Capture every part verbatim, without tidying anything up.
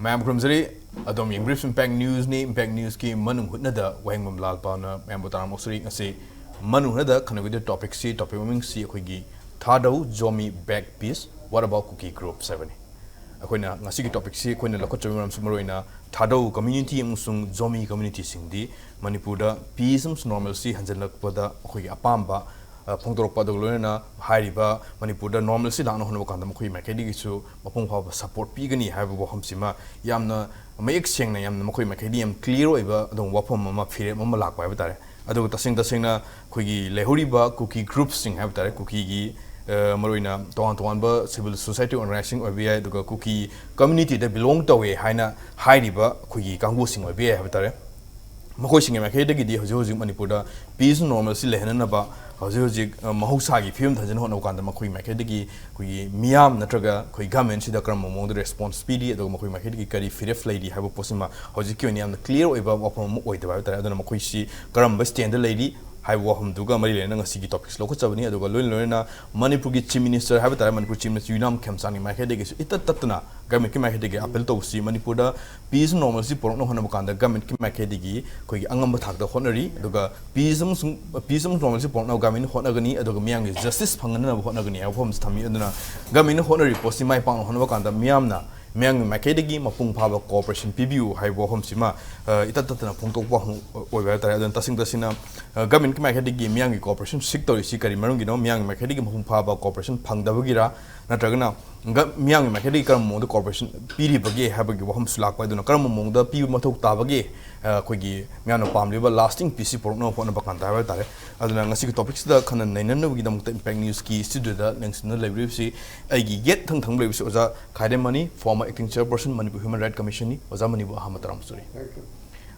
ꯃꯌꯥꯝ ꯈꯨꯔꯨꯝꯖꯔꯤ꯫ ꯑꯗꯣꯝ ꯌꯦꯡꯕꯤꯔꯤꯕꯁꯤ Impact Newsꯅꯤ꯫ Impact Newsꯀꯤ ꯃꯅꯨꯡ ꯍꯨꯠꯅꯗ ꯋꯥꯍꯦꯡꯕꯝ ꯂꯥꯜꯄꯥꯅ ꯃꯌꯥꯝꯕꯨ ꯇꯔꯥꯝꯅ ꯑꯣꯛꯆꯔꯤ꯫ ꯉꯁꯤ ꯃꯅꯨꯡ ꯍꯨꯠꯅꯗ ꯈꯟꯅꯒꯗꯧꯔꯤꯕ topicꯁꯤ, topic ꯃꯃꯤꯡꯁꯤ ꯑꯩꯈꯣꯏꯒꯤ ꯊꯥꯗꯧ Zomi beg peace, what about Kuki groups ꯍꯥꯏꯕꯅꯤ꯫ ꯑꯩꯈꯣꯏꯅ ꯉꯁꯤꯒꯤ topicꯁꯤ ꯑꯩꯈꯣꯏꯅ ꯂꯧꯈꯠꯆꯕꯒꯤ ꯃꯔꯝꯁꯤ ꯃꯔꯨꯑꯣꯏꯅ ꯊꯥꯗꯧ community ꯑꯃꯁꯨꯡ Zomi communityꯁꯤꯡꯗꯤ ꯃꯅꯤꯄꯨꯔꯗ peace ꯑꯃꯁꯨꯡ normalcy ꯍꯟꯖꯤꯜꯂꯛꯄꯗ ꯑꯩꯈꯣꯏꯒꯤ ꯑꯄꯥꯝꯕ ꯑ, ꯐꯣꯡꯗꯣꯔꯛꯄ, ꯑꯗꯨꯒ ꯂꯣꯏꯅꯅ ꯍꯥꯏꯔꯤꯕ ꯃꯅꯤꯄꯨꯔꯗ normalcy ꯂꯥꯛꯅ ꯍꯣꯠꯅꯕ ꯀꯥꯟꯗ ꯃꯈꯣꯏ ꯃꯥꯏꯀꯩꯗꯒꯤꯁꯨ ꯃꯄꯨꯡ ꯐꯥꯕ support ꯄꯤꯒꯅꯤ ꯍꯥꯏꯕ ꯋꯥꯐꯝꯁꯤꯃ ꯌꯥꯝꯅ ꯃꯌꯦꯛ ꯁꯦꯡꯅ, ꯌꯥꯝꯅ ꯃꯈꯣꯏ ꯃꯥꯏꯀꯩꯗꯒꯤ ꯌꯥꯝ clear ꯑꯣꯏꯕ ꯑꯗꯨꯒꯨꯝꯕ ꯋꯥꯐꯝ ꯑꯃ, ꯐꯤꯔꯦꯞ ꯑꯃ ꯂꯥꯛꯄ ꯍꯥꯏꯕ ꯇꯥꯔꯦ꯫ ꯑꯗꯨꯒ ꯇꯁꯦꯡ ꯇꯁꯦꯡꯅ ꯑꯩꯈꯣꯏꯒꯤ ꯂꯩꯍꯧꯔꯤꯕ Kuki groupꯁꯤꯡ ꯍꯥꯏꯕ ꯇꯥꯔꯦ, ꯀꯨꯀꯤꯒꯤ, ꯑ, ꯃꯔꯨꯑꯣꯏꯅ ꯇꯣꯉꯥꯟ ꯇꯣꯉꯥꯟꯕ civil society organization ꯑꯣꯏꯕ ꯌꯥꯏ, ꯑꯗꯨꯒ ꯀꯨꯀꯤ communityꯗ belong ꯇꯧꯋꯦ ꯍꯥꯏꯅ ꯍꯥꯏꯔꯤꯕ ꯑꯩꯈꯣꯏꯒꯤ ꯀꯥꯡꯕꯨꯁꯤꯡ ꯑꯣꯏꯕ ꯌꯥꯏ ꯍꯥꯏꯕ ꯇꯥꯔꯦ꯫ ꯃꯈꯣꯏꯁꯤꯡꯒꯤ ꯃꯥꯏꯀꯩꯗꯒꯤꯗꯤ ꯍꯧꯖꯤꯛ ꯍꯧꯖꯤꯛ ꯃꯅꯤꯄꯨꯔꯗ peace normalcy ꯂꯩꯍꯟꯅꯅꯕ ꯍꯧꯖꯤꯛ ꯍꯧꯖꯤꯛ, ꯑ, ꯃꯍꯧꯁꯥꯒꯤ ꯐꯤꯕꯝꯗ ꯍꯟꯖꯤꯟꯅ ꯍꯣꯠꯅꯕ ꯀꯥꯟꯗ ꯃꯈꯣꯏꯒꯤ ꯃꯥꯏꯀꯩꯗꯒꯤ ꯑꯩꯈꯣꯏꯒꯤ ꯃꯤꯌꯥꯝ ꯅꯠꯇ꯭ꯔꯒ ꯑꯩꯈꯣꯏ governmentꯁꯤꯗ ꯀꯔꯝꯕ ꯃꯑꯣꯡꯗ response ꯄꯤꯔꯤ, ꯑꯗꯨꯒ ꯃꯈꯣꯏ ꯃꯥꯏꯀꯩꯗꯒꯤ ꯀꯔꯤ ꯐꯤꯔꯦꯞ ꯂꯩꯔꯤ ꯍꯥꯏꯕ ꯄꯣꯠꯁꯤꯃ ꯍꯧꯖꯤꯛꯀꯤ ꯑꯣꯏꯅ ꯌꯥꯝꯅ clear ꯑꯣꯏꯕ ꯋꯥꯐꯝ ꯑꯃ ꯑꯣꯏꯗꯕ ꯍꯥꯏꯕ ꯇꯥꯔꯦ꯫ ꯑꯗꯨꯅ ꯃꯈꯣꯏꯁꯤ ꯀꯔꯝꯕ standꯗ ꯂꯩꯔꯤ ꯍꯥꯏꯕ ꯋꯥꯐꯝꯗꯨꯒ ꯃꯔꯤ ꯂꯩꯅꯅ ꯉꯁꯤꯒꯤ topicꯁꯤ ꯂꯧꯈꯠꯆꯕꯅꯤ꯫ ꯑꯗꯨꯒ ꯂꯣꯏꯅ ꯂꯣꯏꯅꯅ ꯃꯅꯤꯄꯨꯔꯒꯤ Chief Minister ꯍꯥꯏꯕ ꯇꯥꯔꯦ, ꯃꯅꯤꯄꯨꯔ Chief Minister ꯌꯨꯝꯅꯥꯝ ꯈꯦꯝꯆꯥꯟꯒꯤ ꯃꯥꯏꯀꯩꯗꯒꯤꯁꯨ ꯏꯇꯠ ꯇꯠꯇꯅ governmentꯀꯤ ꯃꯥꯏꯀꯩꯗꯒꯤ appeal ꯇꯧꯕꯁꯤ ꯃꯅꯤꯄꯨꯔꯗ peace normalcy ꯄꯨꯔꯛꯅꯕ ꯍꯣꯠꯅꯕ ꯀꯥꯟꯗ governmentꯀꯤ ꯃꯥꯏꯀꯩꯗꯒꯤ ꯑꯩꯈꯣꯏꯒꯤ ꯑꯉꯝꯕ ꯊꯥꯛꯇ ꯍꯣꯠꯅꯔꯤ꯫ ꯑꯗꯨꯒ peace ꯑꯃꯁꯨꯡ, peace ꯑꯃꯁꯨꯡ normalcy ꯄꯨꯔꯛꯅꯕ governmentꯅ ꯍꯣꯠꯅꯒꯅꯤ, ꯑꯗꯨꯒ ꯃꯤꯌꯥꯝꯒꯤ justice ꯐꯪꯍꯟꯅꯕ ꯍꯣꯠꯅꯒꯅꯤ ꯍꯥꯏꯕ ꯋꯥꯐꯝꯁꯤ ꯊꯝꯃꯤ꯫ ꯑꯗꯨꯅ governmentꯅ ꯍꯣꯠꯅꯔꯤꯕ ꯄꯣꯠꯁꯤ ꯃꯥꯏ ꯄꯥꯛꯅ ꯍꯣꯠꯅꯕ ꯀꯥꯟꯗ ꯃꯤꯌꯥꯝꯅ, ꯃꯤꯌꯥꯝꯒꯤ ꯃꯥꯏꯀꯩꯗꯒꯤ ꯃꯄꯨꯡ ꯐꯥꯕ cooperation ꯄꯤꯕꯤꯌꯨ ꯍꯥꯏꯕ ꯋꯥꯐꯝꯁꯤꯃ, ꯑ, ꯏꯇꯠ ꯇꯠꯇꯅ ꯐꯣꯡꯗꯣꯛꯄ ꯍꯧ-, ꯑꯣꯏꯕ ꯍꯥꯏꯕ ꯇꯥꯔꯦ꯫ ꯑꯗꯨꯅ ꯇꯁꯦꯡ ꯇꯁꯦꯡꯅ, ꯑ, governmentꯀꯤ ꯃꯥꯏꯀꯩꯗꯒꯤ ꯃꯤꯌꯥꯝꯒꯤ cooperation seek ꯇꯧꯔꯤꯁꯤ ꯀꯔꯤ ꯃꯔꯝꯒꯤꯅꯣ? ꯃꯤꯌꯥꯝꯒꯤ ꯃꯥꯏꯀꯩꯗꯒꯤ ꯃꯄꯨꯡ ꯐꯥꯕ cooperation ꯐꯪꯗꯕꯒꯤꯔꯥ, ꯅꯠꯇ꯭ꯔꯒꯅ ꯒ-, ꯃꯤꯌꯥꯝꯒꯤ ꯃꯥꯏꯀꯩꯗꯒꯤ ꯀꯔꯝꯕ ꯃꯑꯣꯡꯗ cooperation ꯄꯤꯔꯤꯕꯒꯦ ꯍꯥꯏꯕꯒꯤ ꯋꯥꯐꯝꯁꯨ ꯂꯥꯛꯄ꯫ ꯑꯗꯨꯅ ꯀꯔꯝꯕ ꯃꯑꯣꯡꯗ ꯄꯤꯕ ꯃꯊꯧ ꯇꯥꯕꯒꯦ, ꯑ, ꯑꯩꯈꯣꯏꯒꯤ ꯃꯤꯌꯥꯝꯅ ꯄꯥꯝꯂꯤꯕ lasting peaceꯁꯤ ꯄꯨꯔꯛꯅꯕ ꯍꯣꯠꯅꯕ ꯀꯥꯟꯗ ꯍꯥꯏꯕ ꯇꯥꯔꯦ꯫ ꯑꯗꯨꯅ ꯉꯁꯤꯒꯤ topicꯁꯤꯗ ꯈꯟꯅ ꯅꯩꯅꯅꯕꯒꯤꯗꯃꯛꯇ Impact Newsꯀꯤ studioꯗ ꯂꯦꯡꯁꯤꯟꯗꯨꯅ ꯂꯩꯕꯤꯔꯤꯕꯁꯤ ꯑꯩꯒꯤ ꯌꯦꯠ ꯊꯪ ꯊꯪꯕ ꯂꯩꯕꯁꯤ ꯑꯣꯖꯥ ꯈꯥꯏꯔꯦꯝꯃꯅꯤ, former acting chairperson Manipur Human Rights Commissionꯅꯤ꯫ ꯑꯣꯖꯥ ꯃꯅꯤꯕꯨ ꯑꯍꯥꯟꯕ ꯇꯔꯥꯃꯨꯛ ꯁꯨꯔꯤ꯫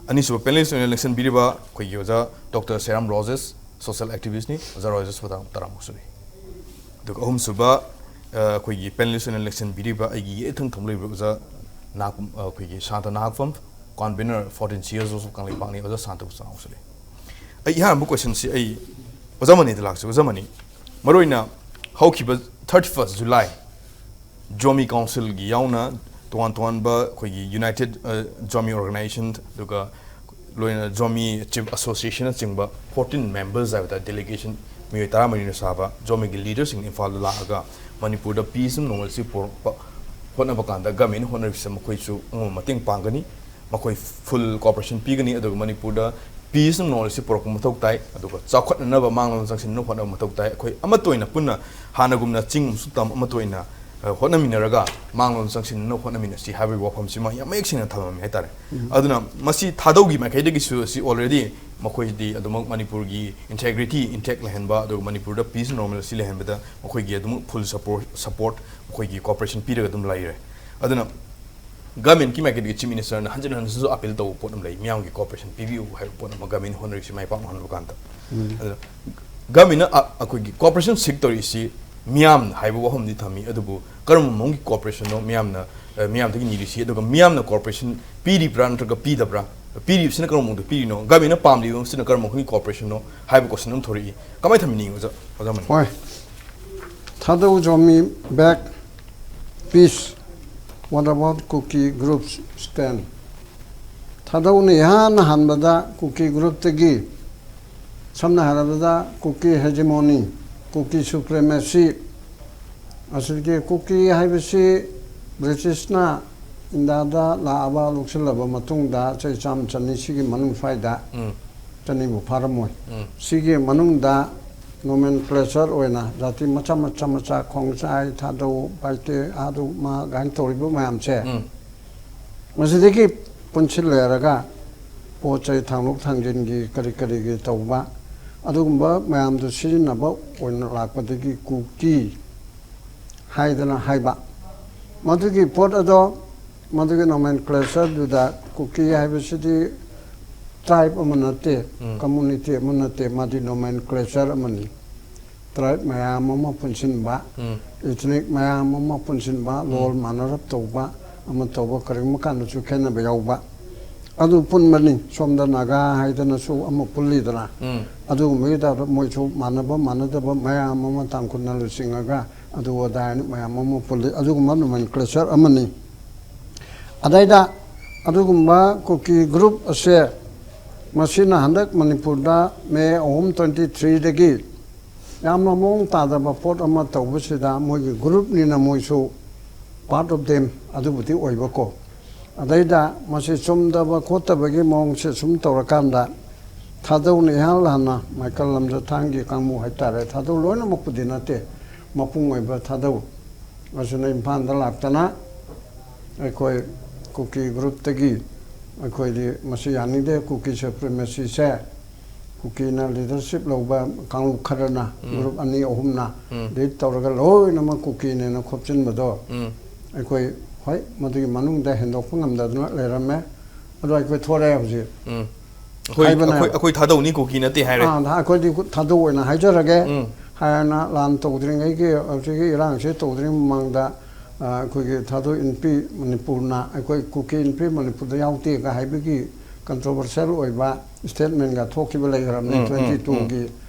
ꯑꯅꯤꯁꯨꯕ panelist ꯑꯣꯏꯅ ꯂꯦꯡꯁꯤꯟꯕꯤꯔꯤꯕ ꯑꯩꯈꯣꯏꯒꯤ ꯑꯣꯖꯥ Doctor ꯁꯦꯔꯥꯝ ꯔꯣꯖꯦꯁ, social activistꯅꯤ꯫ ꯑꯣꯖꯥ ꯔꯣꯖꯦꯁ ꯇꯔꯥꯃꯨꯛ ꯁꯨꯔꯤ꯫ ꯑꯗꯨꯒ ꯑꯍꯨꯝꯁꯨꯕ, ꯑ, ꯑꯩꯈꯣꯏꯒꯤ panelist ꯑꯣꯏꯅ ꯂꯦꯡꯁꯤꯟꯕꯤꯔꯤꯕ ꯑꯩꯒꯤ ꯌꯦꯠ ꯊꯪ ꯊꯪꯕ ꯂꯩꯕ ꯑꯣꯖꯥ ꯅꯥꯒ-, ꯑ, ꯑꯩꯈꯣꯏꯒꯤ ꯁꯥꯟꯇ ꯅꯥꯒꯐꯝ, convener fourteen CSOs of ꯀꯪꯂꯩꯄꯥꯛꯅꯤ꯫ ꯑꯣꯖꯥ ꯁꯥꯟꯇꯕꯨ ꯇꯔꯥꯃꯨꯛ ꯁꯨꯔꯤ꯫ ꯑꯩ ꯑꯍꯥꯟꯕ questionꯁꯤ ꯑꯩ ꯑꯣꯖꯥ ꯃꯅꯤꯗ ꯂꯥꯛꯆꯩ꯫ ꯑꯣꯖꯥ ꯃꯅꯤ, ꯃꯔꯨꯑꯣꯏꯅ ꯍꯧꯈꯤꯕ thirty first July Zomi Councilꯒꯤ ꯌꯥꯎꯅ ꯇꯣꯉꯥꯟ ꯇꯣꯉꯥꯟꯕ ꯑꯩꯈꯣꯏꯒꯤ United Zomi Organization, ꯑꯗꯨꯒ ꯂꯣꯏꯅ Zomi Chief Associationꯅꯆꯤꯡꯕ fourteen members ꯍꯥꯏꯕ ꯇꯥꯔꯦ, delegation ꯃꯤꯑꯣꯏ ꯇꯔꯥꯃꯔꯤꯅ ꯁꯥꯕ Zomiꯒꯤ leaderꯁꯤꯡ ꯏꯝꯐꯥꯜꯗ ꯂꯥꯛꯑꯒ ꯃꯅꯤꯄꯨꯔꯗ peace ꯑꯃ normalcy ꯄꯨꯔꯛꯄ ꯍꯣꯠꯅꯕ ꯀꯥꯟꯗ governmentꯅ ꯍꯣꯠꯅꯔꯤꯕꯁꯦ ꯃꯈꯣꯏꯁꯨ ꯑꯉꯝꯕ ꯃꯇꯦꯡ ꯄꯥꯡꯒꯅꯤ꯫ ꯃꯈꯣꯏ full cooperation ꯄꯤꯒꯅꯤ꯫ ꯑꯗꯨꯒ ꯃꯅꯤꯄꯨꯔꯗ peace ꯑꯃ normalcy ꯄꯨꯔꯛꯄ ꯃꯊꯧ ꯇꯥꯏ꯫ ꯑꯗꯨꯒ ꯆꯥꯎꯈꯠꯅꯅꯕ, ꯃꯥꯡꯂꯣꯝꯗ ꯆꯪꯁꯤꯟꯅꯕ ꯍꯣꯠꯅꯕ ꯃꯊꯧ ꯇꯥꯏ꯫ ꯑꯩꯈꯣꯏ ꯑꯃꯠꯇ ꯑꯣꯏꯅ ꯄꯨꯟꯅ ꯍꯥꯟꯅꯒꯨꯝꯅ ꯆꯤꯡ ꯑꯃꯁꯨꯡ ꯇꯝ ꯑꯃꯠꯇ ꯑꯣꯏꯅ ꯑ, ꯍꯣꯠꯅꯃꯤꯟꯅꯔꯒ ꯃꯥꯡꯂꯣꯝꯗ ꯆꯪꯁꯤꯟꯅꯅꯕ ꯍꯣꯠꯅꯃꯤꯟꯅꯁꯤ ꯍꯥꯏꯕꯒꯤ ꯋꯥꯐꯝꯁꯤꯃ ꯌꯥꯝ ꯃꯌꯦꯛ ꯁꯦꯡꯅ ꯊꯝꯂꯝꯃꯤ ꯍꯥꯏꯇꯥꯔꯦ꯫ ꯑꯗꯨꯅ ꯃꯁꯤ ꯊꯥꯗꯧꯒꯤ ꯃꯥꯏꯀꯩꯗꯒꯤꯁꯨ ꯑꯁꯤ already ꯃꯈꯣꯏꯗꯤ ꯑꯗꯨꯃꯛ ꯃꯅꯤꯄꯨꯔꯒꯤ integrity intact ꯂꯩꯍꯟꯕ, ꯑꯗꯨꯒ ꯃꯅꯤꯄꯨꯔꯗ peace normalcy ꯂꯩꯍꯟꯕꯗ ꯃꯈꯣꯏꯒꯤ ꯑꯗꯨꯃꯛ full support, support, ꯃꯈꯣꯏꯒꯤ cooperation ꯄꯤꯔꯒ ꯑꯗꯨꯝ ꯂꯩꯔꯦ꯫ ꯑꯗꯨꯅ governmentꯀꯤ ꯃꯥꯏꯀꯩꯗꯒꯤ Chief Ministerꯅ ꯍꯟꯖꯤꯟ ꯍꯟꯖꯤꯟꯁꯨ appeal ꯇꯧꯕ ꯄꯣꯠ ꯑꯃ ꯂꯩ, ꯃꯤꯌꯥꯝꯒꯤ cooperation ꯄꯤꯕꯤꯌꯨ ꯍꯥꯏꯕ ꯄꯣꯠ ꯑꯃ government ꯍꯣꯠꯅꯔꯤꯁꯤ ꯃꯥꯏ ꯄꯥꯛꯅ ꯍꯣꯠꯅꯕ ꯀꯥꯟꯗ꯫ ꯑꯗꯨꯅ governmentꯅ ꯑ-, ꯑꯩꯈꯣꯏꯒꯤ cooperation seek ꯇꯧꯔꯤꯁꯤ ꯃꯤꯌꯥꯝꯅ ꯍꯥꯏꯕ ꯋꯥꯐꯝꯗꯤ ꯊꯝꯃꯤ, ꯑꯗꯨꯕꯨ ꯀꯔꯝꯕ ꯃꯑꯣꯡꯒꯤ cooperation ꯅꯣ, ꯃꯤꯌꯥꯝꯅ, ꯑ, ꯃꯤꯌꯥꯝꯗꯒꯤ ꯅꯤꯔꯤꯁꯤ, ꯑꯗꯨꯒ ꯃꯤꯌꯥꯝꯅ cooperation ꯄꯤꯔꯤꯕ꯭ꯔꯥ ꯅꯠꯇ꯭ꯔꯒ ꯄꯤꯗꯕ꯭ꯔꯥ? ꯄꯤꯔꯤꯕꯁꯤꯅ ꯀꯔꯝꯕ ꯃꯑꯣꯡꯗ ꯄꯤꯔꯤꯅꯣ? Governmentꯅ ꯄꯥꯝꯂꯤꯕꯁꯤꯅ ꯀꯔꯝꯕ ꯃꯈꯜꯒꯤ cooperation ꯅꯣ ꯍꯥꯏꯕ question ꯑꯃ ꯊꯣꯔꯛꯏ꯫ ꯀꯃꯥꯏꯅ ꯊꯝꯕꯤꯅꯤꯡꯉꯤ ꯑꯣꯖꯥ, ꯑꯣꯖꯥ ꯃꯅꯤ? ꯍꯣꯏ꯫ Thadou Zomi beg peace, what about Kuki groups stand? ꯊꯥꯗꯧꯅ ꯏꯍꯥꯟ ꯍꯥꯟꯕꯗ ꯀꯨꯀꯤ groupꯇꯒꯤ, ꯁꯝꯅ ꯍꯥꯏꯔꯕꯗ ꯀꯨꯀꯤ hegemony, ꯀꯨꯀꯤ supremacy, ꯑꯁꯤꯒꯤ ꯀꯨꯀꯤ ꯍꯥꯏꯕꯁꯤ ꯕ꯭ꯔꯤꯇꯤꯁꯅ ꯏꯟꯗꯤꯌꯥꯗ ꯂꯥꯛꯑꯕ, ꯂꯧꯁꯤꯜꯂꯕ ꯃꯇꯨꯡꯗ ꯆꯍꯤ ꯆꯥꯝꯃ ꯆꯅꯤ ꯁꯤꯒꯤ ꯃꯅꯨꯡ ꯁ꯭ꯋꯥꯏꯗ, ꯎꯝ꯫ ꯆꯅꯤꯕꯨ ꯐꯥꯔꯝꯃꯣꯏ꯫ ꯎꯝ꯫ ꯁꯤꯒꯤ ꯃꯅꯨꯡꯗ nomenclature ꯑꯣꯏꯅ ꯖꯥꯇꯤ ꯃꯆꯥ ꯃꯆꯥ ꯃꯆꯥ, ꯈꯣꯡꯖꯥꯏ, ꯊꯥꯗꯧ, ꯄꯥꯏꯇꯦ, ꯑꯗꯨ ꯃꯥ ꯀꯥꯏꯅ ꯇꯧꯔꯤꯕ ꯃꯌꯥꯝꯁꯦ, ꯎꯝ꯫ ꯃꯁꯤꯗꯒꯤ ꯄꯨꯟꯁꯤꯜꯂꯦꯔꯒ ꯄꯣꯠ ꯆꯩ ꯊꯥꯡꯗꯣꯛ ꯊꯥꯡꯖꯤꯟꯒꯤ ꯀꯔꯤ ꯀꯔꯤꯒꯤ ꯇꯧꯕ, ꯑꯗꯨꯒꯨꯝꯕ ꯃꯌꯥꯝꯗꯨ ꯁꯤꯖꯤꯟꯅꯕ ꯑꯣꯏꯅ ꯂꯥꯛꯄꯗꯒꯤ ꯀꯨꯀꯤ ꯍꯥꯏꯗꯅ ꯍꯥꯏꯕ꯫ ꯃꯗꯨꯒꯤ ꯄꯣꯠ ꯑꯗꯣ, ꯃꯗꯨꯒꯤ nomenclatureꯗꯨꯗ ꯀꯨꯀꯤ ꯍꯥꯏꯕꯁꯤꯗꯤ tribe ꯑꯃ ꯅꯠꯇꯦ, ꯎꯝ꯫ Community ꯑꯃ ꯅꯠꯇꯦ, ꯃꯗꯤ nomenclature ꯑꯃꯅꯤ꯫ Tribe ꯃꯌꯥꯝ ꯑꯃ ꯄꯨꯟꯁꯤꯟꯕ, ꯎꯝ꯫ Ethnic ꯃꯌꯥꯝ ꯑꯃ ꯄꯨꯟꯁꯤꯟꯕ, ꯎꯝ꯫ ꯂꯣꯜ ꯃꯥꯟꯅꯔꯞ ꯇꯧꯕ, ꯑꯃ ꯇꯧꯕ, ꯀꯔꯤꯒꯨꯝꯕ ꯀꯥꯟꯗꯁꯨ ꯈꯦꯠꯅꯕ ꯌꯥꯎꯕ, ꯑꯗꯨ ꯄꯨꯟꯕꯅꯤ꯫ ꯁꯣꯝꯗ ꯅꯥꯒꯥ ꯍꯥꯏꯗꯅꯁꯨ ꯑꯃ ꯄꯨꯜꯂꯤꯗꯅ, ꯎꯝ꯫ ꯑꯗꯨꯒꯨꯝꯕꯒꯤ ꯇꯥꯏꯞꯇ ꯃꯣꯏꯁꯨ ꯃꯥꯟꯅꯕ ꯃꯥꯟꯅꯗꯕ ꯃꯌꯥꯝ ꯑꯃ, ꯇꯥꯡꯈꯨꯜꯅ ꯂꯨꯆꯤꯡꯉꯒ ꯑꯗꯨ ꯑꯗꯥ ꯍꯥꯏꯅ ꯃꯌꯥꯝ ꯑꯃ ꯄꯨꯜꯂꯤ꯫ ꯑꯗꯨꯒꯨꯝꯕ nomenclature ꯑꯃꯅꯤ꯫ ꯑꯗꯩꯗ ꯑꯗꯨꯒꯨꯝꯕ ꯀꯨꯀꯤ ꯒ꯭ꯔꯨꯞ ꯑꯁꯦ ꯃꯁꯤꯅ ꯍꯟꯗꯛ ꯃꯅꯤꯄꯨꯔꯗ ꯃꯦ ꯑꯍꯨꯝ, ꯇ꯭ꯋꯦꯟꯇꯤ ꯊ꯭ꯔꯤꯗꯒꯤ ꯌꯥꯝꯅ ꯃꯑꯣꯡ ꯇꯥꯗꯕ ꯄꯣꯠ ꯑꯃ ꯇꯧꯕꯁꯤꯗ, ꯃꯣꯏꯒꯤ ꯒ꯭ꯔꯨꯞꯅꯤꯅ ꯃꯣꯏꯁꯨ part of them ꯑꯗꯨꯕꯨꯗꯤ ꯑꯣꯏꯕꯀꯣ꯫ ꯑꯗꯩꯗ ꯃꯁꯤ ꯆꯨꯝꯗꯕ ꯈꯣꯠꯇꯕꯒꯤ ꯃꯑꯣꯡꯁꯦ ꯁꯨꯝ ꯇꯧꯔꯀꯥꯟꯗ ꯊꯥꯗꯧꯅ ꯏꯍꯥꯟ ꯍꯥꯟꯅ ꯃꯥꯏꯀꯜ ꯂꯝꯖꯊꯥꯡꯒꯤ ꯀꯥꯡꯕꯨ ꯍꯥꯏꯇꯥꯔꯦ, ꯊꯥꯗꯧ ꯂꯣꯏꯅꯃꯛꯄꯨꯗꯤ ꯅꯠꯇꯦ, ꯃꯄꯨꯡ ꯑꯣꯏꯕ ꯊꯥꯗꯧ ꯑꯁꯤꯅ ꯏꯝꯐꯥꯜꯗ ꯂꯥꯛꯇꯅ ꯑꯩꯈꯣꯏ ꯀꯨꯀꯤ ꯒ꯭ꯔꯨꯞꯇꯒꯤ ꯑꯩꯈꯣꯏꯗꯤ ꯃꯁꯤ ꯌꯥꯅꯤꯡꯗꯦ, ꯀꯨꯀꯤ ꯁꯨꯄ꯭ꯔꯤꯃꯦꯁꯤꯁꯦ ꯀꯨꯀꯤꯅ ꯂꯤꯗꯔꯁꯤꯞ ꯂꯧꯕ ꯀꯥꯡꯂꯨꯞ ꯈꯔꯅ, ꯎꯝ꯫ ꯒ꯭ꯔꯨꯞ ꯑꯅꯤ ꯑꯍꯨꯝꯅ ꯎꯝ꯫ ꯂꯤꯗ ꯇꯧꯔꯒ ꯂꯣꯏꯅꯃꯛ ꯀꯨꯀꯤꯅꯦꯅ ꯈꯣꯞꯆꯤꯟꯕꯗꯣ ꯎꯝ꯫ ꯑꯩꯈꯣꯏ, ꯍꯣꯏ, ꯃꯗꯨꯒꯤ ꯃꯅꯨꯡꯗ ꯍꯦꯟꯗꯣꯛꯄ ꯉꯝꯗꯗꯅ ꯂꯩꯔꯝꯃꯦ꯫ ꯑꯗꯣ ꯑꯩꯈꯣꯏ ꯊꯣꯔꯛꯑꯦ ꯍꯧꯖꯤꯛ꯫ ꯎꯝ꯫ ꯑꯩꯈꯣꯏ, ꯍꯥꯏꯕꯅ ꯑꯩꯈꯣꯏ, ꯑꯩꯈꯣꯏ ꯊꯥꯗꯧꯅꯤ, ꯀꯨꯀꯤ ꯅꯠꯇꯦ ꯍꯥꯏꯔꯦ꯫ ꯑꯥ, ꯑꯩꯈꯣꯏꯗꯤ ꯊꯥꯗꯧ ꯑꯣꯏꯅ ꯍꯥꯏꯖꯔꯒꯦ꯫ ꯎꯝ꯫ ꯍꯥꯏꯅ ꯂꯥꯟ ꯇꯧꯗ꯭ꯔꯤꯉꯩꯒꯤ, ꯍꯧꯖꯤꯛꯀꯤ ꯏꯔꯥꯡꯁꯦ ꯇꯧꯗ꯭ꯔꯤꯉꯩ ꯃꯃꯥꯡꯗ, ꯑ, ꯑꯩꯈꯣꯏꯒꯤ ꯊꯥꯗꯧ ꯏꯟꯄꯤ ꯃꯅꯤꯄꯨꯔꯅ, ꯑꯩꯈꯣꯏ ꯀꯨꯀꯤ ꯏꯟꯄꯤ ꯃꯅꯤꯄꯨꯔꯗ ꯌꯥꯎꯗꯦꯒ ꯍꯥꯏꯕꯒꯤ ꯀꯟꯇ꯭ꯔꯣꯚꯔꯁꯤꯌꯦꯜ ꯑꯣꯏꯕ ꯁ꯭ꯇꯦꯠꯃꯦꯟꯒ ꯊꯣꯛꯈꯤꯕ ꯂꯩꯈ꯭ꯔꯕꯅꯤ, ꯎꯝ, ꯎꯝ, ꯇ꯭ꯋꯦꯟꯇꯤ ꯇꯨꯒꯤ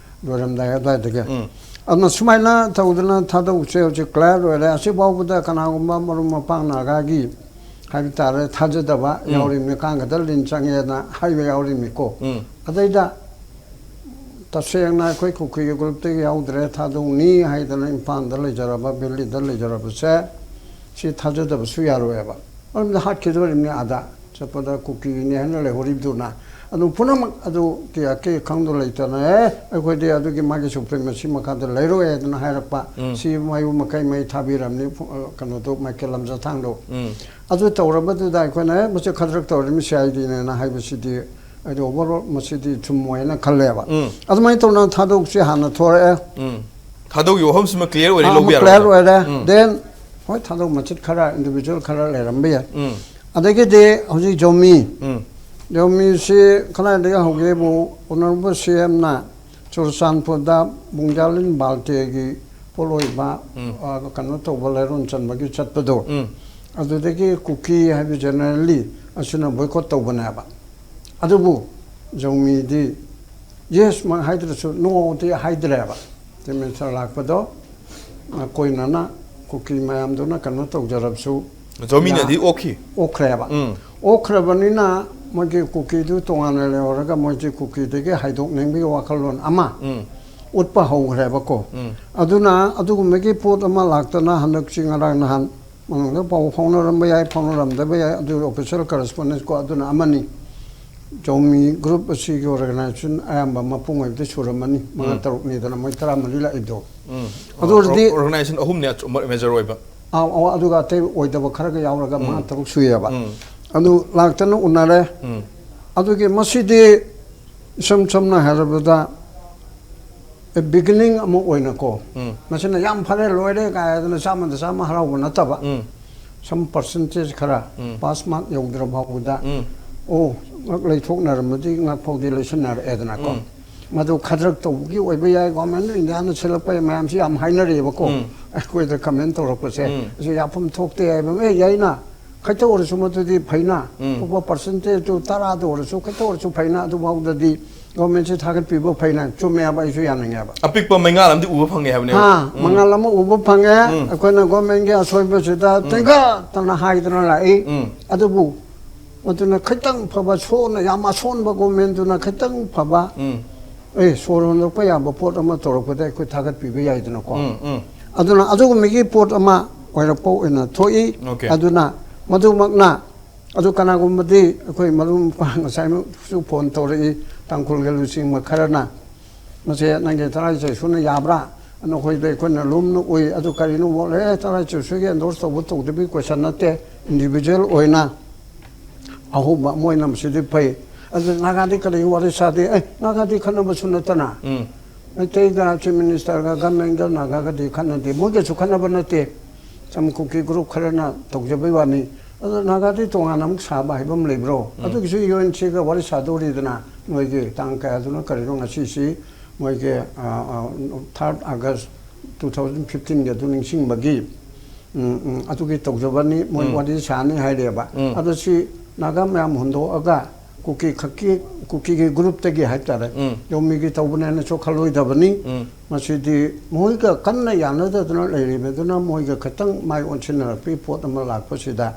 ꯂꯣꯏꯔꯝꯗꯥꯏ ꯑꯗꯨꯋꯥꯏꯗꯒꯤ꯫ ꯎꯝ꯫ ꯑꯗꯨꯅ ꯁꯨꯃꯥꯏꯅ ꯇꯧꯗꯅ ꯊꯥꯗꯧꯁꯦ ꯍꯧꯖꯤꯛ ꯀ꯭ꯂꯤꯌꯥꯔ ꯑꯣꯏꯔꯦ꯫ ꯑꯁꯤꯐꯥꯎꯕꯗ ꯀꯅꯥꯒꯨꯝꯕ ꯃꯔꯨꯞ ꯃꯄꯥꯡ ꯅꯥꯒꯥꯒꯤ ꯍꯥꯏꯕ ꯇꯥꯔꯦ, ꯊꯥꯖꯗꯕ ꯎꯝ꯫ ꯌꯥꯎꯔꯤꯕꯅꯤ, ꯀꯥꯡ ꯈꯛꯇ ꯂꯤꯟ ꯆꯪꯉꯦꯅ ꯍꯥꯏꯕ ꯌꯥꯎꯔꯤꯕꯅꯤꯀꯣ꯫ ꯎꯝ꯫ ꯑꯗꯩꯗ ꯇꯁꯦꯡꯅ ꯑꯩꯈꯣꯏ ꯀꯨꯀꯤꯒꯤ ꯒ꯭ꯔꯨꯞꯇꯒꯤ ꯌꯥꯎꯗ꯭ꯔꯦ, ꯊꯥꯗꯧꯅꯤ ꯍꯥꯏꯗꯅ ꯏꯝꯐꯥꯜꯗ ꯂꯩꯖꯔꯕ, ꯚꯦꯂꯤꯗ ꯂꯩꯖꯔꯕꯁꯦ, ꯁꯤ ꯊꯥꯖꯗꯕꯁꯨ ꯌꯥꯔꯣꯏꯕ꯫ ꯃꯔꯝꯗꯤ ꯍꯥꯠꯈꯤꯗꯣꯔꯤꯕꯅꯤ ꯑꯥꯗ꯫ ꯆꯠꯄꯗ ꯀꯨꯀꯤꯅꯤ ꯍꯥꯏꯅ ꯂꯩꯍꯧꯔꯤꯕꯗꯨꯅ꯫ ꯑꯗꯨ ꯄꯨꯝꯅꯃꯛ ꯑꯗꯨ ꯀꯤ ꯑꯀꯦ ꯈꯪꯗ ꯂꯩꯇꯅ, "ꯑꯦ, ꯑꯩꯈꯣꯏꯗꯤ ꯑꯗꯨꯒꯤ ꯃꯥꯒꯤ ꯁꯨꯄ꯭ꯔꯤꯃꯦꯁꯤ ꯃꯈꯥꯗ ꯂꯩꯔꯣꯏ" ꯍꯥꯏꯗꯅ ꯍꯥꯏꯔꯛꯄ꯫ ꯎꯝ꯫ ꯁꯤ ꯃꯌꯨꯝ ꯃꯀꯩ ꯃꯩ ꯊꯥꯕꯤꯔꯝꯅꯤ, ꯐꯨ-, ꯑ, ꯀꯩꯅꯣꯗꯣ, ꯃꯥꯏꯀꯦꯜ ꯂꯝꯖꯊꯥꯡꯗꯣ꯫ ꯎꯝ꯫ ꯑꯗꯨ ꯇꯧꯔꯕꯗꯨꯗ ꯑꯩꯈꯣꯏꯅ, "ꯑꯦ, ꯃꯁꯤ ꯈꯗ꯭ꯔꯛ ꯇꯧꯔꯤꯃꯤ, ꯁꯤ ꯑꯥꯏ ꯗꯤꯅꯦꯅ" ꯍꯥꯏꯕꯁꯤꯗꯤ, ꯑꯩꯗꯤ ꯑꯣꯚꯔꯑꯣꯜ ꯃꯁꯤꯗꯤ ꯆꯨꯝꯃꯣꯏꯅ ꯈꯜꯂꯦꯕ꯫ ꯎꯝ꯫ ꯑꯗꯨꯃꯥꯏꯅ ꯇꯧꯅ ꯊꯥꯗꯧꯁꯤ ꯍꯥꯟꯅ ꯊꯣꯔꯛꯑꯦ꯫ ꯎꯝ꯫ ꯊꯥꯗꯧꯒꯤ ꯋꯥꯐꯝꯁꯤꯃ ꯀ꯭ꯂꯤꯌꯥꯔ ꯑꯣꯏꯔꯦ, ꯑꯥ, ꯂꯧꯕ ꯑꯃ ꯀ꯭ꯂꯤꯌꯥꯔ ꯌꯥꯔꯣꯏꯗ꯭ꯔꯣ? ꯑꯣꯏꯔꯦ꯫ ꯎꯝ꯫ Then, ꯍꯣꯏ, ꯊꯥꯗꯧ ꯃꯆꯤꯠ ꯈꯔ, ꯏꯟꯗꯤꯚꯤꯖꯨꯋꯦꯜ ꯈꯔ ꯂꯩꯔꯝꯕ ꯌꯥꯏ꯫ ꯎꯝ꯫ ꯑꯗꯒꯤꯗꯤ ꯍꯧꯖꯤꯛ ꯖꯣꯃꯤ꯫ ꯎꯝ꯫ ꯖꯣꯃꯤꯁꯤ ꯀꯗꯥꯏꯗꯒꯤ ꯍꯧꯒꯦꯕꯨ, ꯑꯣꯅꯔꯦꯕꯜ ꯁꯤ ꯑꯦꯝꯅ ꯆꯨꯔꯆꯥꯟꯄꯨꯔꯗ ꯕꯨꯡꯖꯥꯂꯤꯟ ꯕꯥꯜꯇꯦꯒꯤ ꯄꯣꯠꯂꯣꯏꯕ, ꯎꯝ꯫ ꯑ, ꯀꯩꯅꯣ ꯇꯧꯕ, ꯂꯩꯔꯣꯟ ꯆꯟꯕꯒꯤ ꯆꯠꯄꯗꯣ, ꯎꯝ꯫ ꯑꯗꯨꯗꯒꯤ ꯀꯨꯀꯤ ꯍꯥꯏꯕ ꯖꯦꯅꯔꯦꯜꯂꯤ ꯑꯁꯤꯅ ꯕꯣꯏꯀꯣꯠ ꯇꯧꯕꯅꯦꯕ꯫ ꯑꯗꯨꯕꯨ ꯖꯣꯃꯤꯗꯤ ꯌꯦꯁꯃꯛ ꯍꯥꯏꯗ꯭ꯔꯁꯨ ꯅꯣꯗꯤ ꯍꯥꯏꯗ꯭ꯔꯦꯕ꯫ ꯆꯤꯐ ꯃꯤꯅꯤꯁꯇꯔ ꯂꯥꯛꯄꯗꯣ, ꯑ, ꯀꯣꯏꯅꯅ ꯀꯨꯀꯤ ꯃꯌꯥꯝꯗꯨꯅ ꯀꯩꯅꯣ ꯇꯧꯖꯔꯕꯁꯨ, ꯖꯧꯃꯤꯅꯗꯤ ꯑꯣꯛꯈꯤ꯫ ꯑꯣꯛꯈ꯭ꯔꯦꯕ꯫ ꯎꯝ꯫ ꯑꯣꯛꯈ꯭ꯔꯕꯅꯤꯅ ꯃꯣꯏꯒꯤ ꯀꯨꯀꯤꯗꯨ ꯇꯣꯉꯥꯟꯅ ꯂꯩꯍꯧꯔꯒ ꯃꯣꯏꯁꯤ ꯀꯨꯀꯤꯗꯒꯤ ꯍꯥꯏꯗꯣꯛꯅꯤꯡꯕꯒꯤ ꯋꯥꯈꯜꯂꯣꯟ ꯑꯃ ꯎꯝ꯫ ꯎꯠꯄ ꯍꯧꯈ꯭ꯔꯦꯕꯀꯣ꯫ ꯎꯝ꯫ ꯑꯗꯨꯅ ꯑꯗꯨꯒꯨꯝꯕꯒꯤ ꯄꯣꯠ ꯑꯃ ꯂꯥꯛꯇꯅ ꯍꯟꯗꯛꯁꯤ ꯉꯔꯥꯡ ꯅꯍꯥꯟ ꯃꯅꯨꯡꯗ ꯄꯥꯎ ꯐꯥꯎꯅꯔꯝꯕ ꯌꯥꯏ, ꯐꯥꯎꯅꯔꯝꯗꯕ ꯌꯥꯏ, ꯑꯗꯨ official correspondence ꯀꯣ ꯑꯗꯨꯅ ꯑꯃꯅꯤ꯫ ꯖꯧꯃꯤ group ꯑꯁꯤꯒꯤ organization ꯑꯌꯥꯝꯕ ꯃꯄꯨꯡ ꯑꯣꯏꯕꯗꯤ ꯁꯨꯔꯝꯃꯅꯤ, ꯃꯉꯥ ꯎꯝ꯫ ꯇꯔꯨꯛꯅꯤꯗꯅ ꯃꯣꯏ ꯇꯔꯥꯃꯔꯤ ꯂꯥꯛꯏꯗꯣ꯫ ꯎꯝ꯫ ꯑꯗꯨ ꯑꯣꯏꯔꯗꯤ Organization ꯑꯍꯨꯝꯅꯦ ꯑꯆ-, major ꯑꯣꯏꯕ꯫ ꯑꯧ, ꯑꯧ, ꯑꯗꯨꯒ ꯑꯇꯩ ꯑꯣꯏꯗꯕ ꯈꯔꯒ ꯌꯥꯎꯔꯒ ꯎꯝ꯫ ꯃꯉꯥ ꯇꯔꯨꯛ ꯁꯨꯏꯑꯕ꯫ ꯎꯝ꯫ ꯑꯗꯨ ꯂꯥꯛꯇꯅ ꯎꯅꯔꯦ꯫ ꯎꯝ꯫ ꯑꯗꯨꯒꯤ ꯃꯁꯤꯗꯤ ꯏꯁꯝ ꯁꯝꯅ ꯍꯥꯏꯔꯕꯗ beginning ꯑꯃ ꯑꯣꯏꯅꯀꯣ, ꯎꯝ꯫ ꯃꯁꯤꯅ ꯌꯥꯝ ꯐꯔꯦ ꯂꯣꯏꯔꯦ ꯀꯥꯏꯗꯅ ꯆꯥꯝꯃꯗ ꯆꯥꯝꯃ ꯍꯔꯥꯎꯕ ꯅꯠꯇꯕ, ꯎꯝ꯫ some percentage ꯈꯔ ꯎꯝ꯫ pass mark ꯌꯧꯗ꯭ꯔ ꯐꯥꯎꯕꯗ, ꯎꯝ꯫ ꯑꯣ, ꯉꯛ ꯂꯩꯊꯣꯛꯅꯔꯝꯃꯗꯤ ꯉꯛ ꯐꯥꯎꯗꯤ ꯂꯩꯁꯟꯅꯔꯛꯑꯦꯗꯅꯀꯣ꯫ ꯎꯝ꯫ ꯃꯗꯨ ꯈꯗ꯭ꯔꯛ ꯇꯧꯕꯒꯤ ꯑꯣꯏꯕ ꯌꯥꯏ, Government of Indiaꯅ ꯁꯤꯜꯂꯛꯄ ꯃꯌꯥꯝꯁꯤ ꯌꯥꯝ ꯍꯥꯏꯅꯔꯤꯑꯕꯀꯣ꯫ ꯎꯝ꯫ ꯑꯩꯈꯣꯏꯗ comment ꯇꯧꯔꯛꯄꯁꯦ, ꯎꯝ꯫ ꯑꯁꯤ ꯌꯥꯐꯝ ꯊꯣꯛꯇꯦ ꯍꯥꯏꯕ ꯑꯃ, ꯑꯦ, ꯌꯥꯏꯅ, ꯈꯤꯇ ꯑꯣꯏꯔꯁꯨ ꯃꯗꯨꯗꯤ ꯐꯩꯅ, ꯎꯝ꯫ ꯑꯇꯣꯞꯄ percentageꯇꯨ ꯇꯔꯥꯗ ꯑꯣꯏꯔꯁꯨ, ꯈꯤꯇ ꯑꯣꯏꯔꯁꯨ ꯐꯩꯅ, ꯑꯗꯨꯐꯥꯎꯗꯗꯤ governmentꯁꯤ ꯊꯥꯒꯠꯄꯤꯕ ꯐꯩꯅ, ꯆꯨꯝꯃꯦ ꯍꯥꯏꯕ ꯑꯩꯁꯨ ꯌꯥꯅꯤꯡꯉꯦꯕ꯫ ꯑꯄꯤꯛꯄ ꯃꯩꯉꯥꯜ ꯑꯃꯗꯤ ꯎꯕ ꯐꯪꯉꯦ ꯍꯥꯏꯕꯅꯦꯕ꯫ ꯍꯥ, ꯎꯝ꯫ ꯃꯉꯥꯜ ꯑꯃ ꯎꯕ ꯐꯪꯉꯦ, ꯎꯝ꯫ ꯑꯩꯈꯣꯏꯅ governmentꯀꯤ ꯑꯁꯣꯏꯕꯁꯤꯗ ꯇꯦꯡꯈꯠꯇꯅ ꯍꯥꯏꯗꯅ ꯂꯥꯛꯏ꯫ ꯎꯝ꯫ ꯑꯗꯨꯕꯨ ꯃꯗꯨꯅ ꯈꯤꯇꯪ ꯐꯕ ꯁꯣꯟꯅ, ꯌꯥꯝ ꯑꯁꯣꯟꯕ governmentꯇꯨꯅ ꯈꯤꯇꯪ ꯐꯕ, ꯎꯝ꯫ ꯑꯦ, ꯁꯣꯔ ꯍꯣꯟꯗꯣꯛꯄ ꯌꯥꯕ ꯄꯣꯠ ꯑꯃ ꯇꯧꯔꯛꯄꯗ ꯑꯩꯈꯣꯏ ꯊꯥꯒꯠꯄꯤꯕ ꯌꯥꯏꯗꯅꯀꯣ꯫ ꯎꯝ, ꯎꯝ꯫ ꯑꯗꯨꯅ ꯑꯗꯨꯒꯨꯝꯕꯒꯤ ꯄꯣꯠ ꯑꯃ ꯑꯣꯏꯔꯛꯄ ꯑꯣꯏꯅ ꯊꯣꯛꯏ꯫ Okay꯫ ꯑꯗꯨꯅ ꯃꯗꯨꯃꯛꯅ, ꯑꯗꯨ ꯀꯅꯥꯒꯨꯝꯕꯗꯤ ꯑꯩꯈꯣꯏ ꯃꯔꯨꯞ ꯃꯄꯥꯡ ꯉꯁꯥꯏꯃꯛꯁꯨ phone ꯇꯧꯔꯛꯏ, ꯇꯥꯡꯈꯨꯜꯒꯤ ꯂꯨꯆꯤꯡꯕ ꯈꯔꯅ, "ꯃꯁꯦ ꯅꯪꯒꯤ ꯇꯔꯥꯏ ꯆꯩꯁꯨꯅ ꯌꯥꯕ꯭ꯔꯥ? ꯅꯈꯣꯏꯗ ꯑꯩꯈꯣꯏꯅ ꯂꯨꯝꯅ ꯎꯏ, ꯑꯗꯨ ꯀꯔꯤꯅꯣ?" ꯑꯦ, ꯇꯔꯥꯏ ꯆꯩꯁꯨꯒꯤ endorse ꯇꯧꯕ ꯇꯧꯗꯕꯒꯤ question ꯅꯠꯇꯦ, individual ꯑꯣꯏꯅ ꯑꯍꯣꯡꯕ ꯑꯃ ꯑꯣꯏꯅ ꯃꯁꯤꯗꯤ ꯐꯩ꯫ ꯑꯗꯨ ꯅꯥꯒꯥꯗꯤ ꯀꯔꯤ ꯋꯥꯔꯤ ꯁꯥꯗꯦ? ꯑꯦ, ꯅꯥꯒꯥꯗꯤ ꯈꯠꯅꯕꯁꯨ ꯅꯠꯇꯅ꯫ ꯎꯝ꯫ ꯃꯩꯇꯩꯒ Chief Ministerꯒ governmentꯒ ꯅꯥꯒꯥꯒꯗꯤ ꯈꯠꯅꯗꯦ꯫ ꯃꯣꯏꯒꯁꯨ ꯈꯠꯅꯕ ꯅꯠꯇꯦ꯫ ꯁꯝ ꯀꯨꯀꯤ group ꯈꯔꯅ ꯇꯧꯖꯕꯩ ꯋꯥꯅꯤ꯫ ꯑꯗꯣ ꯅꯥꯒꯥꯗꯤ ꯇꯣꯉꯥꯟꯅ ꯑꯃꯨꯛ ꯁꯥꯕ ꯍꯥꯏꯕ ꯑꯃ ꯂꯩꯕ꯭ꯔꯣ? ꯎꯝ꯫ ꯑꯗꯨꯒꯤꯁꯨ UNCꯒ ꯋꯥꯔꯤ ꯁꯥꯗꯧꯔꯤꯗꯅ ꯃꯣꯏꯒꯤ ꯇꯥꯡ ꯀꯌꯥꯗꯨꯅ ꯀꯔꯤꯅꯣ ꯉꯁꯤꯁꯤ ꯃꯣꯏꯒꯤ, ꯑ, ꯑ, third August two thousand fifteenꯒꯤ ꯑꯗꯨ ꯅꯤꯡꯁꯤꯡꯕꯒꯤ, ꯎꯝ, ꯎꯝ, ꯑꯗꯨꯒꯤ ꯇꯧꯖꯕꯅꯤ, ꯃꯣꯏ ꯎꯝ꯫ ꯋꯥꯔꯤ ꯁꯥꯅꯤ ꯍꯥꯏꯔꯦꯕ꯫ ꯎꯝ꯫ ꯑꯗꯣ ꯁꯤ ꯅꯥꯒꯥ ꯃꯌꯥꯝ ꯍꯨꯟꯗꯣꯛꯑꯒ ꯀꯨꯀꯤ ꯈꯛꯀꯤ, ꯀꯨꯀꯤꯒꯤ ꯒ꯭ꯔꯨꯞꯇꯒꯤ ꯍꯥꯏꯇꯥꯔꯦ, ꯎꯝ꯫ ꯖꯣꯃꯤꯒꯤ ꯇꯧꯕꯅꯦꯅꯁꯨ ꯈꯜꯂꯣꯏꯗꯕꯅꯤ꯫ ꯎꯝ꯫ ꯃꯁꯤꯗꯤ ꯃꯣꯏꯒ ꯀꯟꯅ ꯌꯥꯅꯗꯗꯅ ꯂꯩꯔꯤꯕꯗꯨꯅ ꯃꯣꯏꯒ ꯈꯤꯇꯪ ꯃꯥꯏ ꯑꯣꯟꯁꯤꯟꯅꯔꯛꯄꯒꯤ ꯄꯣꯠ ꯑꯃ ꯂꯥꯛꯄꯁꯤꯗ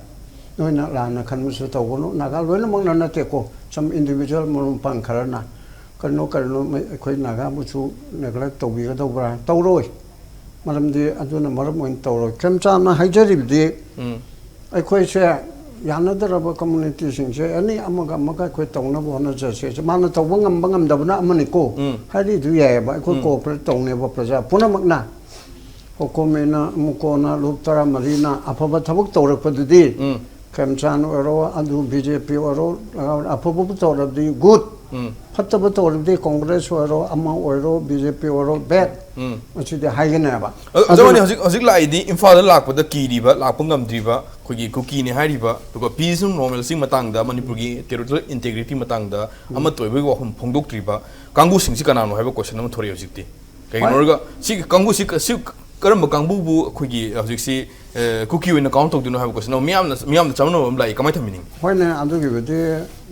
ꯅꯣꯏꯅ ꯂꯥꯟꯅ ꯈꯟꯕꯁꯨ ꯇꯧꯒꯅꯨ꯫ ꯅꯥꯒꯥ ꯂꯣꯏꯅꯃꯛꯅ ꯅꯠꯇꯦꯀꯣ, some individual ꯃꯔꯨꯞ ꯃꯄꯥꯡ ꯈꯔꯅ ꯀꯔꯤꯅꯣ ꯀꯔꯤꯅꯣ ꯃ-, ꯑꯩꯈꯣꯏ ꯅꯥꯒꯥꯕꯨꯁꯨ neglect ꯇꯧꯕꯤꯒꯗꯧꯕ꯭ꯔꯥ? ꯇꯧꯔꯣꯏ꯫ ꯃꯔꯝꯗꯤ ꯑꯗꯨꯅ ꯃꯔꯝ ꯑꯣꯏꯅ ꯇꯧꯔꯣꯏ꯫ ꯈꯦꯝꯆꯥꯟꯅ ꯍꯥꯏꯖꯔꯤꯕꯗꯤ ꯎꯝ꯫ ꯑꯩꯈꯣꯏꯁꯦ ꯌꯥꯅꯗ꯭ꯔꯕ ꯀꯝꯃꯨꯅꯤꯇꯤꯁꯤꯡꯁꯦ ꯑꯦꯅꯤ ꯑꯃꯒ ꯑꯃꯒ ꯑꯩꯈꯣꯏ ꯇꯧꯅꯕ ꯍꯣꯠꯅꯖꯁꯦ꯫ ꯃꯥꯅ ꯇꯧꯕ ꯉꯝꯕ ꯉꯝꯗꯕꯅ ꯑꯃꯅꯤꯀꯣ꯫ ꯎꯝ꯫ ꯍꯥꯏꯔꯤꯗꯨ ꯌꯥꯏꯑꯕ꯫ ꯑꯩꯈꯣꯏ ꯎꯝ꯫ ꯀꯣꯑꯣꯄꯔꯦꯠ ꯇꯧꯅꯦꯕ ꯄ꯭ꯔꯖꯥ ꯄꯨꯝꯅꯃꯛꯅ꯫ ꯍꯣꯀꯣꯃꯦꯅ, ꯃꯨꯀꯣꯅ, ꯂꯨꯞ ꯇꯔꯥꯃꯔꯤꯅ ꯑꯐꯕ ꯊꯕꯛ ꯇꯧꯔꯛꯄꯗꯨꯗꯤ ꯎꯝ꯫ ꯈꯦꯝꯆꯥꯟ ꯑꯣꯏꯔꯣ, ꯑꯗꯨ ꯕꯤ ꯖꯦ ꯄꯤ ꯑꯣꯏꯔꯣ, ꯑꯐꯕꯕꯨ ꯇꯧꯔꯕꯗꯤ ꯒꯨꯗ꯫ ꯎꯝ꯫ ꯐꯠꯇꯕ ꯇꯧꯔꯕꯗꯤ ꯀꯣꯡꯒ꯭ꯔꯦꯁ ꯑꯣꯏꯔꯣ, ꯑꯃ ꯑꯣꯏꯔꯣ, ꯕꯤ ꯖꯦ ꯄꯤ ꯑꯣꯏꯔꯣ, ꯕꯦꯗ꯫ ꯎꯝ꯫ ꯃꯁꯤꯗꯤ ꯍꯥꯏꯒꯅꯦꯕ꯫ ꯑꯗꯣ ꯑꯗꯨꯅ ꯖꯋꯥꯅꯤ ꯍꯧꯖꯤꯛ, ꯍꯧꯖꯤꯛ ꯂꯥꯛꯏꯗꯤ ꯏꯝꯐꯥꯜꯗ ꯂꯥꯛꯄꯗ ꯀꯤꯔꯤꯕ, ꯂꯥꯛꯄ ꯉꯝꯗ꯭ꯔꯤꯕ ꯑꯩꯈꯣꯏꯒꯤ ꯀꯨꯀꯤꯅꯤ ꯍꯥꯏꯔꯤꯕ, ꯑꯗꯨꯒ peace and normalcy ꯃꯇꯥꯡꯗ, ꯃꯅꯤꯄꯨꯔꯒꯤ territorial integrity ꯃꯇꯥꯡꯗ ꯑꯃꯠꯇ ꯑꯣꯏꯕꯒꯤ ꯋꯥꯐꯝ ꯐꯣꯡꯗꯣꯛꯇ꯭ꯔꯤꯕ ꯀꯥꯡꯕꯨꯁꯤꯡꯁꯤ ꯀꯅꯥꯅꯣ ꯍꯥꯏꯕ question ꯑꯃ ꯊꯣꯔꯛꯑꯦ ꯍꯧꯖꯤꯛꯇꯤ꯫ ꯀꯩꯒꯤꯅꯣ ꯍꯣꯏ꯫ ꯍꯥꯏꯔꯒ ꯁꯤ ꯀꯥꯡꯕꯨꯁꯤ ꯀ-, ꯁꯤ ꯀꯔꯝꯕ ꯀꯥꯡꯕꯨꯕꯨ ꯑꯩꯈꯣꯏꯒꯤ ꯍꯧꯖꯤꯛꯁꯤ, ꯑ, ꯀꯨꯀꯤ ꯑꯣꯏꯅ count ꯇꯧꯗꯣꯏꯅꯣ ꯍꯥꯏꯕ question ꯑꯃ ꯃꯤꯌꯥꯝꯅ, ꯃꯤꯌꯥꯝꯅ ꯆꯃꯝꯅꯕ ꯑꯃ ꯂꯥꯛꯏ꯫ ꯀꯃꯥꯏꯅ ꯊꯝꯕꯤꯅꯤꯡꯉꯤ? ꯍꯣꯏꯅꯦ, ꯑꯗꯨꯒꯤꯕꯨꯗꯤ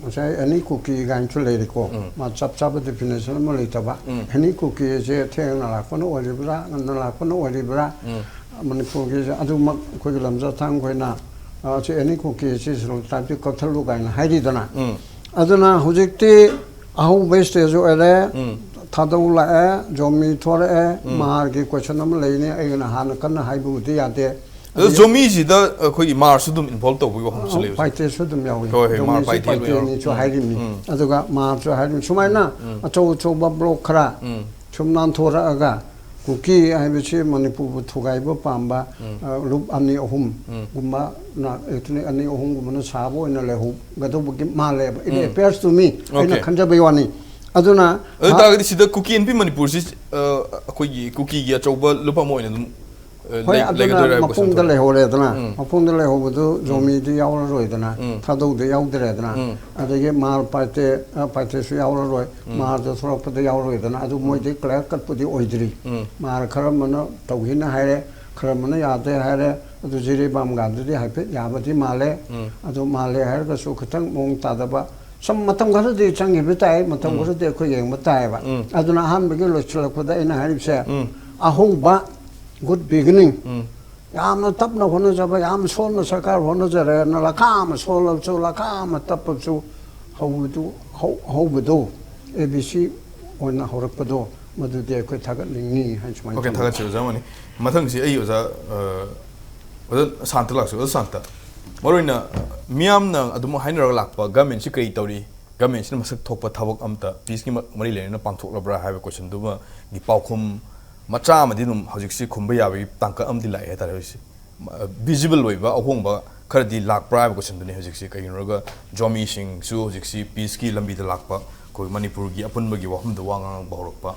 ꯉꯁꯥꯏ ꯑꯦꯅꯤ ꯀꯨꯀꯤ ꯀꯥꯏꯅꯁꯨ ꯂꯩꯔꯤꯀꯣ꯫ ꯎꯝ꯫ ꯃꯥ ꯆꯞ ꯆꯥꯕ definition ꯑꯃ ꯂꯩꯇꯕ꯫ ꯎꯝ꯫ ꯑꯦꯅꯤ ꯀꯨꯀꯤ ꯑꯁꯦ ꯊꯦꯡꯅ ꯂꯥꯛꯄꯅ ꯑꯣꯏꯔꯤꯕ꯭ꯔꯥ, ꯉꯟꯅ ꯂꯥꯛꯄꯅ ꯑꯣꯏꯔꯤꯕ꯭ꯔꯥ, ꯎꯝ꯫ ꯃꯅꯤꯄꯨꯔꯒꯤ ꯑꯗꯨꯃꯛ ꯑꯩꯈꯣꯏꯒꯤ ꯂꯝꯖꯥ ꯊꯥꯡ ꯈꯣꯏꯅ, ꯑ, ꯁꯤ ꯑꯦꯅꯤ ꯀꯨꯀꯤ ꯑꯁꯤ schedule tribe ꯇꯤ ꯀꯛꯊꯠꯂꯨ ꯀꯥꯏꯅ ꯍꯥꯏꯔꯤꯗꯅ꯫ ꯎꯝ꯫ ꯑꯗꯨꯅ ꯍꯧꯖꯤꯛꯇꯤ ꯑꯍꯧꯕ stage ꯑꯣꯏꯔꯦ, ꯎꯝ꯫ ꯊꯥꯗꯧ ꯂꯥꯛꯑꯦ, ꯖꯣꯃꯤ ꯊꯣꯔꯛꯑꯦ, ꯎꯝ꯫ ꯃꯍꯥꯔꯒꯤ question ꯑꯃ ꯂꯩꯅꯤ, ꯑꯩꯅ ꯍꯥꯟꯅ ꯀꯟꯅ ꯍꯥꯏꯕꯕꯨꯗꯤ ꯌꯥꯗꯦ꯫ ꯑꯗꯣ ꯖꯣꯃꯤꯁꯤꯗ ꯑꯩꯈꯣꯏꯒꯤ ꯃꯥꯔꯁꯨ ꯑꯗꯨꯝ involve ꯇꯧꯕꯒꯤ ꯋꯥꯐꯝꯁꯨ ꯂꯩꯕ꯫ ꯄꯥꯏꯇꯦꯁꯨ ꯑꯗꯨꯝ ꯌꯥꯎꯏ꯫ ꯍꯣꯏ, ꯍꯣꯏ, ꯃꯥꯔ ꯖꯣꯃꯤꯁꯤ ꯄꯥꯏꯇꯦ ꯂꯣꯏ ꯄꯥꯏꯇꯦꯅꯤꯁꯨ ꯌꯥꯎꯏ꯫ ꯍꯥꯏꯔꯤꯕꯅꯤ꯫ ꯎꯝ꯫ ꯑꯗꯨꯒ ꯃꯥꯔꯁꯨ ꯍꯥꯏꯔꯤꯕꯅꯤ꯫ ꯁꯨꯃꯥꯏꯅ ꯎꯝ꯫ ꯑꯆꯧ ꯑꯆꯧꯕ bloc ꯈꯔ ꯎꯝ꯫ ꯁꯨꯝ ꯅꯥꯟꯊꯣꯔꯛꯑꯒ ꯀꯨꯀꯤ ꯍꯥꯏꯕꯁꯤ ꯃꯅꯤꯄꯨꯔꯕꯨ ꯊꯨꯒꯥꯏꯕ ꯄꯥꯝꯕ, ꯎꯝ꯫ ꯑ, ꯂꯨꯞ ꯑꯅꯤ ꯑꯍꯨꯝ ꯎꯝ꯫ ꯒꯨꯝꯕ ꯅ-, ethnic ꯑꯅꯤ ꯑꯍꯨꯝꯒꯨꯝꯕꯅ ꯁꯥꯕ ꯑꯣꯏꯅ ꯂꯩꯍꯧꯒꯗꯧꯕꯒꯤ ꯃꯥꯜꯂꯦꯕ꯫ It um. appears to me, ꯑꯩꯅ Okay꯫ ꯈꯟꯖꯕꯩ ꯋꯥꯅꯤ꯫ ꯑꯗꯨꯅ ꯑꯗꯨ ꯑꯣꯏꯇꯥꯔꯒꯗꯤ ꯁꯤꯗ ꯀꯨꯀꯤ ꯑꯦꯟ ꯄꯤ ꯃꯅꯤꯄꯨꯔꯁꯤ, ꯑ, ꯑꯩꯈꯣꯏꯒꯤ ꯀꯨꯀꯤꯒꯤ ꯑꯆꯧꯕ ꯂꯨꯞ ꯑꯃ ꯑꯣꯏꯅ ꯑꯗꯨꯝ, ꯑ, ꯍꯣꯏ, ꯂꯩ-, ꯑꯗꯨꯅ ꯂꯩꯒꯗꯣꯏꯔꯥ ꯍꯥꯏꯕ question ꯃꯄꯨꯡꯗ ꯊꯣꯛꯑꯦ꯫ ꯂꯩꯍꯧꯔꯦꯗꯅ꯫ ꯎꯝ꯫ ꯃꯄꯨꯡꯗ ꯂꯩꯍꯧꯕꯗꯨ ꯖꯣꯃꯤꯗꯤ ꯌꯥꯎꯔꯔꯣꯏꯗꯅ, ꯎꯝ꯫ ꯊꯥꯗꯧꯗ ꯌꯥꯎꯗ꯭ꯔꯦꯗꯅ꯫ ꯎꯝ꯫ ꯑꯗꯒꯤ ꯃꯥꯔ ꯄꯥꯏꯇꯦ, ꯑ, ꯄꯥꯏꯇꯦꯁꯨ ꯌꯥꯎꯔꯔꯣꯏ꯫ ꯎꯝ꯫ ꯃꯥꯔꯗ ꯊꯣꯛꯂꯛꯄꯗ ꯌꯥꯎꯔꯔꯣꯏꯗꯅ꯫ ꯑꯗꯨ ꯃꯣꯏꯗꯤ clear cut ꯄꯨꯗꯤ ꯑꯣꯏꯗ꯭ꯔꯤ꯫ ꯎꯝ꯫ ꯃꯥꯔ ꯈꯔ ꯑꯃꯅ ꯇꯧꯒꯦꯅ ꯍꯥꯏꯔꯦ, ꯈꯔ ꯑꯃꯅ ꯌꯥꯗꯦ ꯍꯥꯏꯔꯦ꯫ ꯑꯗꯨ ꯖꯤꯔꯤꯕꯥꯝꯒꯥꯟꯗꯗꯤ ꯍꯥꯏꯐꯦꯠ ꯌꯥꯕꯗꯤ ꯃꯥꯜꯂꯦ꯫ ꯎꯝ꯫ ꯑꯗꯨ ꯃꯥꯜꯂꯦ ꯍꯥꯏꯔꯒꯁꯨ ꯈꯤꯇꯪ ꯃꯑꯣꯡ ꯇꯥꯗꯕ ꯁꯨꯝ ꯃꯇꯝ ꯈꯔꯗꯤ ꯆꯪꯈꯤꯕ ꯇꯥꯏ, ꯃꯇꯝ ꯎꯝ꯫ ꯈꯔꯗꯤ ꯑꯩꯈꯣꯏ ꯌꯦꯡꯕ ꯇꯥꯏꯌꯦꯕ꯫ ꯎꯝ꯫ ꯑꯗꯨꯅ ꯑꯍꯥꯟꯕꯒꯤ ꯂꯣꯏꯁꯤꯜꯂꯛꯄꯗ ꯑꯩꯅ ꯍꯥꯏꯔꯤꯕꯁꯦ, ꯎꯝ꯫ ꯑꯍꯧꯕ, good beginning꯫ ꯎꯝ꯫ ꯌꯥꯝꯅ ꯇꯞꯅ ꯍꯣꯠꯅꯖꯕ, ꯌꯥꯝ ꯁꯣꯟꯅ ꯁꯔꯀꯥꯔ ꯍꯣꯠꯅꯖꯔꯦꯅ ꯂꯈꯥ ꯑꯃ ꯁꯣꯜꯂꯕꯁꯨ, ꯂꯈꯥ ꯑꯃ ꯇꯞꯄꯕꯁꯨ, ꯍꯧꯕꯗꯨ, ꯍꯧ-, ꯍꯧꯕꯗꯣ, A B C ꯑꯣꯏꯅ ꯍꯧꯔꯛꯄꯗꯣ, ꯃꯗꯨꯗꯤ ꯑꯩꯈꯣꯏ ꯊꯥꯒꯠꯅꯤꯡꯉꯤ ꯍꯥꯏꯅ ꯁꯨꯃꯥꯏꯅ ꯑꯣꯀꯦ, ꯊꯝꯖꯒꯦ꯫ ꯊꯥꯒꯠꯆꯔꯤ, ꯑꯣꯖꯥ ꯃꯅꯤ꯫ ꯃꯊꯪꯁꯤ ꯑꯩ ꯑꯣꯖꯥ, ꯑ, ꯑꯣꯖꯥ ꯁꯥꯟꯇ ꯂꯥꯛꯆ-, ꯑꯣꯖꯥ ꯁꯥꯟꯇ꯫ ꯃꯔꯨꯑꯣꯏꯅ ꯃꯤꯌꯥꯝꯅ ꯑꯗꯨꯝ ꯍꯥꯏꯅꯔꯒ ꯂꯥꯛꯄ, ꯒꯃꯦꯟꯁꯤ ꯀꯔꯤ ꯇꯧꯔꯤ? ꯒꯃꯦꯟꯁꯤꯅ ꯃꯁꯛ ꯊꯣꯛꯄ ꯊꯕꯛ ꯑꯝꯇ ꯄꯤꯁꯀꯤ ꯃ-, ꯃꯔꯤ ꯂꯩꯅꯅ ꯄꯥꯡꯊꯣꯛꯂꯕ꯭ꯔꯥ ꯍꯥꯏꯕ ꯀꯣꯏꯁꯟꯗꯨꯃꯒꯤ ꯄꯥꯎꯈꯨꯝ ꯃꯆꯥ ꯑꯃꯗꯤ ꯑꯗꯨꯝ ꯍꯧꯖꯤꯛꯁꯤ ꯈꯨꯝꯕ ꯌꯥꯕꯒꯤ ꯇꯥꯡꯀꯛ ꯑꯃꯗꯤ ꯂꯥꯛꯑꯦ ꯍꯥꯏꯇꯥꯔꯦ ꯍꯧꯖꯤꯛꯁꯤ꯫ ꯃ-, ꯚꯤꯖꯤꯕꯜ ꯑꯣꯏꯕ ꯑꯍꯣꯡꯕ ꯈꯔꯗꯤ ꯂꯥꯛꯄ꯭ꯔꯥ ꯍꯥꯏꯕ ꯀꯣꯏꯁꯟꯗꯨꯅꯤ ꯍꯧꯖꯤꯛꯁꯤ꯫ ꯀꯩꯒꯤꯅꯣ ꯍꯥꯏꯔꯒ ꯖꯣꯃꯤꯁꯤꯡꯁꯨ ꯍꯧꯖꯤꯛꯁꯤ ꯄꯤꯁꯀꯤ ꯂꯝꯕꯤꯗ ꯂꯥꯛꯄ, ꯑꯩꯈꯣꯏ ꯃꯅꯤꯄꯨꯔꯒꯤ ꯑꯄꯨꯟꯕꯒꯤ ꯋꯥꯐꯝꯗ ꯋꯥ ꯉꯥꯡꯕ ꯍꯧꯔꯛꯄ,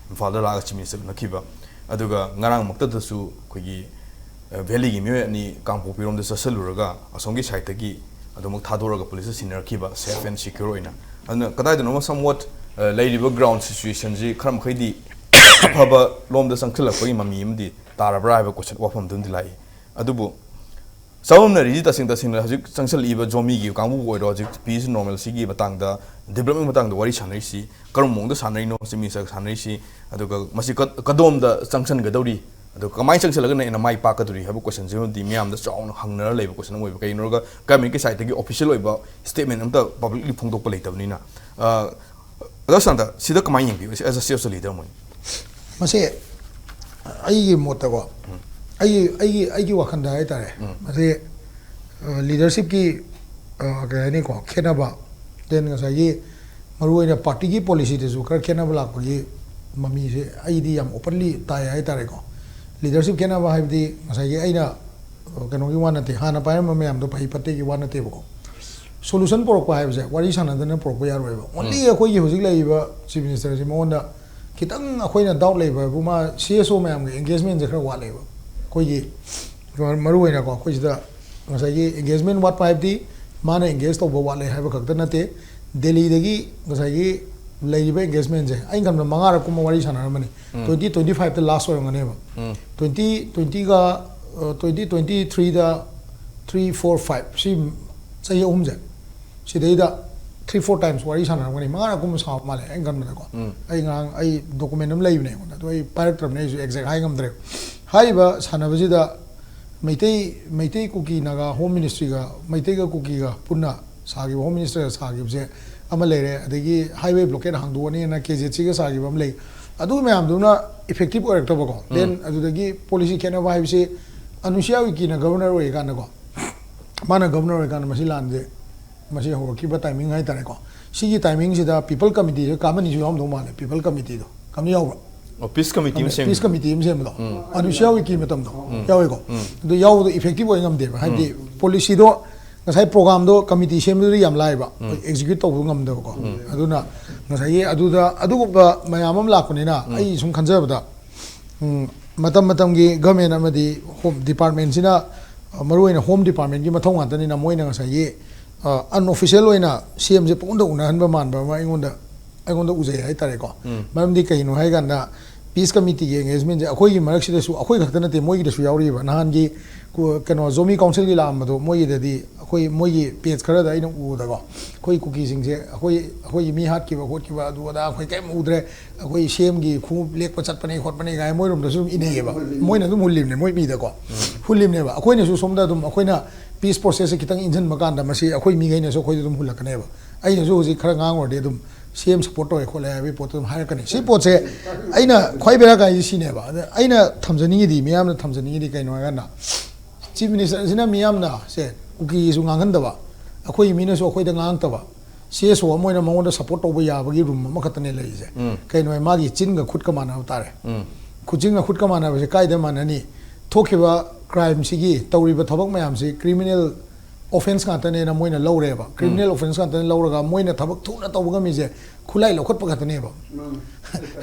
ꯏꯝꯐꯥꯜꯗ ꯂꯥꯛꯑꯒ ꯆꯤꯞ ꯃꯤꯅꯤꯁꯇꯔ ꯎꯅꯈꯤꯕ, ꯑꯗꯨꯒ ꯉꯔꯥꯡꯃꯛꯇꯗꯁꯨ ꯑꯩꯈꯣꯏꯒꯤ, ꯑ, ꯚꯦꯂꯤꯒꯤ ꯃꯤꯑꯣꯏ ꯑꯅꯤ ꯀꯥꯡꯄꯣꯛꯄꯤꯔꯣꯝꯗ ꯆꯠꯁꯜꯂꯨꯔꯒ ꯑꯁꯣꯝꯒꯤ ꯁꯥꯏꯠꯇꯒꯤ ꯑꯗꯨꯃꯛ ꯊꯥꯗꯣꯔꯒ ꯄꯨꯂꯤꯁꯇ ꯁꯤꯟꯅꯔꯛꯈꯤꯕ, ꯁꯦꯐ ꯑꯦꯟ ꯁꯦꯀ꯭ꯌꯣꯔ ꯑꯣꯏꯅ꯫ ꯑꯗꯨꯅ ꯀꯗꯥꯏꯗꯅꯣꯃ somewhat, ꯑ, ꯂꯩꯔꯤꯕ ꯒ꯭ꯔꯥꯎꯟ ꯁꯤꯆꯨꯋꯦꯁꯟꯁꯤ ꯈꯔ ꯃꯈꯩꯗꯤ ꯑꯐꯕ ꯂꯣꯝꯗ ꯆꯪꯁꯤꯜꯂꯛꯄꯒꯤ ꯃꯃꯤ ꯑꯃꯗꯤ ꯇꯥꯔꯕ꯭ꯔꯥ ꯍꯥꯏꯕ ꯀꯣꯏꯁꯟ, ꯋꯥꯐꯝꯗꯨꯃꯗꯤ ꯂꯥꯛꯏ꯫ ꯑꯗꯨꯕꯨ ꯆꯥꯎꯔꯝꯅꯔꯤꯁꯤ ꯇꯁꯦꯡ ꯇꯁꯦꯡꯅ ꯍꯧꯖꯤꯛ ꯆꯪꯁꯤꯜꯂꯛꯏꯕ ꯖꯣꯃꯤꯒꯤ ꯀꯥꯡꯕꯨꯕꯨ ꯑꯣꯏꯔꯣ, ꯍꯧꯖꯤꯛ ꯄꯤꯁ ꯅꯣꯔꯃꯦꯜꯁꯤꯒꯤ ꯃꯇꯥꯡꯗ, ꯗꯤꯕ꯭ꯂꯞꯃꯦꯟ ꯃꯇꯥꯡꯗ ꯋꯥꯔꯤ ꯁꯥꯟꯅꯔꯤꯁꯤ ꯀꯔꯝꯕ ꯃꯑꯣꯡꯗ ꯁꯥꯟꯅꯔꯤꯅꯣ, ꯆꯤꯞ ꯃꯤꯅꯤꯁꯇꯔꯒ ꯁꯥꯟꯅꯔꯤꯁꯤ, ꯑꯗꯨꯒ ꯃꯁꯤ ꯀ-, ꯀꯗꯣꯝꯗ ꯆꯪꯁꯤꯟꯒꯗꯧꯔꯤ, ꯑꯗꯨꯒ ꯀꯃꯥꯏꯅ ꯆꯪꯁꯤꯜꯂꯒꯅ ꯍꯦꯟꯅ ꯃꯥꯏ ꯄꯥꯛꯀꯗꯧꯔꯤ ꯍꯥꯏꯕ ꯀꯣꯏꯁꯟꯁꯤꯃꯗꯤ ꯃꯤꯌꯥꯝꯗ ꯆꯥꯎꯅ ꯍꯪꯅꯔ ꯂꯩꯕ ꯀꯣꯏꯁꯟ ꯑꯃ ꯑꯣꯏꯕ꯫ ꯀꯩꯒꯤꯅꯣ ꯍꯥꯏꯔꯒ ꯒꯃꯦꯟꯒꯤ ꯁꯥꯏꯠꯇꯒꯤ ꯑꯣꯐꯤꯁꯤꯌꯦꯜ ꯑꯣꯏꯕ ꯁ꯭ꯇꯦꯠꯃꯦꯟ ꯑꯝꯇ ꯄꯕ꯭ꯂꯤꯛꯂꯤ ꯐꯣꯡꯗꯣꯛꯄ ꯂꯩꯇꯕꯅꯤꯅ, ꯑ, ꯑꯣꯖꯥ ꯁꯥꯟꯇ, ꯁꯤꯗ ꯀꯃꯥꯏꯅ ꯌꯦꯡꯕꯤꯌꯨ? As a state of leader ꯑꯃ ꯑꯣꯏꯅ꯫ ꯃꯁꯦ ꯑꯩꯒꯤ ꯃꯣꯠꯇꯀꯣ, ꯎꯝ꯫ ꯑꯩꯒꯤ, ꯑꯩꯒꯤ, ꯑꯩꯒꯤ ꯋꯥꯈꯜꯗ ꯍꯥꯏꯇꯥꯔꯦ, ꯎꯝ꯫ ꯃꯁꯤ, ꯑ, ꯂꯤꯗꯔꯁꯤꯞꯀꯤ, ꯑ, ꯀꯩ ꯍꯥꯏꯅꯤꯀꯣ, ꯈꯦꯠꯅꯕ, then ꯉꯁꯥꯏꯒꯤ ꯃꯔꯨꯑꯣꯏꯅ ꯄꯥꯔꯇꯤꯒꯤ ꯄꯣꯂꯤꯁꯤꯗꯁꯨ ꯈꯔ ꯈꯦꯠꯅꯕ ꯂꯥꯛꯄꯒꯤ ꯃꯃꯤꯁꯦ ꯑꯩꯗꯤ ꯌꯥꯝ ꯑꯣꯄꯟꯂꯤ ꯇꯥꯏ ꯍꯥꯏꯇꯥꯔꯦꯀꯣ꯫ ꯂꯤꯗꯔꯁꯤꯞ ꯈꯦꯠꯅꯕ ꯍꯥꯏꯕꯗꯤ ꯉꯁꯥꯏꯒꯤ ꯑꯩꯅ, ꯑ, ꯀꯩꯅꯣꯒꯤ ꯋꯥ ꯅꯠꯇꯦ, ꯍꯥꯟꯅ ꯄꯥꯏꯔꯝꯕ ꯃꯌꯥꯝꯗꯣ ꯐꯩ ꯐꯠꯇꯦꯒꯤ ꯋꯥ ꯅꯠꯇꯦꯕꯀꯣ꯫ ꯁꯣꯂꯨꯁꯟ ꯄꯨꯔꯛꯄ ꯍꯥꯏꯕꯁꯦ ꯋꯥꯔꯤ ꯁꯥꯟꯅꯗꯅ ꯄꯨꯔꯛꯄ ꯌꯥꯔꯣꯏꯕ꯫ ꯑꯣꯟꯂꯤ ꯎꯝ꯫ ꯑꯩꯈꯣꯏꯒꯤ ꯍꯧꯖꯤꯛ ꯂꯩꯔꯤꯕ ꯆꯤꯐ ꯃꯤꯅꯤꯁꯇꯔꯁꯦ, ꯃꯉꯣꯟꯗ ꯈꯤꯇꯪ ꯑꯩꯈꯣꯏꯅ ꯗꯥꯎꯠ ꯂꯩꯕ ꯍꯥꯏꯕꯨ, ꯃꯥ ꯁꯤ ꯑꯦꯁ ꯑꯣ ꯃꯌꯥꯝꯒ ꯑꯦꯡꯒꯦꯖꯃꯦꯟꯁꯦ ꯈꯔ ꯋꯥꯠꯂꯦꯕ꯫ ꯑꯩꯈꯣꯏꯒꯤ ꯃꯔꯨ ꯑꯣꯏꯅꯀꯣ, ꯑꯩꯈꯣꯏ ꯁꯤꯗ ꯉꯁꯥꯏꯒꯤ ꯑꯦꯡꯒꯦꯖꯃꯦꯟ ꯋꯥꯠꯄ ꯍꯥꯏꯕꯗꯤ ꯃꯥꯅ ꯑꯦꯡꯒꯦꯖ ꯇꯧꯕ ꯋꯥꯠꯂꯦ ꯍꯥꯏꯕ ꯈꯛꯇ ꯅꯠꯇꯦ, ꯗꯦꯜꯂꯤꯗꯒꯤ ꯉꯁꯥꯏꯒꯤ ꯂꯩꯔꯤꯕ ꯑꯦꯡꯒꯦꯖꯃꯦꯟꯁꯦ ꯑꯩꯅ ꯈꯟꯕꯗ ꯃꯉꯥꯔꯛ ꯀꯨꯝꯕ ꯋꯥꯔꯤ ꯁꯥꯟꯅꯔꯝꯃꯅꯤ꯫ ꯎꯝ꯫ Twenty twenty fiveꯇ ꯂꯥꯁ ꯑꯣꯏꯔꯝꯒꯅꯦꯕ꯫ ꯎꯝ꯫ Twenty twentyꯒ, ꯑ, twenty twenty threeꯗ three, four, five, ꯁꯤ ꯆꯍꯤ ꯑꯍꯨꯝꯁꯦ, ꯁꯤꯗꯩꯗ three four times ꯋꯥꯔꯤ ꯁꯥꯟꯅꯔꯝꯒꯅꯤ, ꯃꯉꯥꯔꯛ ꯀꯨꯝꯕ ꯁꯥꯕ ꯃꯥꯜꯂꯦ ꯑꯩꯅ ꯈꯟꯕꯗꯀꯣ꯫ ꯑꯩ ꯉꯔꯥꯡ ꯑꯩ document ꯑꯃ ꯂꯩꯕꯅꯦ ꯑꯩꯉꯣꯟꯗ, ꯑꯗꯣ ꯑꯩ ꯄꯥꯏꯔꯛꯇ꯭ꯔꯕꯅꯦ, ꯑꯩꯁꯨ exact ꯍꯥꯏ ꯉꯝꯗ꯭ꯔꯦ꯫ ꯍꯥꯏꯔꯤꯕ ꯁꯥꯟꯅꯕꯁꯤꯗ ꯃꯩꯇꯩ ꯃꯩꯇꯩ ꯀꯨꯀꯤ ꯅꯥꯒꯥ Home Ministryꯒ, ꯃꯩꯇꯩꯒ ꯀꯨꯀꯤꯒ ꯄꯨꯟꯅ ꯁꯥꯈꯤꯕ, Home Ministerꯒ ꯁꯥꯈꯤꯕꯁꯦ ꯑꯃ ꯂꯩꯔꯦ, ꯑꯗꯒꯤ highway blockade ꯍꯥꯡꯗꯣꯛꯑꯅꯤꯅ KZCꯒ ꯁꯥꯈꯤꯕ ꯑꯃ ꯂꯩ꯫ ꯑꯗꯨ ꯃꯌꯥꯝꯗꯨꯅ effective ꯑꯣꯏꯔꯛꯇꯕꯀꯣ꯫ Then ꯑꯗꯨꯗꯒꯤ policy ꯈꯦꯠꯅꯕ ꯍꯥꯏꯕꯁꯤ ꯑꯅꯨꯁꯤꯌꯥ ꯎꯏꯀꯤꯅ governor ꯑꯣꯏꯔꯤꯀꯥꯟꯗꯀꯣ, ꯃꯥꯅ governor ꯑꯣꯏꯔꯤꯀꯥꯟꯗ ꯃꯁꯤ ꯂꯥꯟꯁꯦ, ꯃꯁꯤ ꯍꯧꯔꯛꯈꯤꯕ timing ꯍꯥꯏꯇꯥꯔꯦꯀꯣ꯫ ꯁꯤꯒꯤ timingꯁꯤꯗ People Committeeꯁꯦ ꯀꯥꯃꯅꯤꯁꯨ ꯌꯥꯎꯔꯝꯗꯧ ꯃꯥꯜꯂꯦ꯫ People Committeeꯗꯣ ꯀꯝꯅ ꯌꯥꯎꯕ꯭ꯔꯥ? ꯑꯣ, peace committee ꯑꯃ ꯁꯦꯝ Peace Committee ꯑꯃ ꯁꯦꯝꯕꯗꯣ, ꯑꯅꯨꯁꯤꯌꯥ ꯎꯏꯀꯤ ꯃꯇꯝꯗꯣ ꯌꯥꯎꯋꯦꯀꯣ꯫ ꯑꯗꯨ ꯌꯥꯎꯕꯗꯣ effective ꯑꯣꯏ ꯉꯝꯗꯦꯕ, ꯍꯥꯏꯗꯤ policyꯗꯣ, ꯉꯁꯥꯏ programꯗꯣ committee ꯁꯦꯝꯕꯗꯨꯗꯤ ꯌꯥꯝ ꯂꯥꯏꯕ, execute ꯇꯧꯕ ꯉꯝꯗꯕꯀꯣ꯫ ꯑꯗꯨꯅ ꯉꯁꯥꯏꯒꯤ ꯑꯗꯨꯗ ꯑꯗꯨꯒꯨꯝꯕ ꯃꯌꯥꯝ ꯑꯃ ꯂꯥꯛꯄꯅꯤꯅ ꯑꯩ ꯁꯨꯝ ꯈꯟꯖꯕꯗ, ꯎꯝ, ꯃꯇꯝ ꯃꯇꯝꯒꯤ government ꯑꯃꯗꯤ Home Departmentꯁꯤꯅ, ꯑ, ꯃꯔꯨꯑꯣꯏꯅ Home Departmentꯀꯤ ꯃꯊꯧ ꯉꯥꯛꯇꯅꯤꯅ, ꯃꯣꯏꯅ ꯉꯁꯥꯏꯒꯤ, ꯑ, unofficial ꯑꯣꯏꯅ CMꯁꯦ ꯄꯨꯡꯗ ꯎꯅꯍꯟꯕ ꯃꯥꯟꯕ ꯑꯃ ꯑꯩꯉꯣꯟꯗ ꯑꯩꯉꯣꯟꯗ ꯎꯖꯩ ꯍꯥꯏꯇꯥꯔꯦꯀꯣ꯫ ꯃꯔꯝꯗꯤ ꯀꯩꯅꯣ ꯍꯥꯏ ꯀꯥꯟꯗ, Peace Committeeꯒꯤ engagementꯁꯦ ꯑꯩꯈꯣꯏꯒꯤ ꯃꯔꯛꯁꯤꯗꯁꯨ, ꯑꯩꯈꯣꯏ ꯈꯛꯇ ꯅꯠꯇꯦ, ꯃꯣꯏꯒꯤꯗꯁꯨ ꯌꯥꯎꯔꯤꯕ꯫ ꯅꯍꯥꯟꯒꯤ ꯀꯨ-, ꯀꯩꯅꯣ, Zomi Councilꯒꯤ ꯂꯥꯛꯑꯝꯕꯗꯣ, ꯃꯣꯏꯒꯤꯗꯗꯤ ꯑꯩꯈꯣꯏ, ꯃꯣꯏꯒꯤ page ꯈꯔꯗ ꯑꯩꯅ ꯎꯕꯗꯀꯣ, ꯑꯩꯈꯣꯏ ꯀꯨꯀꯤꯁꯤꯡꯁꯦ, ꯑꯩꯈꯣꯏ, ꯑꯩꯈꯣꯏꯒꯤ ꯃꯤ ꯍꯥꯠꯈꯤꯕ ꯈꯣꯠꯈꯤꯕ ꯑꯗꯨ ꯑꯗꯥ ꯑꯩꯈꯣꯏ ꯀꯔꯤꯝ ꯎꯗ꯭ꯔꯦ, ꯑꯩꯈꯣꯏ CMꯒꯤ ꯈꯣꯡꯎꯞ ꯂꯦꯛꯄ ꯆꯠꯄꯅꯦ ꯈꯣꯠꯄꯅꯦ ꯀꯥꯏꯅ ꯃꯣꯏꯔꯣꯝꯗꯁꯨ ꯑꯗꯨꯝ ꯏꯅꯩꯌꯦꯕ꯫ ꯃꯣꯏꯅ ꯑꯗꯨꯝ ꯍꯨꯜꯂꯤꯕꯅꯦ, ꯃꯣꯏ ꯃꯤꯗꯀꯣ ꯍꯨꯜꯂꯤꯕꯅꯦꯕ꯫ ꯑꯩꯈꯣꯏꯅꯁꯨ ꯁꯣꯝꯗ ꯑꯗꯨꯝ, ꯑꯩꯈꯣꯏꯅ peace processꯁꯦ ꯈꯤꯇꯪ ꯏꯟꯁꯤꯟꯕ ꯀꯥꯟꯗ, ꯃꯁꯤ ꯑꯩꯈꯣꯏ ꯃꯤꯈꯩꯅꯁꯨ ꯑꯩꯈꯣꯏꯗ ꯑꯗꯨꯝ ꯍꯨꯜꯂꯛꯀꯅꯦꯕ꯫ ꯑꯩꯅꯁꯨ ꯍꯧꯖꯤꯛ ꯈꯔ ꯉꯥꯡꯉꯨꯔꯗꯤ ꯑꯗꯨꯝ CM support ꯇꯧꯋꯦ ꯈꯣꯠꯂꯦ ꯍꯥꯏꯕꯒꯤ ꯄꯣꯠꯇꯣ ꯑꯗꯨꯝ ꯍꯥꯏꯔꯛꯀꯅꯤ꯫ ꯁꯤ ꯄꯣꯠꯁꯦ ꯑꯩꯅ ꯈ꯭ꯋꯥꯏ ꯕꯦꯔꯥ ꯀꯥꯏꯁꯦ ꯁꯤꯅꯦꯕ꯫ ꯑꯗ ꯑꯩꯅ ꯊꯝꯖꯅꯤꯡꯉꯤꯗꯤ, ꯃꯤꯌꯥꯝꯅ ꯊꯝꯖꯅꯤꯡꯉꯤꯗꯤ ꯀꯩꯅꯣ ꯍꯥꯏꯀꯥꯟꯗ, Chief Ministerꯁꯤꯅ ꯃꯤꯌꯥꯝꯅ ꯁꯦ ꯀꯨꯀꯤꯁꯨ ꯉꯥꯡꯍꯟꯗꯕ, ꯑꯩꯈꯣꯏꯒꯤ ꯃꯤꯅꯁꯨ ꯑꯩꯈꯣꯏꯗ ꯉꯥꯡꯉꯛꯇꯕ, CSO ꯑꯃ ꯑꯣꯏꯅ ꯃꯉꯣꯟꯗ support ꯇꯧꯕ ꯌꯥꯕꯒꯤ room ꯑꯃꯈꯛꯇꯅꯦ ꯂꯩꯔꯤꯁꯦ꯫ ꯀꯩꯅꯣ ꯍꯥꯏ, ꯃꯥꯒꯤ ꯆꯤꯟꯒ ꯈꯨꯠꯀ ꯃꯥꯟꯅꯕ ꯇꯥꯔꯦ꯫ ꯈꯨꯠꯆꯤꯟꯒ ꯈꯨꯠꯀ ꯃꯥꯟꯅꯕꯁꯦ ꯀꯥꯏꯗ ꯃꯥꯟꯅꯅꯤ? ꯊꯣꯛꯈꯤꯕ crimeꯁꯤꯒꯤ, ꯇꯧꯔꯤꯕ ꯊꯕꯛ ꯃꯌꯥꯝꯁꯤ criminal offence ꯉꯥꯛꯇꯅꯦꯅ ꯃꯣꯏꯅ ꯂꯧꯔꯦꯕ꯫ Criminal offence ꯉꯥꯛꯇꯅꯦ ꯂꯧꯔꯒ ꯃꯣꯏꯅ ꯊꯕꯛ ꯊꯨꯅ ꯇꯧꯕ ꯉꯝꯃꯤꯁꯦ ꯈꯨꯠꯂꯥꯏ ꯂꯧꯈꯠꯄ ꯈꯛꯇꯅꯦꯕ꯫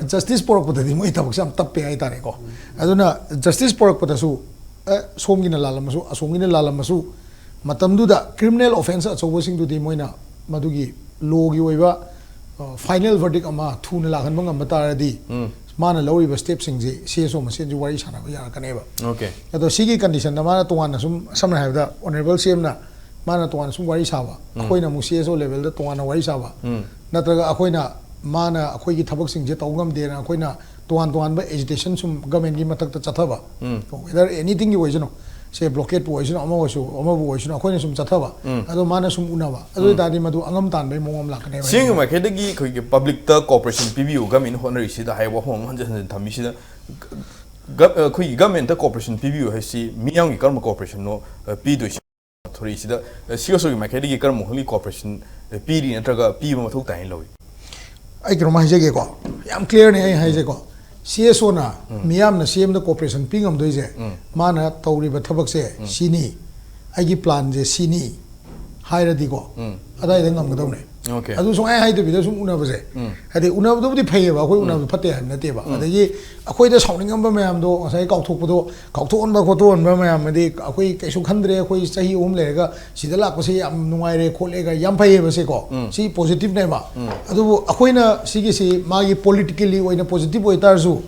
Justice ꯄꯣꯔꯛꯄꯗꯗꯤ ꯃꯣꯏ ꯊꯕꯛꯁꯦ ꯌꯥꯝ ꯇꯞꯄꯦ ꯍꯥꯏꯇꯥꯔꯦꯀꯣ꯫ ꯑꯗꯨꯅ justice ꯄꯣꯔꯛꯄꯗꯁꯨ, ꯑꯦ, ꯁꯣꯝꯒꯤꯅ ꯂꯥꯜꯂꯝꯃꯁꯨ, ꯑꯁꯣꯝꯒꯤꯅ ꯂꯥꯜꯂꯝꯃꯁꯨ, ꯃꯇꯝꯗꯨꯗ criminal offence ꯑꯆꯧꯕꯁꯤꯡꯗꯨꯗꯤ ꯃꯣꯏꯅ ꯃꯗꯨꯒꯤ lawꯒꯤ ꯑꯣꯏꯕ, ꯑ, final verdict ꯑꯃ ꯊꯨꯅ ꯂꯥꯛꯍꯟꯕ ꯉꯝꯕ ꯇꯥꯔꯗꯤ, ꯃꯥꯅ ꯂꯧꯔꯤꯕ stepꯁꯤꯡꯁꯤ CSO ꯃꯁꯦꯟꯁꯨ ꯋꯥꯔꯤ ꯁꯥꯟꯅꯕ ꯌꯥꯔꯛꯀꯅꯦꯕ꯫ Okay. ꯑꯗꯣ ꯁꯤꯒꯤ conditionꯗ ꯃꯥꯅ ꯇꯣꯉꯥꯟꯅ ꯁꯨꯝ, ꯁꯝꯅ ꯍꯥꯏꯔꯕꯗ Honourable CMꯅ ꯃꯥꯅ ꯇꯣꯉꯥꯟꯅ ꯁꯨꯝ ꯋꯥꯔꯤ ꯁꯥꯕ, ꯑꯩꯈꯣꯏꯅ ꯑꯃꯨꯛ C S O levelꯗ ꯇꯣꯉꯥꯟꯅ ꯋꯥꯔꯤ ꯁꯥꯕ, ꯅꯠꯇ꯭ꯔꯒ ꯑꯩꯈꯣꯏꯅ ꯃꯥꯅ ꯑꯩꯈꯣꯏꯒꯤ ꯊꯕꯛꯁꯤꯡꯁꯦ ꯇꯧ ꯉꯝꯗꯦꯅ ꯑꯩꯈꯣꯏꯅ ꯇꯣꯉꯥꯟ ꯇꯣꯉꯥꯟꯕ agitation ꯁꯨꯝ governmentꯀꯤ ꯃꯊꯛꯇ ꯆꯠꯊꯕ, whether anythingꯒꯤ ꯑꯣꯏꯁꯅꯨ, ꯁꯦ blockade ꯄꯨ ꯑꯣꯏꯁꯅꯨ, ꯑꯃ ꯑꯣꯏꯁꯨ, ꯑꯃꯕꯨ ꯑꯣꯏꯁꯅꯨ, ꯑꯩꯈꯣꯏꯅ ꯁꯨꯝ ꯆꯠꯊꯕ, ꯑꯗꯣ ꯃꯥꯅ ꯁꯨꯝ ꯎꯅꯕ, ꯑꯗꯨ ꯑꯣꯏꯇꯥꯔꯗꯤ ꯃꯗꯨ ꯑꯉꯝ ꯇꯥꯟꯕꯒꯤ ꯃꯑꯣꯡ ꯑꯃ ꯂꯥꯛꯀꯅꯦꯕ꯫ ꯁꯤꯒꯤ ꯃꯥꯏꯀꯩꯗꯒꯤ ꯑꯩꯈꯣꯏꯒꯤ publicꯇ cooperation ꯄꯤꯕꯤꯌꯨ, government ꯍꯣꯠꯅꯔꯤꯁꯤꯗ ꯍꯥꯏꯕ ꯋꯥꯐꯝ ꯑꯃ ꯍꯟꯖꯤꯟ ꯍꯟꯖꯤꯟ ꯊꯝꯃꯤꯁꯤꯗ, ꯒ-, ꯑꯩꯈꯣꯏꯒꯤ governmentꯇ cooperation ꯄꯤꯕꯤꯌꯨ ꯍꯥꯏꯁꯤ ꯃꯤꯌꯥꯝꯒꯤ ꯀꯔꯝꯕ cooperationꯅꯣ, ꯑ, ꯄꯤꯗꯣꯏꯁꯤ? ꯊꯣꯔꯛꯏꯁꯤꯗ, ꯑ, C S Oꯒꯤ ꯃꯥꯏꯀꯩꯗꯒꯤ ꯀꯔꯝꯕ ꯃꯈꯜꯒꯤ cooperation, ꯑ, ꯄꯤꯔꯤ ꯅꯠꯇ꯭ꯔꯒ ꯄꯤꯕ ꯃꯊꯧ ꯇꯥꯏꯅ ꯂꯧꯏ? ꯑꯩ ꯀꯩꯅꯣꯝ ꯍꯥꯏꯖꯒꯦꯀꯣ, ꯌꯥꯝ clearꯅꯦ ꯑꯩ ꯍꯥꯏꯁꯦꯀꯣ꯫ C S Oꯅ ꯃꯤꯌꯥꯝꯅ CMꯗ cooperation ꯄꯤ ꯉꯝꯗꯣꯏꯁꯦ, ꯃꯥꯅ ꯇꯧꯔꯤꯕ ꯊꯕꯛꯁꯦ ꯁꯤꯅꯤ, ꯑꯩꯒꯤ planꯁꯦ ꯁꯤꯅꯤ ꯍꯥꯏꯔꯗꯤꯀꯣ, ꯑꯗꯥꯏꯗ ꯉꯝꯒꯗꯧꯅꯦ꯫ Okay. ꯑꯗꯨ ꯁꯨꯡꯍꯥꯏ ꯍꯥꯏꯗꯕꯤꯗ ꯁꯨꯝ ꯎꯅꯕꯁꯦ, ꯍꯥꯏꯗꯤ ꯎꯅꯕꯗꯨꯕꯨꯗꯤ ꯐꯩꯌꯦꯕ, ꯑꯩꯈꯣꯏ ꯎꯅꯕꯗꯨ ꯐꯠꯇꯦ ꯍꯥꯏꯕ ꯅꯠꯇꯦꯕ꯫ ꯑꯗꯒꯤ ꯑꯩꯈꯣꯏꯗ ꯁꯥꯎꯅꯤꯡꯉꯝꯕ ꯃꯌꯥꯝꯗꯣ, ꯉꯁꯥꯏ ꯀꯥꯎꯊꯣꯛꯄꯗꯣ, ꯀꯥꯎꯊꯣꯛꯍꯟꯕ ꯈꯣꯠꯇꯣꯛꯍꯟꯕ ꯃꯌꯥꯝ, ꯑꯗꯩ ꯑꯩꯈꯣꯏ ꯀꯩꯁꯨ ꯈꯟꯗ꯭ꯔꯦ, ꯑꯩꯈꯣꯏ ꯆꯍꯤ ꯑꯍꯨꯝ ꯂꯩꯔꯒ ꯁꯤꯗ ꯂꯥꯛꯄꯁꯦ ꯌꯥꯝ ꯅꯨꯡꯉꯥꯏꯔꯦ ꯈꯣꯠꯂꯦꯒ ꯌꯥꯝ ꯐꯩꯌꯦꯕꯁꯦꯀꯣ, ꯁꯤ positiveꯅꯦꯕ꯫ ꯑꯗꯨꯕꯨ ꯑꯩꯈꯣꯏꯅ ꯁꯤꯒꯤꯁꯤ ꯃꯥꯒꯤ politically ꯑꯣꯏꯅ positive ꯑꯣꯏꯇꯥꯔꯁꯨ,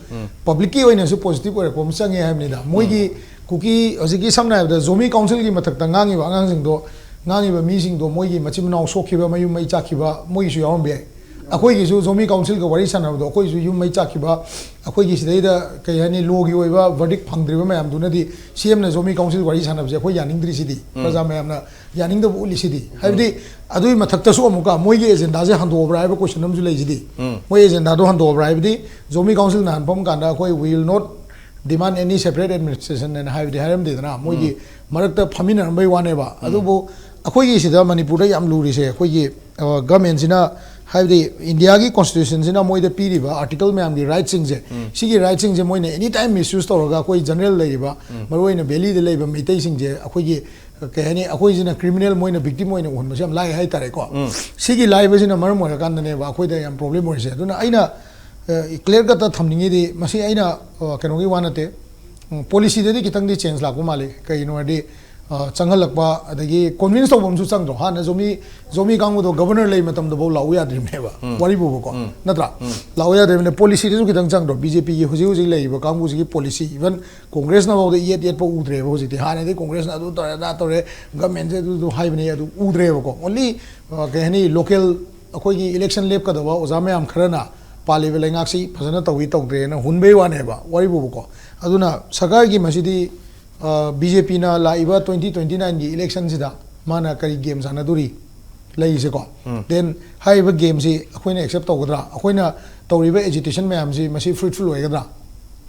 publicꯀꯤ ꯑꯣꯏꯅꯁꯨ positive ꯑꯣꯏꯔꯛꯄ ꯑꯃ ꯆꯪꯉꯦ ꯍꯥꯏꯕꯅꯤꯗ꯫ ꯃꯣꯏꯒꯤ ꯀꯨꯀꯤ, ꯍꯧꯖꯤꯛꯀꯤ ꯁꯝꯅ ꯍꯥꯏꯔꯕꯗ ꯖꯣꯃꯤ councilꯒꯤ ꯃꯊꯛꯇ ꯉꯥꯡꯉꯤꯕ ꯑꯉꯥꯡꯁꯤꯡꯗꯣ, ꯉꯥꯡꯉꯤꯕ ꯃꯤꯁꯤꯡꯗꯣ, ꯃꯣꯏꯒꯤ ꯃꯆꯤꯟ ꯃꯅꯥꯎ ꯁꯣꯛꯈꯤꯕ, ꯃꯌꯨꯝ ꯃꯩ ꯆꯥꯛꯈꯤꯕ, ꯃꯣꯏꯒꯤꯁꯨ ꯌꯥꯎꯔꯝꯕ ꯌꯥꯏ꯫ ꯑꯩꯈꯣꯏꯒꯤꯁꯨ ꯖꯣꯃꯤ councilꯒ ꯋꯥꯔꯤ ꯁꯥꯟꯅꯕꯗꯣ, ꯑꯩꯈꯣꯏꯁꯨ ꯌꯨꯝ ꯃꯩ ꯆꯥꯛꯈꯤꯕ, ꯑꯩꯈꯣꯏꯒꯤ ꯁꯤꯗꯩꯗ ꯀꯩ ꯍꯥꯏꯅꯤ, lawꯒꯤ ꯑꯣꯏꯕ verdict ꯐꯪꯗ꯭ꯔꯤꯕ ꯃꯌꯥꯝꯗꯨꯅꯗꯤ CMꯅ ꯖꯣꯃꯤ council ꯋꯥꯔꯤ ꯁꯥꯟꯅꯕꯁꯦ ꯑꯩꯈꯣꯏ ꯌꯥꯅꯤꯡꯗ꯭ꯔꯤꯁꯤꯗꯤ, ꯄ꯭ꯔꯖꯥ ꯃꯌꯥꯝꯅ ꯌꯥꯅꯤꯡꯗꯕ ꯎꯠꯂꯤꯁꯤꯗꯤ꯫ ꯍꯥꯏꯕꯗꯤ ꯑꯗꯨꯒꯤ ꯃꯊꯛꯇꯁꯨ ꯑꯃꯨꯛꯀ ꯃꯣꯏꯒꯤ agendaꯁꯦ ꯍꯟꯗꯣꯛꯑꯕ꯭ꯔꯥ ꯍꯥꯏꯕ question ꯑꯃꯁꯨ ꯂꯩꯁꯤꯗꯤ꯫ ꯃꯣꯏ agendaꯗꯣ ꯍꯟꯗꯣꯛꯑꯕ꯭ꯔꯥ ꯍꯥꯏꯕꯗꯤ, ꯖꯣꯃꯤ council ꯅꯍꯥꯟ ꯐꯝ ꯀꯥꯟꯗ ꯑꯩꯈꯣꯏ "We will not demand any separate administration" ꯍꯥꯏꯅ ꯍꯥꯏꯕꯗꯤ ꯍꯥꯏꯔꯝꯗꯦꯗꯅ, ꯃꯣꯏꯒꯤ ꯃꯔꯛꯇ ꯐꯝꯃꯤꯟꯅꯔꯝꯕꯩ ꯋꯥꯅꯦꯕ꯫ ꯑꯗꯨꯕꯨ ꯑꯩꯈꯣꯏꯒꯤ ꯁꯤꯗ ꯃꯅꯤꯄꯨꯔꯗ ꯌꯥꯝ ꯂꯨꯔꯤꯁꯦ, ꯑꯩꯈꯣꯏꯒꯤ, ꯑ, governmentꯁꯤꯅ, ꯍꯥꯏꯕꯗꯤ Indiaꯒꯤ constitutionꯁꯤꯅ ꯃꯣꯏꯗ ꯄꯤꯔꯤꯕ article ꯃꯌꯥꯝꯒꯤ rightꯁꯤꯡꯁꯦ, ꯁꯤꯒꯤ rightꯁꯤꯡꯁꯦ ꯃꯣꯏꯅ any time misuse ꯇꯧꯔꯒ ꯑꯩꯈꯣꯏ general ꯂꯩꯔꯤꯕ, ꯃꯔꯨꯑꯣꯏꯅ valleyꯗ ꯂꯩꯕ ꯃꯩꯇꯩꯁꯤꯡꯁꯦ, ꯑꯩꯈꯣꯏꯒꯤ, ꯀꯩ ꯍꯥꯏꯅꯤ, ꯑꯩꯈꯣꯏꯁꯤꯅ criminal, ꯃꯣꯏꯅ victim ꯑꯣꯏꯅ ꯎꯍꯟꯕꯁꯦ ꯌꯥꯝ ꯂꯥꯏ ꯍꯥꯏꯇꯥꯔꯦꯀꯣ꯫ ꯁꯤꯒꯤ ꯂꯥꯏꯕꯁꯤꯅ ꯃꯔꯝ ꯑꯣꯏꯔꯀꯥꯟꯗꯅꯦꯕ ꯑꯩꯈꯣꯏꯗ ꯌꯥꯝ problem ꯑꯣꯏꯔꯤꯁꯦ꯫ ꯑꯗꯨꯅ ꯑꯩꯅ, ꯑ, clear cutꯇ ꯊꯝꯅꯤꯡꯉꯤꯗꯤ, ꯃꯁꯤ ꯑꯩꯅ, ꯑ, ꯀꯩꯅꯣꯒꯤ ꯋꯥ ꯅꯠꯇꯦ, ꯎꯝ, policyꯗꯗꯤ ꯈꯤꯇꯪꯗꯤ change ꯂꯥꯛꯄ ꯃꯥꯜꯂꯤ꯫ ꯀꯩꯒꯤꯅꯣ ꯍꯥꯏꯗꯤ, ꯑ, ꯆꯪꯍꯜꯂꯛꯄ, ꯑꯗꯒꯤ convince ꯇꯧꯕ ꯑꯃꯁꯨ ꯆꯪꯗ꯭ꯔꯣ? ꯍꯥꯟꯅ ꯖꯣꯃꯤ, ꯖꯣꯃꯤ ꯀꯥꯡꯕꯨꯗꯣ governor ꯂꯩ ꯃꯇꯝꯗꯐꯥꯎ ꯂꯥꯛꯎ ꯌꯥꯗ꯭ꯔꯤꯕꯅꯦꯕ, ꯋꯥꯔꯤꯕꯨꯕꯀꯣ, ꯅꯠꯇ꯭ꯔꯥ? ꯂꯥꯛꯎ ꯌꯥꯗ꯭ꯔꯤꯕꯅꯦ꯫ Policyꯗꯁꯨ ꯈꯤꯇꯪ ꯆꯪꯗ꯭ꯔꯣ? BJPꯒꯤ ꯍꯧꯖꯤꯛ ꯍꯧꯖꯤꯛ ꯂꯩꯔꯤꯕ ꯀꯥꯡꯕꯨꯁꯤꯒꯤ policy, even Congressꯅꯐꯥꯎꯗ ꯌꯦꯠ ꯌꯦꯠꯄ ꯎꯗ꯭ꯔꯦꯕ ꯍꯧꯖꯤꯛꯇꯤ꯫ ꯍꯥꯟꯅꯗꯤ Congressꯅ ꯑꯗꯨ ꯇꯧꯔꯦ, ꯑꯗꯥ ꯇꯧꯔꯦ, governmentꯁꯦ ꯑꯗꯨ ꯑꯗꯨ ꯍꯥꯏꯕꯅꯦ, ꯑꯗꯨ ꯎꯗ꯭ꯔꯦꯕꯀꯣ꯫ Only, ꯑ, ꯀꯩ ꯍꯥꯏꯅꯤ, local ꯑꯩꯈꯣꯏꯒꯤ election ꯂꯦꯞꯀꯗꯕ ꯑꯣꯖꯥ ꯃꯌꯥꯝ ꯈꯔꯅ ꯄꯥꯜꯂꯤꯕ ꯂꯩꯉꯥꯛꯁꯤ ꯐꯖꯅ ꯇꯧꯏ ꯇꯧꯗ꯭ꯔꯦꯅ ꯍꯨꯟꯕꯩ ꯋꯥꯅꯦꯕ, ꯋꯥꯔꯤꯕꯨꯕꯀꯣ꯫ ꯑꯗꯨꯅ ꯁꯔꯀꯥꯔꯒꯤ ꯃꯁꯤꯗꯤ, ꯑ, BJPꯅ ꯂꯥꯛꯏꯕ twenty twenty nineꯒꯤ electionꯁꯤꯗ ꯃꯥꯅ ꯀꯔꯤ game ꯁꯥꯟꯅꯗꯣꯔꯤ ꯂꯩꯔꯤꯁꯦꯀꯣ? Then ꯍꯥꯏꯔꯤꯕ gameꯁꯤ ꯑꯩꯈꯣꯏꯅ accept ꯇꯧꯒꯗ꯭ꯔꯥ? ꯑꯩꯈꯣꯏꯅ ꯇꯧꯔꯤꯕ agitation ꯃꯌꯥꯝꯁꯤ ꯃꯁꯤ fruitful ꯑꯣꯏꯒꯗ꯭ꯔꯥ?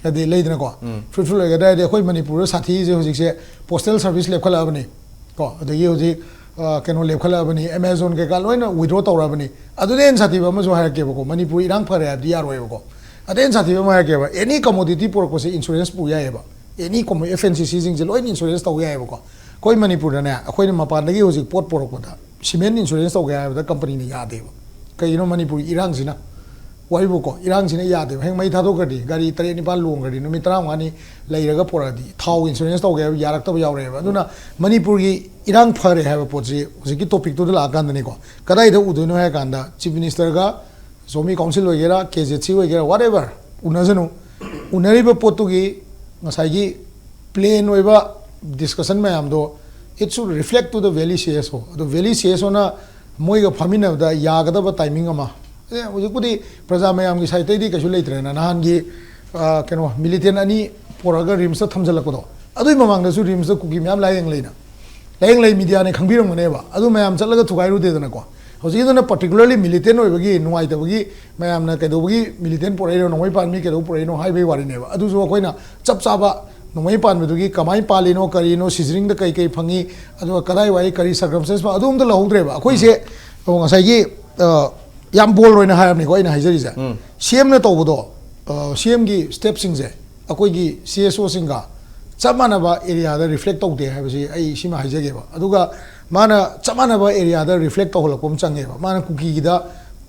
ꯍꯥꯏꯗꯤ ꯂꯩꯗꯅꯀꯣ, fruitful ꯑꯣꯏꯒꯗ꯭ꯔꯥ ꯍꯥꯏꯗꯤ ꯑꯩꯈꯣꯏ ꯃꯅꯤꯄꯨꯔꯗ ꯁꯥꯊꯤꯁꯦ ꯍꯧꯖꯤꯛꯁꯦ postal service ꯂꯦꯞꯈꯠꯂꯛꯑꯕꯅꯤ ꯀꯣ, ꯑꯗꯒꯤ ꯍꯧꯖꯤꯛ, ꯑ, ꯀꯩꯅꯣ ꯂꯦꯞꯈꯠꯂꯛꯑꯕꯅꯤ, Amazon ꯀꯩꯀꯥ ꯂꯣꯏꯅ withdraw ꯇꯧꯔꯛꯑꯕꯅꯤ꯫ ꯑꯗꯨꯗꯩ ꯍꯦꯟꯅ ꯁꯥꯊꯤꯕ ꯑꯃꯁꯨ ꯍꯥꯏꯔꯛꯀꯦꯕꯀꯣ, ꯃꯅꯤꯄꯨꯔ ꯏꯔꯥꯡ ꯐꯔꯦ ꯍꯥꯏꯕꯗꯤ ꯌꯥꯔꯣꯏꯕꯀꯣ꯫ ꯑꯗꯩ ꯍꯦꯟꯅ ꯁꯥꯊꯤꯕ ꯑꯃ ꯍꯥꯏꯔꯛꯀꯦꯕ, any commodity ꯄꯨꯔꯛꯄꯁꯦ insurance ꯄꯨ ꯌꯥꯏꯑꯕ꯫ Any commo-, FNCCꯁꯤꯡꯁꯦ ꯂꯣꯏꯅ insurance ꯇꯧ ꯌꯥꯏꯑꯕꯀꯣ꯫ ꯑꯩꯈꯣꯏ ꯃꯅꯤꯄꯨꯔꯗꯅꯦ, ꯑꯩꯈꯣꯏꯅ ꯃꯄꯥꯟꯗꯒꯤ ꯍꯧꯖꯤꯛ ꯄꯣꯠ ꯄꯨꯔꯛꯄꯗ cement insurance ꯇꯧꯒꯦ ꯍꯥꯏꯕꯗ companyꯅ ꯌꯥꯗꯦꯕ꯫ ꯀꯩꯒꯤꯅꯣ? ꯃꯅꯤꯄꯨꯔꯒꯤ ꯏꯔꯥꯡꯁꯤꯅ꯫ ꯋꯥꯔꯤꯕꯨꯀꯣ, ꯏꯔꯥꯡꯁꯤꯅ ꯌꯥꯗꯦꯕ꯫ ꯍꯌꯦꯡ ꯃꯩ ꯊꯥꯗꯣꯛꯈ꯭ꯔꯗꯤ, ꯒꯥꯔꯤ ꯇꯔꯦꯠ ꯅꯤꯄꯥꯜ ꯂꯣꯡꯈ꯭ꯔꯗꯤ, ꯅꯨꯃꯤꯠ ꯇꯔꯥꯃꯉꯥꯅꯤ ꯂꯩꯔꯒ ꯄꯨꯔꯛꯑꯗꯤ ꯊꯥꯎ insurance ꯇꯧꯒꯦ ꯍꯥꯏꯕ ꯌꯥꯔꯛꯇꯕ ꯌꯥꯎꯔꯛꯑꯦꯕ꯫ ꯑꯗꯨꯅ ꯃꯅꯤꯄꯨꯔꯒꯤ ꯏꯔꯥꯡ ꯐꯔꯦ ꯍꯥꯏꯕ ꯄꯣꯠꯁꯤ ꯍꯧꯖꯤꯛꯀꯤ topicꯇꯨꯗ ꯂꯥꯛꯑꯀꯥꯟꯗꯅꯤꯀꯣ, ꯀꯗꯥꯏꯗ ꯎꯗꯣꯏꯅꯣ ꯍꯥꯏꯔꯀꯥꯟꯗ, Chief Ministerꯒ ꯖꯣꯃꯤ council ꯑꯣꯏꯒꯦꯔꯥ, KZC ꯑꯣꯏꯒꯦꯔꯥ, whatever, ꯎꯅꯁꯅꯨ꯫ ꯎꯅꯔꯤꯕ ꯄꯣꯠꯇꯨꯒꯤ ꯉꯁꯥꯏꯒꯤ plain ꯑꯣꯏꯕ discussion ꯃꯌꯥꯝꯗꯣ, it should reflect to the valley CSO꯫ ꯑꯗꯣ valley CSOꯅ ꯃꯣꯏꯒ ꯐꯝꯃꯤꯟꯅꯕꯗ ꯌꯥꯒꯗꯕ timing ꯑꯃ꯫ ꯑꯦ, ꯍꯧꯖꯤꯛꯄꯨꯗꯤ ꯄ꯭ꯔꯖꯥ ꯃꯌꯥꯝꯒꯤ sideꯇꯩꯗꯤ ꯀꯩꯁꯨ ꯂꯩꯇ꯭ꯔꯦꯅ, ꯅꯍꯥꯟꯒꯤ, ꯑ, ꯀꯩꯅꯣ, militant ꯑꯅꯤ ꯄꯨꯔꯛꯑꯒ RIMSꯇ ꯊꯝꯖꯤꯜꯂꯛꯄꯗꯣ, ꯑꯗꯨꯏ ꯃꯃꯥꯡꯗꯁꯨ RIMSꯇ ꯀꯨꯀꯤ ꯃꯌꯥꯝ ꯂꯥꯏꯌꯦꯡ ꯂꯩꯅ, ꯂꯥꯏꯌꯦꯡ ꯂꯩ, mediaꯅ ꯈꯪꯕꯤꯔꯝꯒꯅꯦꯕ꯫ ꯑꯗꯨ ꯃꯌꯥꯝ ꯆꯠꯂꯒ ꯊꯨꯒꯥꯏꯔꯨꯗꯦꯗꯅꯀꯣ꯫ ꯍꯧꯖꯤꯛꯀꯤꯗꯨꯅ particularly militant ꯑꯣꯏꯕꯒꯤ ꯅꯨꯡꯉꯥꯏꯇꯕꯒꯤ, ꯃꯌꯥꯝꯅ ꯀꯩꯗꯧꯕꯒꯤ militant ꯄꯨꯔꯛꯏꯅꯣ, ꯅꯣꯡꯃꯩ ꯄꯥꯟꯕꯤ ꯀꯩꯗꯧꯕ ꯄꯨꯔꯛꯏꯅꯣ ꯍꯥꯏꯕꯒꯤ ꯋꯥꯔꯤꯅꯦꯕ꯫ ꯑꯗꯨꯁꯨ ꯑꯩꯈꯣꯏꯅ ꯆꯞ ꯆꯥꯕ ꯅꯣꯡꯃꯩ ꯄꯥꯟꯕꯗꯨꯒꯤ ꯀꯃꯥꯏꯅ ꯄꯥꯜꯂꯤꯅꯣ, ꯀꯔꯤꯅꯣ, seizingꯗ ꯀꯩ ꯀꯩ ꯐꯪꯉꯤ, ꯑꯗꯨꯒ ꯀꯗꯥꯏ ꯋꯥꯏ ꯀꯔꯤ circumstance ꯐꯪ-, ꯑꯗꯨ ꯑꯝꯇ ꯂꯧꯍꯧꯗ꯭ꯔꯦꯕ꯫ ꯑꯩꯈꯣꯏꯁꯦ, ꯑꯣ, ꯉꯁꯥꯏꯒꯤ, ꯑ, ꯌꯥꯝ bold ꯑꯣꯏꯅ ꯍꯥꯏꯔꯕꯅꯤꯀꯣ ꯑꯩꯅ ꯍꯥꯏꯖꯔꯤꯁꯦ꯫ CMꯅ ꯇꯧꯕꯗꯣ, ꯑ, CMꯒꯤ stepꯁꯤꯡꯁꯦ ꯑꯩꯈꯣꯏꯒꯤ CSOꯁꯤꯡꯒ ꯆꯞ ꯃꯥꯟꯅꯕ areaꯗ reflect ꯇꯧꯗꯦ ꯍꯥꯏꯕꯁꯤ ꯑꯩ ꯁꯤꯃ ꯍꯥꯏꯖꯒꯦꯕ꯫ ꯑꯗꯨꯒ ꯃꯥꯅ ꯆꯞ ꯃꯥꯟꯅꯕ areaꯗ reflect ꯇꯧꯍꯜꯂꯛꯄ ꯑꯃ ꯆꯪꯉꯦꯕ꯫ ꯃꯥꯅ ꯀꯨꯀꯤꯒꯤꯗ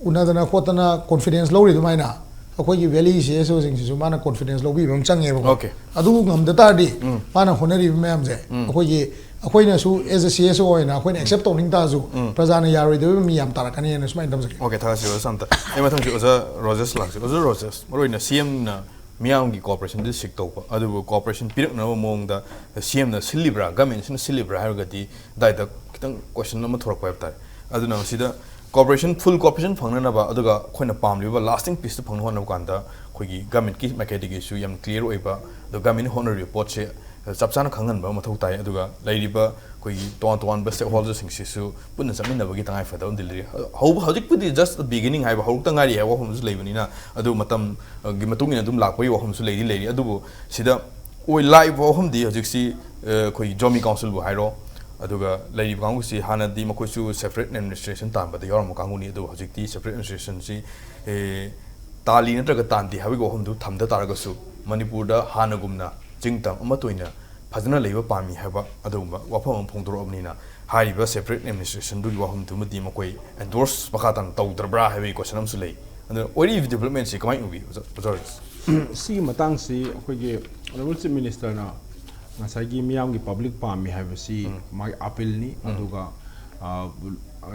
ꯎꯅꯗꯅ ꯈꯣꯠꯇꯅ confidence ꯂꯧꯔꯤ ꯑꯗꯨꯃꯥꯏꯅ ꯑꯩꯈꯣꯏꯒꯤ valley CSOꯁꯤꯡꯁꯤꯁꯨ ꯃꯥꯅ confidence ꯂꯧꯕꯤꯕ ꯑꯃ ꯆꯪꯉꯦꯕꯀꯣ꯫ Okay. ꯑꯗꯨ ꯉꯝꯗ ꯇꯥꯔꯗꯤ ꯃꯥꯅ ꯍꯣꯠꯅꯔꯤꯕ ꯃꯌꯥꯝꯁꯦ ꯑꯩꯈꯣꯏꯒꯤ ꯑꯩꯈꯣꯏꯅꯁꯨ as a C S O ꯑꯣꯏꯅ ꯑꯩꯈꯣꯏꯅ accept ꯇꯧꯅꯤꯡ ꯇꯥꯔꯁꯨ, ꯎꯝ꯫ ꯄ꯭ꯔꯖꯥꯅ ꯌꯥꯔꯣꯏꯗꯕ ꯃꯤ ꯌꯥꯝ ꯇꯥꯔꯛꯀꯅꯤꯅ ꯁꯨꯃꯥꯏꯅ ꯊꯝꯖꯒꯦ꯫ ꯑꯣꯀꯦ, ꯊꯥꯒꯠꯆꯔꯤ ꯑꯣꯖꯥ ꯑꯝꯇ꯫ ꯑꯩ ꯃꯊꯪꯁꯤ ꯑꯣꯖꯥ ꯔꯣꯖꯦꯁ ꯂꯥꯛꯁꯤ꯫ ꯑꯣꯖꯥ ꯔꯣꯖꯦꯁ, ꯃꯔꯨꯑꯣꯏꯅ C M ꯅ ꯃꯤꯌꯥꯝꯒꯤ cooperation ꯗꯤ seek ꯇꯧꯕ, ꯑꯗꯨꯕꯨ cooperation ꯄꯤꯔꯛꯅꯕ ꯃꯑꯣꯡꯗ C M ꯅ ꯁꯤꯜꯂꯤꯕ꯭ꯔꯥ, government ꯁꯤꯅ ꯁꯤꯜꯂꯤꯕ꯭ꯔꯥ ꯍꯥꯏꯔꯒꯗꯤ ꯑꯗꯥꯏꯗ ꯈꯤꯇꯪ question ꯑꯃ ꯊꯣꯔꯛꯄ ꯍꯥꯏꯕ ꯇꯥꯔꯦ꯫ ꯑꯗꯨꯅ ꯃꯁꯤꯗ cooperation, full cooperation ꯐꯪꯅꯅꯕ, ꯑꯗꯨꯒ ꯑꯩꯈꯣꯏꯅ ꯄꯥꯝꯂꯤꯕ lasting peace ꯇꯨ ꯐꯪꯅꯕ ꯍꯣꯠꯅꯕ ꯀꯥꯟꯗ ꯑꯩꯈꯣꯏꯒꯤ government ꯀꯤ ꯃꯥꯏꯀꯩꯗꯒꯤꯁꯨ ꯌꯥꯝ clear ꯑꯣꯏꯕ, ꯑꯗꯣ government ꯅ ꯍꯣꯠꯅꯔꯤꯕ ꯄꯣꯠꯁꯦ ꯆꯞ ꯆꯥꯅ ꯈꯪꯍꯟꯕ ꯑꯃ ꯃꯊꯧ ꯇꯥꯏ꯫ ꯑꯗꯨꯒ ꯂꯩꯔꯤꯕ ꯑꯩꯈꯣꯏꯒꯤ ꯇꯣꯉꯥꯟ ꯇꯣꯉꯥꯟꯕ stakeholder ꯁꯤꯡꯁꯤꯁꯨ ꯄꯨꯟꯅ ꯆꯠꯃꯤꯟꯅꯕꯒꯤ ꯇꯉꯥꯏ ꯐꯗꯕ ꯑꯃꯗꯤ ꯂꯩꯔꯤ꯫ ꯍꯧꯕ ꯍꯧꯖꯤꯛꯄꯨꯗꯤ just the beginning ꯍꯥꯏꯕ, ꯍꯧꯔꯛꯇ ꯉꯥꯏꯔꯤ ꯍꯥꯏꯕ ꯋꯥꯐꯝꯁꯨ ꯂꯩꯕꯅꯤꯅ, ꯑꯗꯨ ꯃꯇꯝꯒꯤ ꯃꯇꯨꯡ ꯏꯟꯅ ꯑꯗꯨꯝ ꯂꯥꯛꯄꯒꯤ ꯋꯥꯐꯝꯁꯨ ꯂꯩꯗꯤ ꯂꯩꯔꯤ꯫ ꯑꯗꯨꯕꯨ ꯁꯤꯗ ꯑꯣꯏ ꯂꯥꯛꯏꯕ ꯋꯥꯐꯝꯗꯤ ꯍꯧꯖꯤꯛꯁꯤ, ꯑ, ꯑꯩꯈꯣꯏꯒꯤ Zomi Council ꯕꯨ ꯍꯥꯏꯔꯣ, ꯑꯗꯨꯒ ꯂꯩꯔꯤꯕ ꯀꯥꯡꯕꯨꯁꯤ ꯍꯥꯟꯅꯗꯤ ꯃꯈꯣꯏꯁꯨ separate administration ꯇꯥꯟꯕꯗ ꯌꯥꯎꯔꯝꯕ ꯀꯥꯡꯕꯨꯅꯤ꯫ ꯑꯗꯨꯕꯨ ꯍꯧꯖꯤꯛꯇꯤ separate administration ꯁꯤ, ꯑꯦ, ꯇꯥꯜꯂꯤ ꯅꯠꯇ꯭ꯔꯒ ꯇꯥꯟꯗꯦ ꯍꯥꯏꯕꯒꯤ ꯋꯥꯐꯝꯗꯨ ꯊꯝꯗ ꯇꯥꯔꯒꯁꯨ, ꯃꯅꯤꯄꯨꯔꯗ ꯍꯥꯟꯅꯒꯨꯝꯅ ꯆꯤꯡꯇꯝ ꯑꯃꯠꯇ ꯑꯣꯏꯅ ꯐꯖꯅ ꯂꯩꯕ ꯄꯥꯝꯃꯤ ꯍꯥꯏꯕ ꯑꯗꯨꯒꯨꯝꯕ ꯋꯥꯐꯝ ꯑꯃ ꯐꯣꯡꯗꯣꯔꯛꯑꯕꯅꯤꯅ, ꯍꯥꯏꯔꯤꯕ separate administration ꯗꯨꯒꯤ ꯋꯥꯐꯝꯗꯨꯃꯗꯤ ꯃꯈꯣꯏ endorse ꯃꯈꯥ ꯇꯥꯅ ꯇꯧꯗ꯭ꯔꯕ꯭ꯔꯥ ꯍꯥꯏꯕꯒꯤ question ꯑꯃꯁꯨ ꯂꯩ꯫ ꯑꯗꯨꯅ ꯑꯣꯏꯔꯤꯕ development ꯁꯤ ꯀꯃꯥꯏꯅ ꯎꯕꯤ, ꯑꯣꯖꯥ, ꯑꯣꯖꯥ ꯔꯣꯖꯦꯁ? ꯁꯤꯒꯤ ꯃꯇꯥꯡꯁꯤ ꯑꯩꯈꯣꯏꯒꯤ Honourable Chief Minister ꯅ ꯉꯁꯥꯏꯒꯤ ꯃꯤꯌꯥꯝꯒꯤ public ꯄꯥꯝꯃꯤ ꯍꯥꯏꯕꯁꯤ ꯎꯝ꯫ ꯃꯥꯒꯤ appeal ꯅꯤ꯫ ꯎꯝ꯫ ꯑꯗꯨꯒ, ꯑ,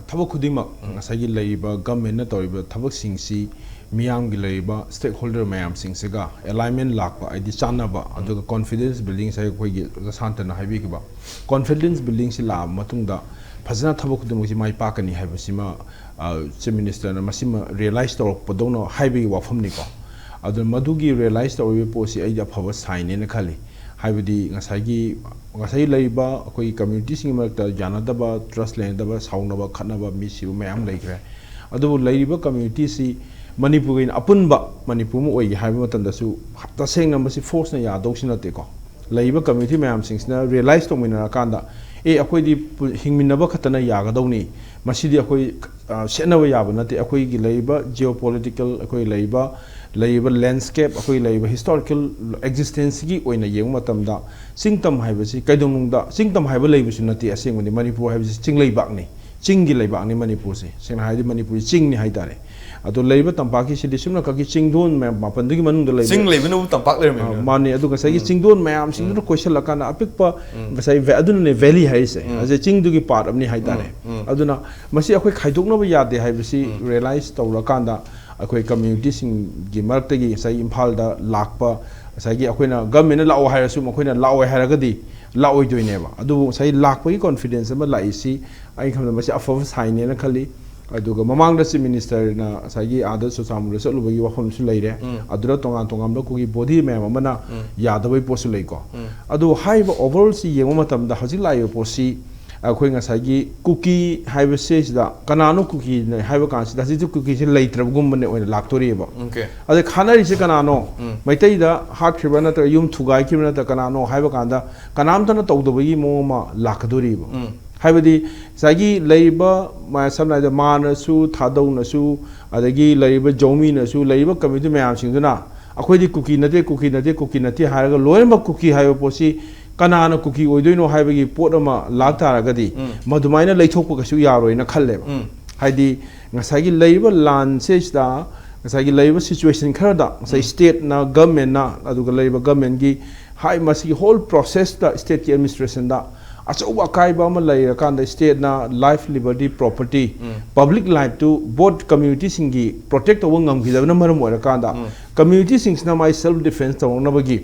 ꯊꯕꯛ ꯈꯨꯗꯤꯡꯃꯛ ꯎꯝ꯫ ꯉꯁꯥꯏꯒꯤ ꯂꯩꯔꯤꯕ government ꯅ ꯇꯧꯔꯤꯕ ꯊꯕꯛꯁꯤꯡꯁꯤ ꯃꯤꯌꯥꯝꯒꯤ ꯂꯩꯔꯤꯕ stakeholder ꯃꯌꯥꯝꯁꯤꯡꯁꯤꯒ alignment ꯂꯥꯛꯄ, ꯍꯥꯏꯗꯤ ꯆꯥꯟꯅꯕ, ꯑꯗꯨꯒ confidence building ꯉꯁꯥꯏ ꯑꯩꯈꯣꯏꯒꯤ ꯑꯣꯖꯥ ꯁꯥꯟꯇꯅ ꯍꯥꯏꯕꯤꯈꯤꯕ confidence building ꯁꯤ ꯂꯥꯛꯑꯕ ꯃꯇꯨꯡꯗ ꯐꯖꯅ ꯊꯕꯛ ꯈꯨꯗꯤꯡꯃꯛꯁꯤ ꯃꯥꯏ ꯄꯥꯛꯀꯅꯤ ꯍꯥꯏꯕꯁꯤꯃ, ꯑ, Chief Minister ꯅ ꯃꯁꯤꯃ realize ꯇꯧꯔꯛꯄꯗꯧꯅ ꯍꯥꯏꯕꯒꯤ ꯋꯥꯐꯝꯅꯤꯀꯣ꯫ ꯑꯗꯨꯅ ꯃꯗꯨꯒꯤ realize ꯇꯧꯔꯤꯕ ꯄꯣꯠꯁꯤ ꯑꯩꯗꯤ ꯑꯐꯕ sign ꯅꯦꯅ ꯈꯜꯂꯤ꯫ ꯍꯥꯏꯕꯗꯤ ꯉꯁꯥꯏꯒꯤ, ꯉꯁꯥꯏ ꯂꯩꯔꯤꯕ ꯑꯩꯈꯣꯏꯒꯤ community ꯁꯤꯡꯒꯤ ꯃꯔꯛꯇ ꯌꯥꯅꯗꯕ, trust ꯂꯩꯅꯗꯕ, ꯁꯥꯎꯅꯕ, ꯈꯠꯅꯕ, ꯃꯤ ꯁꯤꯕ ꯃꯌꯥꯝ ꯂꯩꯈ꯭ꯔꯦ꯫ ꯑꯗꯨꯕꯨ ꯂꯩꯔꯤꯕ community ꯁꯤ ꯃꯅꯤꯄꯨꯔꯒꯤ ꯑꯣꯏꯅ ꯑꯄꯨꯟꯕ ꯃꯅꯤꯄꯨꯔ ꯑꯃ ꯑꯣꯏꯒꯦ ꯍꯥꯏꯕ ꯃꯇꯝꯗꯁꯨ ꯇꯁꯦꯡꯅ ꯃꯁꯤ force ꯅ ꯌꯥꯗꯧꯁꯨ ꯅꯠꯇꯦꯀꯣ꯫ ꯂꯩꯔꯤꯕ community ꯃꯌꯥꯝꯁꯤꯡꯁꯤꯅ realize ꯇꯧꯃꯤꯟꯅꯔꯀꯥꯟꯗ, "ꯑꯦ, ꯑꯩꯈꯣꯏꯗꯤ ꯄꯨ-, ꯍꯤꯡꯃꯤꯟꯅꯕ ꯈꯛꯇꯅ ꯌꯥꯒꯗꯧꯅꯤ, ꯃꯁꯤꯗꯤ ꯑꯩꯈꯣꯏ, ꯑ, ꯁꯦꯠꯅꯕ ꯌꯥꯕ ꯅꯠꯇꯦ, ꯑꯩꯈꯣꯏꯒꯤ ꯂꯩꯔꯤꯕ geopolitical, ꯑꯩꯈꯣꯏ ꯂꯩꯔꯤꯕ, ꯂꯩꯔꯤꯕ landscape, ꯑꯩꯈꯣꯏ ꯂꯩꯔꯤꯕ historical existence ꯁꯤꯒꯤ ꯑꯣꯏꯅ ꯌꯦꯡꯕ ꯃꯇꯝꯗ ꯆꯤꯡꯇꯝ ꯍꯥꯏꯕꯁꯤ ꯀꯩꯗꯧꯅꯨꯡꯗ ꯆꯤꯡꯇꯝ ꯍꯥꯏꯕ ꯂꯩꯕꯁꯨ ꯅꯠꯇꯦ꯫ ꯑꯁꯦꯡꯕꯗꯤ ꯃꯅꯤꯄꯨꯔ ꯍꯥꯏꯕꯁꯤ ꯆꯤꯡꯂꯩꯕꯥꯛꯅꯤ, ꯆꯤꯡꯒꯤ ꯂꯩꯕꯥꯛꯅꯤ ꯃꯅꯤꯄꯨꯔꯁꯦ꯫ ꯁꯦꯡꯅ ꯍꯥꯏꯔꯗꯤ ꯃꯅꯤꯄꯨꯔꯁꯤ ꯆꯤꯡꯅꯤ ꯍꯥꯏꯇꯥꯔꯦ꯫ ꯑꯗꯣ ꯂꯩꯔꯤꯕ ꯇꯝꯄꯥꯛꯀꯤꯁꯤꯗꯤ ꯁꯨꯞꯅꯈꯛꯀꯤ ꯆꯤꯡꯗꯣꯟ ꯃꯌꯥꯝ ꯃꯥꯄꯟꯗꯨꯒꯤ ꯃꯅꯨꯡꯗ ꯂꯩꯕ ꯆꯤꯡ ꯂꯩꯕꯅꯕꯨ ꯇꯝꯄꯥꯛ ꯂꯩꯔꯝꯃꯦ꯫ ꯑ, ꯃꯥꯅꯦ꯫ ꯑꯗꯨ ꯉꯁꯥꯏꯒꯤ ꯆꯤꯡꯗꯣꯟ ꯃꯌꯥꯝꯁꯤꯡꯗꯨꯗ ꯀꯣꯏꯁꯤꯜꯂꯀꯥꯟꯗ ꯑꯄꯤꯛꯄ ꯉꯁꯥꯏ ꯚꯦ-, ꯑꯗꯨꯅꯅꯦ ꯚꯦꯂꯤ ꯍꯥꯏꯔꯤꯁꯦ꯫ ꯑꯁꯤ ꯆꯤꯡꯗꯨꯒꯤ ꯄꯥꯔꯠ ꯑꯃꯅꯤ ꯍꯥꯏꯇꯥꯔꯦ꯫ ꯑꯗꯨꯅ ꯃꯁꯤ ꯑꯩꯈꯣꯏ ꯈꯥꯏꯗꯣꯛꯅꯕ ꯌꯥꯗꯦ ꯍꯥꯏꯕꯁꯤ ꯔꯤꯌꯦꯂꯥꯏꯁ ꯇꯧꯔꯀꯥꯟꯗ ꯑꯩꯈꯣꯏ ꯀꯝꯃ꯭ꯌꯨꯅꯤꯇꯤꯁꯤꯡꯒꯤ ꯃꯔꯛꯇꯒꯤ ꯉꯁꯥꯏ ꯏꯝꯐꯥꯜꯗ ꯂꯥꯛꯄ ꯉꯁꯥꯏꯒꯤ ꯑꯩꯈꯣꯏꯅ ꯒꯃꯦꯟꯅ ꯂꯥꯛꯑꯣ ꯍꯥꯏꯔꯁꯨ ꯃꯈꯣꯏꯅ ꯂꯥꯛꯑꯣꯏ ꯍꯥꯏꯔꯒꯗꯤ ꯂꯥꯛꯑꯣꯏꯗꯣꯏꯅꯦꯕ꯫ ꯑꯗꯨꯕꯨ ꯉꯁꯥꯏ ꯂꯥꯛꯄꯒꯤ ꯀꯣꯟꯐꯤꯗꯦꯟꯁ ꯑꯃ ꯂꯥꯛꯏꯁꯤ ꯑꯩ ꯈꯟꯕꯗ ꯃꯁꯤ ꯑꯐꯕ ꯁꯥꯏꯟꯅꯦꯅ ꯈꯜꯂꯤ꯫ ꯑꯗꯨꯒ ꯃꯃꯥꯡꯗ ꯆꯤꯐ ꯃꯤꯅꯤꯁꯇꯔꯅ ꯉꯁꯥꯏꯒꯤ ꯑꯥꯗ ꯆꯨꯔꯆꯥꯟꯄꯨꯔꯗ ꯆꯠꯂꯨꯕꯒꯤ ꯋꯥꯐꯝꯁꯨ ꯂꯩꯔꯦ꯫ ꯑꯗꯨꯗ ꯇꯣꯉꯥꯟ ꯇꯣꯉꯥꯟꯕ ꯑꯩꯈꯣꯏꯒꯤ ꯕꯣꯗꯤ ꯃꯌꯥꯝ ꯑꯃꯅ ꯌꯥꯗꯕꯒꯤ ꯄꯣꯠꯁꯨ ꯂꯩꯀꯣ꯫ ꯑꯗꯨ ꯍꯥꯏꯔꯤꯕ ꯑꯣꯚꯔꯑꯣꯜꯁꯤ ꯌꯦꯡꯕ ꯃꯇꯝꯗ ꯍꯧꯖꯤꯛ ꯂꯥꯛꯏꯕ ꯄꯣꯠꯁꯤ ꯑꯩꯈꯣꯏ ꯉꯁꯥꯏꯒꯤ ꯀꯨꯀꯤ ꯍꯥꯏꯕꯁꯤꯗ ꯀꯅꯥꯅꯣ ꯀꯨꯀꯤꯅ ꯍꯥꯏꯕ ꯀꯥꯟꯁꯤꯗ ꯍꯧꯖꯤꯛꯇꯤ ꯀꯨꯀꯤꯁꯤ ꯂꯩꯇ꯭ꯔꯕꯒꯨꯝꯕꯅ ꯑꯣꯏꯅ ꯂꯥꯛꯇꯣꯔꯤꯑꯕ꯫ Okay꯫ ꯑꯗꯩ ꯈꯥꯅꯔꯤꯁꯦ ꯀꯅꯥꯅꯣ? ꯃꯩꯇꯩꯗ ꯍꯥꯠꯈ꯭ꯔꯤꯕ ꯅꯠꯇ꯭ꯔꯒ ꯌꯨꯝ ꯊꯨꯒꯥꯏꯈꯤꯕ ꯅꯠꯇ꯭ꯔꯒ ꯀꯅꯥꯅꯣ ꯍꯥꯏꯕ ꯀꯥꯟꯗ ꯀꯅꯥꯝꯇꯅ ꯇꯧꯗꯕꯒꯤ ꯃꯑꯣꯡ ꯑꯃ ꯂꯥꯛꯀꯗꯣꯔꯤꯕ꯫ ꯍꯥꯏꯕꯗꯤ ꯉꯁꯥꯏꯒꯤ ꯂꯩꯔꯤꯕ ꯃ-, ꯁꯝꯅ ꯍꯥꯏꯔꯕꯗ ꯃꯥꯅꯁꯨ, ꯊꯥꯗꯧꯅꯁꯨ, ꯑꯗꯒꯤ ꯂꯩꯔꯤꯕ ꯖꯧꯃꯤꯅꯁꯨ, ꯂꯩꯔꯤꯕ ꯀꯝꯃ꯭ꯌꯨꯅꯤꯇꯤ ꯃꯌꯥꯝꯁꯤꯡꯗꯨꯅ ꯑꯩꯈꯣꯏꯗꯤ ꯀꯨꯀꯤ ꯅꯠꯇꯦ, ꯀꯨꯀꯤ ꯅꯠꯇꯦ, ꯀꯨꯀꯤ ꯅꯠꯇꯦ ꯍꯥꯏꯔꯒ ꯂꯣꯏꯅꯃꯛ ꯀꯨꯀꯤ ꯍꯥꯏꯕ ꯄꯣꯠꯁꯤ ꯀꯅꯥꯅ ꯀꯨꯀꯤ ꯑꯣꯏꯗꯣꯏꯅꯣ ꯍꯥꯏꯕꯒꯤ ꯄꯣꯠ ꯑꯃ ꯂꯥꯛ ꯇꯥꯔꯒꯗꯤ ꯃꯗꯨꯃꯥꯏꯅ ꯂꯩꯊꯣꯛꯄ ꯀꯩꯁꯨ ꯌꯥꯔꯣꯏꯅ ꯈꯜꯂꯦꯕ꯫ ꯍꯥꯏꯗꯤ ꯉꯁꯥꯏꯒꯤ ꯂꯩꯔꯤꯕ ꯂꯥꯟꯁꯤꯗꯩꯁꯤꯗ ꯉꯁꯥꯏꯒꯤ ꯂꯩꯔꯤꯕ ꯁꯤꯆꯨꯋꯦꯁꯟ ꯈꯔꯗ ꯉꯁꯥꯏ ꯁ꯭ꯇꯦꯠꯅ, ꯒꯃꯦꯟꯅ, ꯑꯗꯨꯒ ꯂꯩꯔꯤꯕ ꯒꯃꯦꯟꯒꯤ ꯍꯥꯏ ꯃꯁꯤꯒꯤ ꯍꯣꯜ ꯄ꯭ꯔꯣꯁꯦꯁꯇ ꯁ꯭ꯇꯦꯠꯀꯤ ꯑꯦꯗꯃꯤꯅꯤꯁꯇ꯭ꯔꯦꯁꯟꯗ ꯑꯆꯧꯕ ꯑꯀꯥꯏꯕ ꯑꯃ ꯂꯩꯔꯀꯥꯟꯗ ꯁ꯭ꯇꯦꯠꯅ ꯂꯥꯏꯐ, ꯂꯤꯕꯔꯇꯤ, ꯄ꯭ꯔꯣꯄꯔꯇꯤ, ꯄꯕ꯭ꯂꯤꯛ ꯂꯥꯏꯐꯇꯨ ꯕꯣꯠ ꯀꯝꯃ꯭ꯌꯨꯅꯤꯇꯤꯁꯤꯡꯒꯤ ꯄ꯭ꯔꯣꯇꯦꯛ ꯇꯧꯕ ꯉꯝꯈꯤꯗꯕꯅ ꯃꯔꯝ ꯑꯣꯏꯔꯀꯥꯟꯗ ꯀꯝꯃ꯭ꯌꯨꯅꯤꯇꯤꯁꯤꯡꯁꯤꯅ ꯃꯥꯏ ꯁꯦꯜꯐ ꯗꯤꯐꯦꯟꯁ ꯇꯧꯅꯅꯕꯒꯤ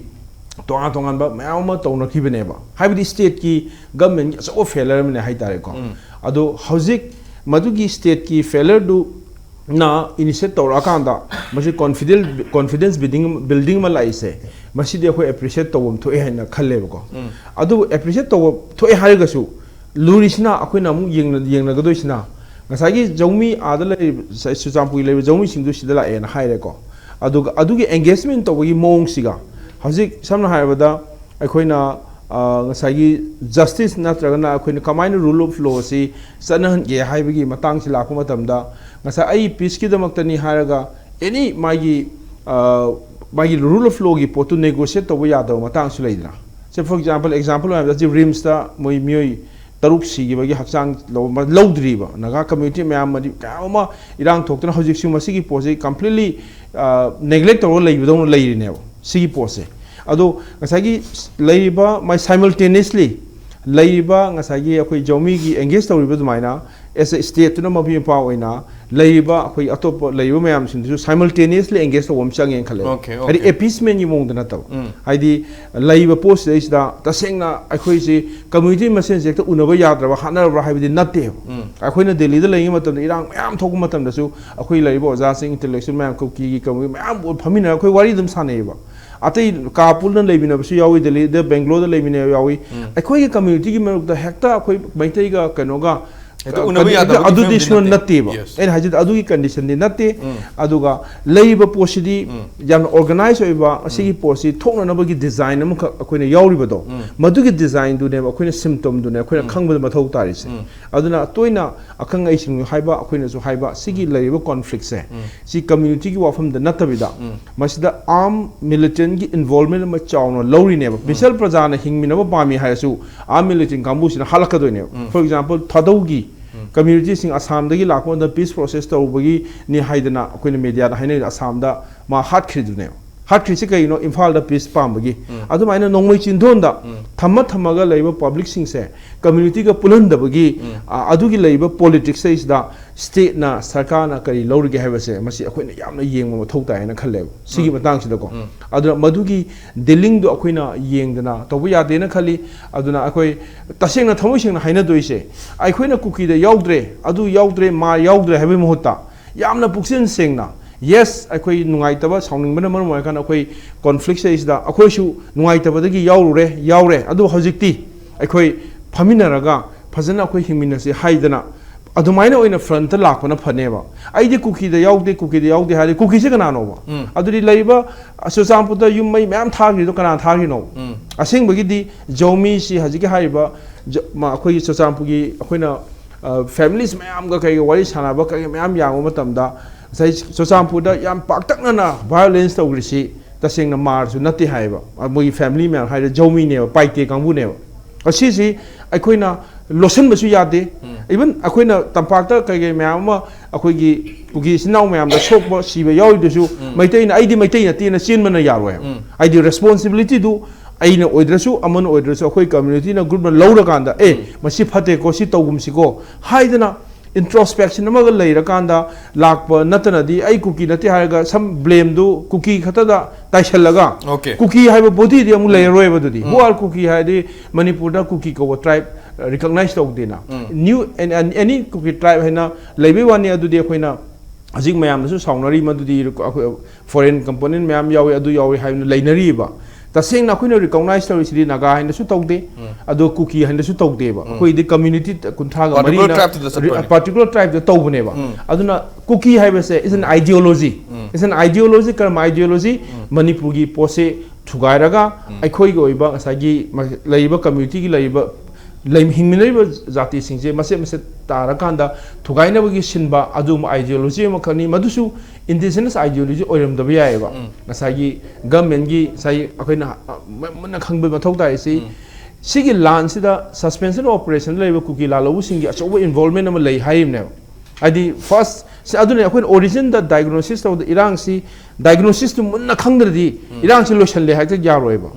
ꯇꯣꯉꯥꯟ ꯇꯣꯉꯥꯟꯕ ꯃꯌꯥꯝ ꯑꯃ ꯇꯧꯅꯈꯤꯕꯅꯦꯕ꯫ ꯍꯥꯏꯕꯗꯤ ꯁ꯭ꯇꯦꯠꯀꯤ ꯒꯃꯦꯟꯒꯤ ꯑꯆꯧꯕ ꯐꯦꯂꯔ ꯑꯃꯅꯦ ꯍꯥꯏꯇꯥꯔꯦꯀꯣ꯫ ꯑꯗꯣ ꯍꯧꯖꯤꯛ ꯃꯗꯨꯒꯤ ꯁ꯭ꯇꯦꯠꯀꯤ ꯐꯦꯂꯔꯗꯨ ꯅ ꯏꯅꯤꯁꯤꯌꯦꯠ ꯇꯧꯔꯛꯑꯀꯥꯟꯗ ꯃꯁꯤ ꯀꯣꯟꯐꯤꯗꯦꯟ-, ꯀꯣꯟꯐꯤꯗꯦꯟꯁ ꯕꯤꯜꯗꯤꯡ, ꯕꯤꯜꯗꯤꯡ ꯑꯃ ꯂꯥꯛꯏꯁꯦ, ꯃꯁꯤꯗꯤ ꯑꯩꯈꯣꯏ ꯑꯦꯄ꯭ꯔꯤꯁꯤꯌꯦꯠ ꯇꯧꯐꯝ ꯊꯣꯛꯑꯦ ꯍꯥꯏꯅ ꯈꯜꯂꯦꯕꯀꯣ꯫ ꯑꯗꯨꯕꯨ ꯑꯦꯄ꯭ꯔꯤꯁꯤꯌꯦꯠ ꯇꯧꯕ ꯊꯣꯛꯑꯦ ꯍꯥꯏꯔꯒꯁꯨ ꯂꯨꯔꯤꯁꯤꯅ ꯑꯩꯈꯣꯏꯅ ꯑꯃꯨꯛ ꯌꯦꯡꯅ-, ꯌꯦꯡꯅꯒꯗꯣꯏꯁꯤꯅ ꯉꯁꯥꯏꯒꯤ ꯖꯧꯃꯤ ꯑꯥꯗ ꯂꯩꯔꯤꯕ, ꯉꯁꯥꯏ ꯆꯨꯔꯆꯥꯟꯄꯨꯔꯒꯤ ꯂꯩꯔꯤꯕ ꯖꯧꯃꯤꯁꯤꯡꯗꯨ ꯁꯤꯗ ꯂꯥꯛꯑꯦꯅ ꯍꯥꯏꯔꯦꯀꯣ꯫ ꯑꯗꯨꯒ ꯑꯗꯨꯒꯤ ꯑꯦꯡꯒꯦꯖꯃꯦꯟ ꯇꯧꯕꯒꯤ ꯃꯑꯣꯡꯁꯤꯒ ꯍꯧꯖꯤꯛ ꯁꯝꯅ ꯍꯥꯏꯔꯕꯗ ꯑꯩꯈꯣꯏꯅ, ꯑ, ꯉꯁꯥꯏꯒꯤ ꯖꯁꯇꯤꯁ ꯅꯠꯇ꯭ꯔꯒꯅ ꯑꯩꯈꯣꯏꯅ ꯀꯃꯥꯏꯅ ꯔꯨꯜ ꯑꯣꯐ ꯂꯣꯁꯤ ꯆꯠꯅꯍꯟꯒꯦ ꯍꯥꯏꯕꯒꯤ ꯃꯇꯥꯡꯁꯤ ꯂꯥꯛꯄ ꯃꯇꯝꯗ ꯉꯁꯥꯏ ꯑꯩ ꯄꯤꯁꯀꯤꯗꯃꯛꯇꯅꯤ ꯍꯥꯏꯔꯒ ꯑꯦꯅꯤ ꯃꯥꯒꯤ, ꯑ, ꯃꯥꯒꯤ ꯔꯨꯜ ꯑꯣꯐ ꯂꯣꯒꯤ ꯄꯣꯠꯇꯨ ꯅꯦꯒꯣꯁꯤꯌꯦꯠ ꯇꯧꯕ ꯌꯥꯗꯕ ꯃꯇꯥꯡꯁꯨ ꯂꯩꯗꯅ꯫ ꯁꯦ, for example, ꯑꯦꯛꯖꯥꯝꯄꯜ ꯑꯣꯏꯅ ꯍꯥꯏꯔꯕꯗ ꯍꯧꯖꯤꯛ ꯔꯤꯝꯁꯇ ꯃꯣꯏ ꯃꯤꯑꯣꯏ ꯇꯔꯨꯛ ꯁꯤꯈꯤꯕꯒꯤ ꯍꯛꯆꯥꯡ ꯂꯧ-, ꯂꯧꯗ꯭ꯔꯤꯕ ꯅꯥꯒꯥ community ꯃꯌꯥꯝ ꯑꯃꯗꯤ ꯀꯌꯥ ꯑꯃ ꯏꯔꯥꯡ ꯊꯣꯛꯇꯅ ꯍꯧꯖꯤꯛꯁꯨ ꯃꯁꯤꯒꯤ ꯄꯣꯠꯁꯤ completely neglect ꯇꯧꯔꯒ ꯂꯩꯕꯗꯧꯅ ꯂꯩꯔꯤꯅꯦꯕ꯫ ꯁꯤꯒꯤ ꯄꯣꯠꯁꯦ ꯑꯗꯣ ꯉꯁꯥꯏꯒꯤ ꯂꯩꯔꯤꯕ ꯃꯥꯏ simultaneously ꯂꯩꯔꯤꯕ ꯉꯁꯥꯏꯒꯤ ꯑꯩꯈꯣꯏ ꯖꯧꯃꯤꯒꯤ engage ꯇꯧꯔꯤꯕ ꯑꯗꯨꯃꯥꯏꯅ as a state ꯇꯨꯅ ꯃꯄꯤ ꯃꯄꯥ ꯑꯣꯏꯅ ꯂꯩꯔꯤꯕ ꯑꯩꯈꯣꯏ ꯑꯇꯣꯞꯄ ꯂꯩꯔꯤꯕ ꯃꯌꯥꯝꯁꯤꯡꯗꯨꯁꯨ simultaneously engage ꯇꯧꯕ ꯑꯃ ꯆꯪꯉꯦꯅ ꯈꯜꯂꯦ꯫ Okay, okay. ꯍꯥꯏꯗꯤ appeasement ꯀꯤ ꯃꯑꯣꯡꯗ ꯅꯠꯇꯕ꯫ ꯎꯝ. ꯍꯥꯏꯗꯤ ꯂꯩꯔꯤꯕ ꯄꯣꯠꯁꯤꯗꯩꯁꯤꯗ ꯇꯁꯦꯡꯅ ꯑꯩꯈꯣꯏꯁꯤ community ꯃꯁꯦꯟꯁꯦ ꯍꯦꯛꯇ ꯎꯅꯕ ꯌꯥꯗ꯭ꯔꯕ ꯍꯥꯠꯅꯔꯕ꯭ꯔꯥ ꯍꯥꯏꯕꯗꯤ ꯅꯠꯇꯦꯕ꯫ ꯎꯝ. ꯑꯩꯈꯣꯏꯅ ꯗꯦꯜꯂꯤꯗ ꯂꯩꯔꯤꯉꯩ ꯃꯇꯝꯗ ꯏꯔꯥꯡ ꯃꯌꯥꯝ ꯊꯣꯛꯄ ꯃꯇꯝꯗꯁꯨ ꯑꯩꯈꯣꯏ ꯂꯩꯔꯤꯕ ꯑꯣꯖꯥꯁꯤꯡ, intellectual ꯃꯌꯥꯝ, ꯀꯨꯀꯤꯒꯤ ꯀꯃꯨꯅꯤꯇꯤ ꯃꯌꯥꯝ ꯐꯝꯃꯤꯟꯅꯔꯒ ꯑꯩꯈꯣꯏ ꯋꯥꯔꯤ ꯑꯗꯨꯝ ꯁꯥꯟꯅꯩꯌꯦꯕ꯫ ꯑꯇꯩ ꯀꯥ ꯄꯨꯟꯅ ꯂꯩꯃꯤꯟꯅꯕꯁꯨ ꯌꯥꯎꯏ, ꯗꯦꯜꯂꯤꯗ, ꯕꯦꯡꯒ꯭ꯂꯣꯔꯗ ꯂꯩꯃꯤꯟꯅꯕ ꯌꯥꯎꯏ꯫ ꯎꯝ. ꯑꯩꯈꯣꯏꯒꯤ community ꯒꯤ ꯃꯔꯛꯇ ꯍꯦꯛꯇ ꯑꯩꯈꯣꯏ ꯃꯩꯇꯩꯒ ꯀꯩꯅꯣꯒ ꯍꯦꯛꯇ ꯎꯅꯕ ꯌꯥꯗꯕꯒꯤ ꯑꯗꯨꯗꯤ ꯐꯤꯕꯝꯗꯤ ꯁꯨꯡꯅ ꯅꯠꯇꯦ꯫ ꯅꯠꯇꯦꯕ꯫ Yes. ꯑꯩꯅ ꯍꯥꯏꯖꯤꯗꯤ ꯑꯗꯨꯒꯤ condition ꯗꯤ ꯅꯠꯇꯦ꯫ ꯎꯝ. ꯑꯗꯨꯒ ꯂꯩꯔꯤꯕ ꯄꯣꯠꯁꯤꯗꯤ ꯎꯝ. ꯌꯥꯝꯅ organize ꯑꯣꯏꯕ, ꯑꯁꯤꯒꯤ ꯄꯣꯠꯁꯤ ꯊꯣꯛꯅꯅꯕꯒꯤ design ꯑꯃꯈꯛ ꯑꯩꯈꯣꯏꯅ ꯌꯥꯎꯔꯤꯕꯗꯣ, ꯎꯝ. ꯃꯗꯨꯒꯤ design ꯗꯨꯅꯦꯕ ꯑꯩꯈꯣꯏꯅ symptom ꯗꯨꯅꯦ ꯑꯩꯈꯣꯏꯅ ꯎꯝ. ꯈꯪꯕꯗ ꯃꯊꯧ ꯇꯥꯔꯤꯁꯦ꯫ ꯎꯝ. ꯑꯗꯨꯅ ꯇꯣꯏꯅ ꯑꯈꯪ ꯑꯍꯩꯁꯤꯡꯅ ꯍꯥꯏꯕ, ꯑꯩꯈꯣꯏꯅꯁꯨ ꯍꯥꯏꯕ, ꯁꯤꯒꯤ ꯂꯩꯔꯤꯕ conflict ꯁꯦ, ꯎꯝ. ꯁꯤ community ꯒꯤ ꯋꯥꯐꯝꯗ ꯅꯠꯇꯕꯤꯗ, ꯎꯝ. ꯃꯁꯤꯗ arm militant ꯒꯤ involvement ꯑꯃ ꯆꯥꯎꯅ ꯂꯧꯔꯤꯅꯦꯕ꯫ ꯕꯤꯁꯥꯜ ꯄ꯭ꯔꯖꯥꯅ ꯍꯤꯡꯃꯤꯟꯅꯕ ꯄꯥꯝꯃꯤ ꯍꯥꯏꯔꯁꯨ, arm militant ꯀꯥꯡꯕꯨꯁꯤꯅ ꯍꯥꯠꯂꯛꯀꯗꯣꯏꯅꯦꯕ꯫ Um. For example, ꯊꯥꯗꯧꯒꯤ um. community ꯁꯤꯡ ꯑꯁꯥꯝꯗꯒꯤ ꯂꯥꯛꯄ ꯃꯇꯝꯗ peace process ꯇꯧꯕꯒꯤꯅꯤ ꯍꯥꯏꯗꯅ ꯑꯩꯈꯣꯏꯅ media ꯗ ꯍꯥꯏꯅꯔꯤꯗꯣ, ꯑꯁꯥꯝꯗ ꯃꯥ ꯍꯥꯠꯈ꯭ꯔꯤꯗꯨꯅꯦꯕ꯫ ꯍꯥꯠꯈ꯭ꯔꯤꯁꯤ ꯀꯩꯒꯤꯅꯣ? ꯏꯝꯐꯥꯜꯗ peace ꯄꯥꯝꯕꯒꯤ꯫ ꯎꯝ. ꯑꯗꯨꯃꯥꯏꯅ ꯅꯣꯡꯃꯩ ꯆꯤꯟꯗꯣꯟꯗ ꯎꯝ. ꯊꯝꯃ ꯊꯝꯃꯒ ꯂꯩꯕ public ꯁꯤꯡꯁꯦ community ꯒ ꯄꯨꯜꯍꯟꯗꯕꯒꯤ, ꯎꯝ. ꯑ, ꯑꯗꯨꯒꯤ ꯂꯩꯔꯤꯕ politics ꯁꯤꯗꯩꯁꯤꯗ state ꯅ, ꯁꯔꯀꯥꯔꯅ ꯀꯔꯤ ꯂꯧꯔꯤꯒꯦ ꯍꯥꯏꯕꯁꯦ, ꯃꯁꯤ ꯑꯩꯈꯣꯏꯅ ꯌꯥꯝꯅ ꯌꯦꯡꯕ ꯃꯊꯧ ꯇꯥꯏ ꯍꯥꯏꯅ ꯈꯜꯂꯦꯕ, ꯁꯤꯒꯤ ꯎꯝ. ꯃꯇꯥꯡꯁꯤꯗꯀꯣ꯫ ꯎꯝ. ꯑꯗꯨꯅ ꯃꯗꯨꯒꯤ dealing ꯗꯣ ꯑꯩꯈꯣꯏꯅ ꯌꯦꯡꯗꯅ ꯇꯧꯕ ꯌꯥꯗꯦꯅ ꯈꯜꯂꯤ꯫ ꯑꯗꯨꯅ ꯑꯩꯈꯣꯏ ꯇꯁꯦꯡꯅ ꯊꯃꯣꯏ ꯁꯦꯡꯅ ꯍꯥꯏꯅꯗꯣꯏꯁꯦ, ꯑꯩꯈꯣꯏꯅ ꯀꯨꯀꯤꯗ ꯌꯥꯎꯗ꯭ꯔꯦ, ꯑꯗꯨ ꯌꯥꯎꯗ꯭ꯔꯦ, ꯃꯥ ꯌꯥꯎꯗ꯭ꯔꯦ ꯍꯥꯏꯕꯒꯤ ꯃꯍꯨꯠꯇ, ꯌꯥꯝꯅ ꯄꯨꯛꯆꯦꯜ ꯁꯦꯡꯅ, yes, ꯑꯩꯈꯣꯏ ꯅꯨꯡꯉꯥꯏꯇꯕ, ꯁꯥꯎꯅꯤꯡꯕꯅ ꯃꯔꯝ ꯑꯣꯏꯔꯀꯥꯟꯗ ꯑꯩꯈꯣꯏ conflict ꯁꯤꯗꯩꯁꯤꯗ ꯑꯩꯈꯣꯏꯁꯨ ꯅꯨꯡꯉꯥꯏꯇꯕꯗꯒꯤ ꯌꯥꯎꯔꯨꯔꯦ, ꯌꯥꯎꯔꯦ, ꯑꯗꯨꯕꯨ ꯍꯧꯖꯤꯛꯇꯤ ꯑꯩꯈꯣꯏ ꯐꯝꯃꯤꯟꯅꯔꯒ ꯐꯖꯅ ꯑꯩꯈꯣꯏ ꯍꯤꯡꯃꯤꯟꯅꯁꯤ ꯍꯥꯏꯗꯅ ꯑꯗꯨꯃꯥꯏꯅ ꯑꯣꯏꯅ front ꯇ ꯂꯥꯛꯄꯅ ꯐꯅꯦꯕ꯫ ꯑꯩꯗꯤ ꯀꯨꯀꯤꯗ ꯌꯥꯎꯗꯦ, ꯀꯨꯀꯤꯗ ꯌꯥꯎꯗꯦ ꯍꯥꯏꯔꯗꯤ ꯀꯨꯀꯤꯁꯦ ꯀꯅꯥꯅꯣꯕ? ꯎꯝ. ꯑꯗꯨꯗꯤ ꯂꯩꯔꯤꯕ ꯆꯨꯔꯆꯥꯟꯄꯨꯔꯗ ꯌꯨꯝ ꯃꯩ ꯃꯌꯥꯝ ꯊꯥꯈ꯭ꯔꯤꯗꯣ ꯀꯅꯥ ꯊꯥꯈ꯭ꯔꯤꯅꯣ? ꯎꯝ. ꯑꯁꯦꯡꯕꯒꯤꯗꯤ ꯖꯧꯃꯤꯁꯤ ꯍꯧꯖꯤꯛꯀꯤ ꯍꯥꯏꯔꯤꯕ ꯖ-, ꯃ-, ꯑꯩꯈꯣꯏꯒꯤ ꯆꯨꯔꯆꯥꯟꯄꯨꯔꯒꯤ ꯑꯩꯈꯣꯏꯅ, ꯑ, families ꯃꯌꯥꯝꯒ ꯀꯩꯒ ꯋꯥꯔꯤ ꯁꯥꯟꯅꯕ ꯀꯩꯒ ꯃꯌꯥꯝ ꯌꯥꯡꯕ ꯃꯇꯝꯗ ꯉꯁꯥꯏ ꯆꯨꯔꯆꯥꯟꯄꯨꯔꯗ ꯌꯥꯝ ꯄꯥꯛꯇꯛꯅꯅ violence ꯇꯧꯈ꯭ꯔꯤꯁꯤ ꯇꯁꯦꯡꯅ ꯃꯥꯔꯁꯨ ꯅꯠꯇꯦ ꯍꯥꯏꯌꯦꯕ꯫ ꯑ, ꯃꯣꯏꯒꯤ family ꯃꯌꯥꯝ ꯍꯥꯏꯔꯦ ꯖꯧꯃꯤꯅꯦꯕ, ꯄꯥꯏꯇꯦ ꯀꯥꯡꯕꯨꯅꯦꯕ꯫ ꯑꯁꯤꯁꯤ ꯑꯩꯈꯣꯏꯅ ꯂꯣꯠꯁꯤꯟꯕꯁꯨ ꯌꯥꯗꯦ꯫ ꯏꯚꯟ ꯑꯩꯈꯣꯏꯅ ꯇꯝꯄꯥꯛꯇ ꯀꯩ ꯀꯩ ꯃꯌꯥꯝ ꯑꯃ ꯑꯩꯈꯣꯏꯒꯤ ꯀꯨꯀꯤ ꯏꯆꯤꯟ ꯏꯅꯥꯎ ꯃꯌꯥꯝꯗ ꯁꯣꯛꯄ ꯁꯤꯕ ꯌꯥꯎꯔꯤꯗꯨꯁꯨ, ꯃꯩꯇꯩꯅ "ꯑꯩꯗꯤ ꯃꯩꯇꯩ ꯅꯠꯇꯦꯅ" ꯆꯦꯟꯕꯅ ꯌꯥꯔꯣꯏ꯫ ꯍꯥꯏꯗꯤ ꯔꯦꯁꯄꯣꯟꯁꯤꯕꯤꯂꯤꯇꯤꯗꯨ ꯑꯩꯅ ꯑꯣꯏꯗ꯭ꯔꯁꯨ, ꯑꯃꯅ ꯑꯣꯏꯗ꯭ꯔꯁꯨ, ꯑꯩꯈꯣꯏ ꯀꯝꯃ꯭ꯌꯨꯅꯤꯇꯤꯅ, ꯒ꯭ꯔꯨꯞꯅ ꯂꯧꯔꯀꯥꯟꯗ, "ꯑꯦ, ꯃꯁꯤ ꯐꯠꯇꯦꯀꯣ, ꯁꯤ ꯇꯧꯒꯨꯝꯁꯤꯀꯣ" ꯍꯥꯏꯗꯅ ꯏꯟꯇ꯭ꯔꯣꯁꯄꯦꯛꯁꯟ ꯑꯃꯒ ꯂꯩꯔꯀꯥꯟꯗ ꯂꯥꯛꯄ ꯅꯠꯇꯅꯗꯤ, "ꯑꯩ ꯀꯨꯀꯤ ꯅꯠꯇꯦ" ꯍꯥꯏꯔꯒ ꯁꯝ ꯕ꯭ꯂꯦꯝꯗꯨ ꯀꯨꯀꯤ ꯈꯛꯇꯗ ꯇꯥꯏꯁꯜꯂꯒ, Okay. ꯀꯨꯀꯤ ꯍꯥꯏꯕ ꯕꯣꯗꯤꯗꯤ ꯑꯃꯨꯛ ꯂꯩꯔꯔꯣꯏꯕ꯫ ꯑꯗꯨꯗꯤ who are ꯀꯨꯀꯤ ꯍꯥꯏꯔꯗꯤ ꯃꯅꯤꯄꯨꯔꯗ ꯀꯨꯀꯤ ꯀꯧꯕ ꯇ꯭ꯔꯥꯏꯕ ꯔꯤꯀꯛꯅꯥꯏꯁ ꯇꯧꯗꯦꯅ꯫ ꯅ꯭ꯌꯨ ꯑꯦꯅꯤ ꯀꯨꯀꯤ ꯇ꯭ꯔꯥꯏꯕ ꯍꯥꯏꯅ ꯂꯩꯕꯩ ꯋꯥꯅꯤ꯫ ꯑꯗꯨꯗꯤ ꯑꯩꯈꯣꯏꯅ ꯍꯧꯖꯤꯛ ꯃꯌꯥꯝꯅꯁꯨ ꯁꯥꯎꯅꯔꯤ, ꯃꯗꯨꯗꯤ ꯑꯩꯈꯣꯏ ꯐꯣꯔꯦꯟ ꯀꯝꯄꯣꯅꯦꯟ ꯃꯌꯥꯝ ꯌꯥꯎꯏ, ꯑꯗꯨ ꯌꯥꯎꯏ ꯍꯥꯏꯅ ꯂꯩꯅꯔꯤꯕ꯫ ꯇꯁꯦꯡꯅ ꯑꯩꯈꯣꯏꯅ ꯔꯤꯀꯛꯅꯥꯏꯁ ꯇꯧꯔꯤꯁꯤꯗꯤ ꯅꯥꯒꯥ ꯍꯥꯏꯅꯁꯨ ꯇꯧꯗꯦ, ꯑꯗꯣ ꯀꯨꯀꯤ ꯍꯥꯏꯅꯁꯨ ꯇꯧꯗꯦꯕ꯫ ꯑꯩꯈꯣꯏꯗꯤ ꯀꯝꯃ꯭ꯌꯨꯅꯤꯇꯤ ꯀꯨꯟꯊ꯭ꯔꯥꯒ Particular ꯃꯔꯤꯅ tribe ꯇꯨꯗ ꯆꯠꯄꯅꯦ꯫ ꯄꯥꯔꯇꯤꯀꯨꯂꯔ ꯇ꯭ꯔꯥꯏꯕꯇ ꯇꯧꯕꯅꯦꯕ꯫ ꯑꯗꯨꯅ ꯀꯨꯀꯤ ꯍꯥꯏꯕꯁꯦ is an ideology, is an ideology꯫ ꯀꯔꯝꯕ ideology? ꯃꯅꯤꯄꯨꯔꯒꯤ ꯄꯣꯠꯁꯦ ꯊꯨꯒꯥꯏꯔꯒ ꯑꯩꯈꯣꯏꯒꯤ ꯑꯣꯏꯕ ꯉꯁꯥꯏꯒꯤ ꯃ-, ꯂꯩꯔꯤꯕ ꯀꯝꯃ꯭ꯌꯨꯅꯤꯇꯤꯒꯤ ꯂꯩꯔꯤꯕ ꯂꯩ-, ꯍꯤꯡꯃꯤꯟꯅꯔꯤꯕ ꯖꯥꯇꯤꯁꯤꯡꯁꯦ ꯃꯆꯦꯠ ꯃꯆꯦꯠ ꯇꯥꯔꯀꯥꯟꯗ ꯊꯨꯒꯥꯏꯅꯕꯒꯤ ꯁꯤꯟꯕ ꯑꯗꯨꯒꯨꯝꯕ ideology ꯑꯃꯈꯛꯅꯤ꯫ ꯃꯗꯨꯁꯨ indigenous ideology ꯑꯣꯏꯔꯝꯗꯕ ꯌꯥꯏꯑꯕ꯫ ꯉꯁꯥꯏꯒꯤ ꯒꯃꯦꯟꯒꯤ ꯉꯁꯥꯏꯒꯤ ꯑꯩꯈꯣꯏꯅ, ꯑ, ꯃ-, ꯃꯨꯟꯅ ꯈꯪꯕ ꯃꯊꯧ ꯇꯥꯏ꯫ ꯁꯤ, ꯁꯤꯒꯤ ꯂꯥꯟꯁꯤꯗ suspension of operation ꯂꯩꯔꯤꯕ ꯀꯨꯀꯤ ꯂꯥꯜꯍꯧꯕꯁꯤꯡꯒꯤ ꯑꯆꯧꯕ involvement ꯑꯃ ꯂꯩ ꯍꯥꯏꯔꯤꯕꯅꯦꯕ꯫ ꯍꯥꯏꯗꯤ first ꯁꯤ ꯑꯗꯨꯅ ꯑꯩꯈꯣꯏꯅ originꯗ diagnosis ꯇꯧꯕꯗ ꯏꯔꯥꯡꯁꯤ, diagnosisꯇꯨ ꯃꯨꯟꯅ ꯈꯪꯗ꯭ꯔꯗꯤ ꯏꯔꯥꯡꯁꯤ ꯂꯣꯏꯁꯜꯂꯦ ꯍꯥꯏꯕ ꯌꯥꯔꯣꯏꯕ꯫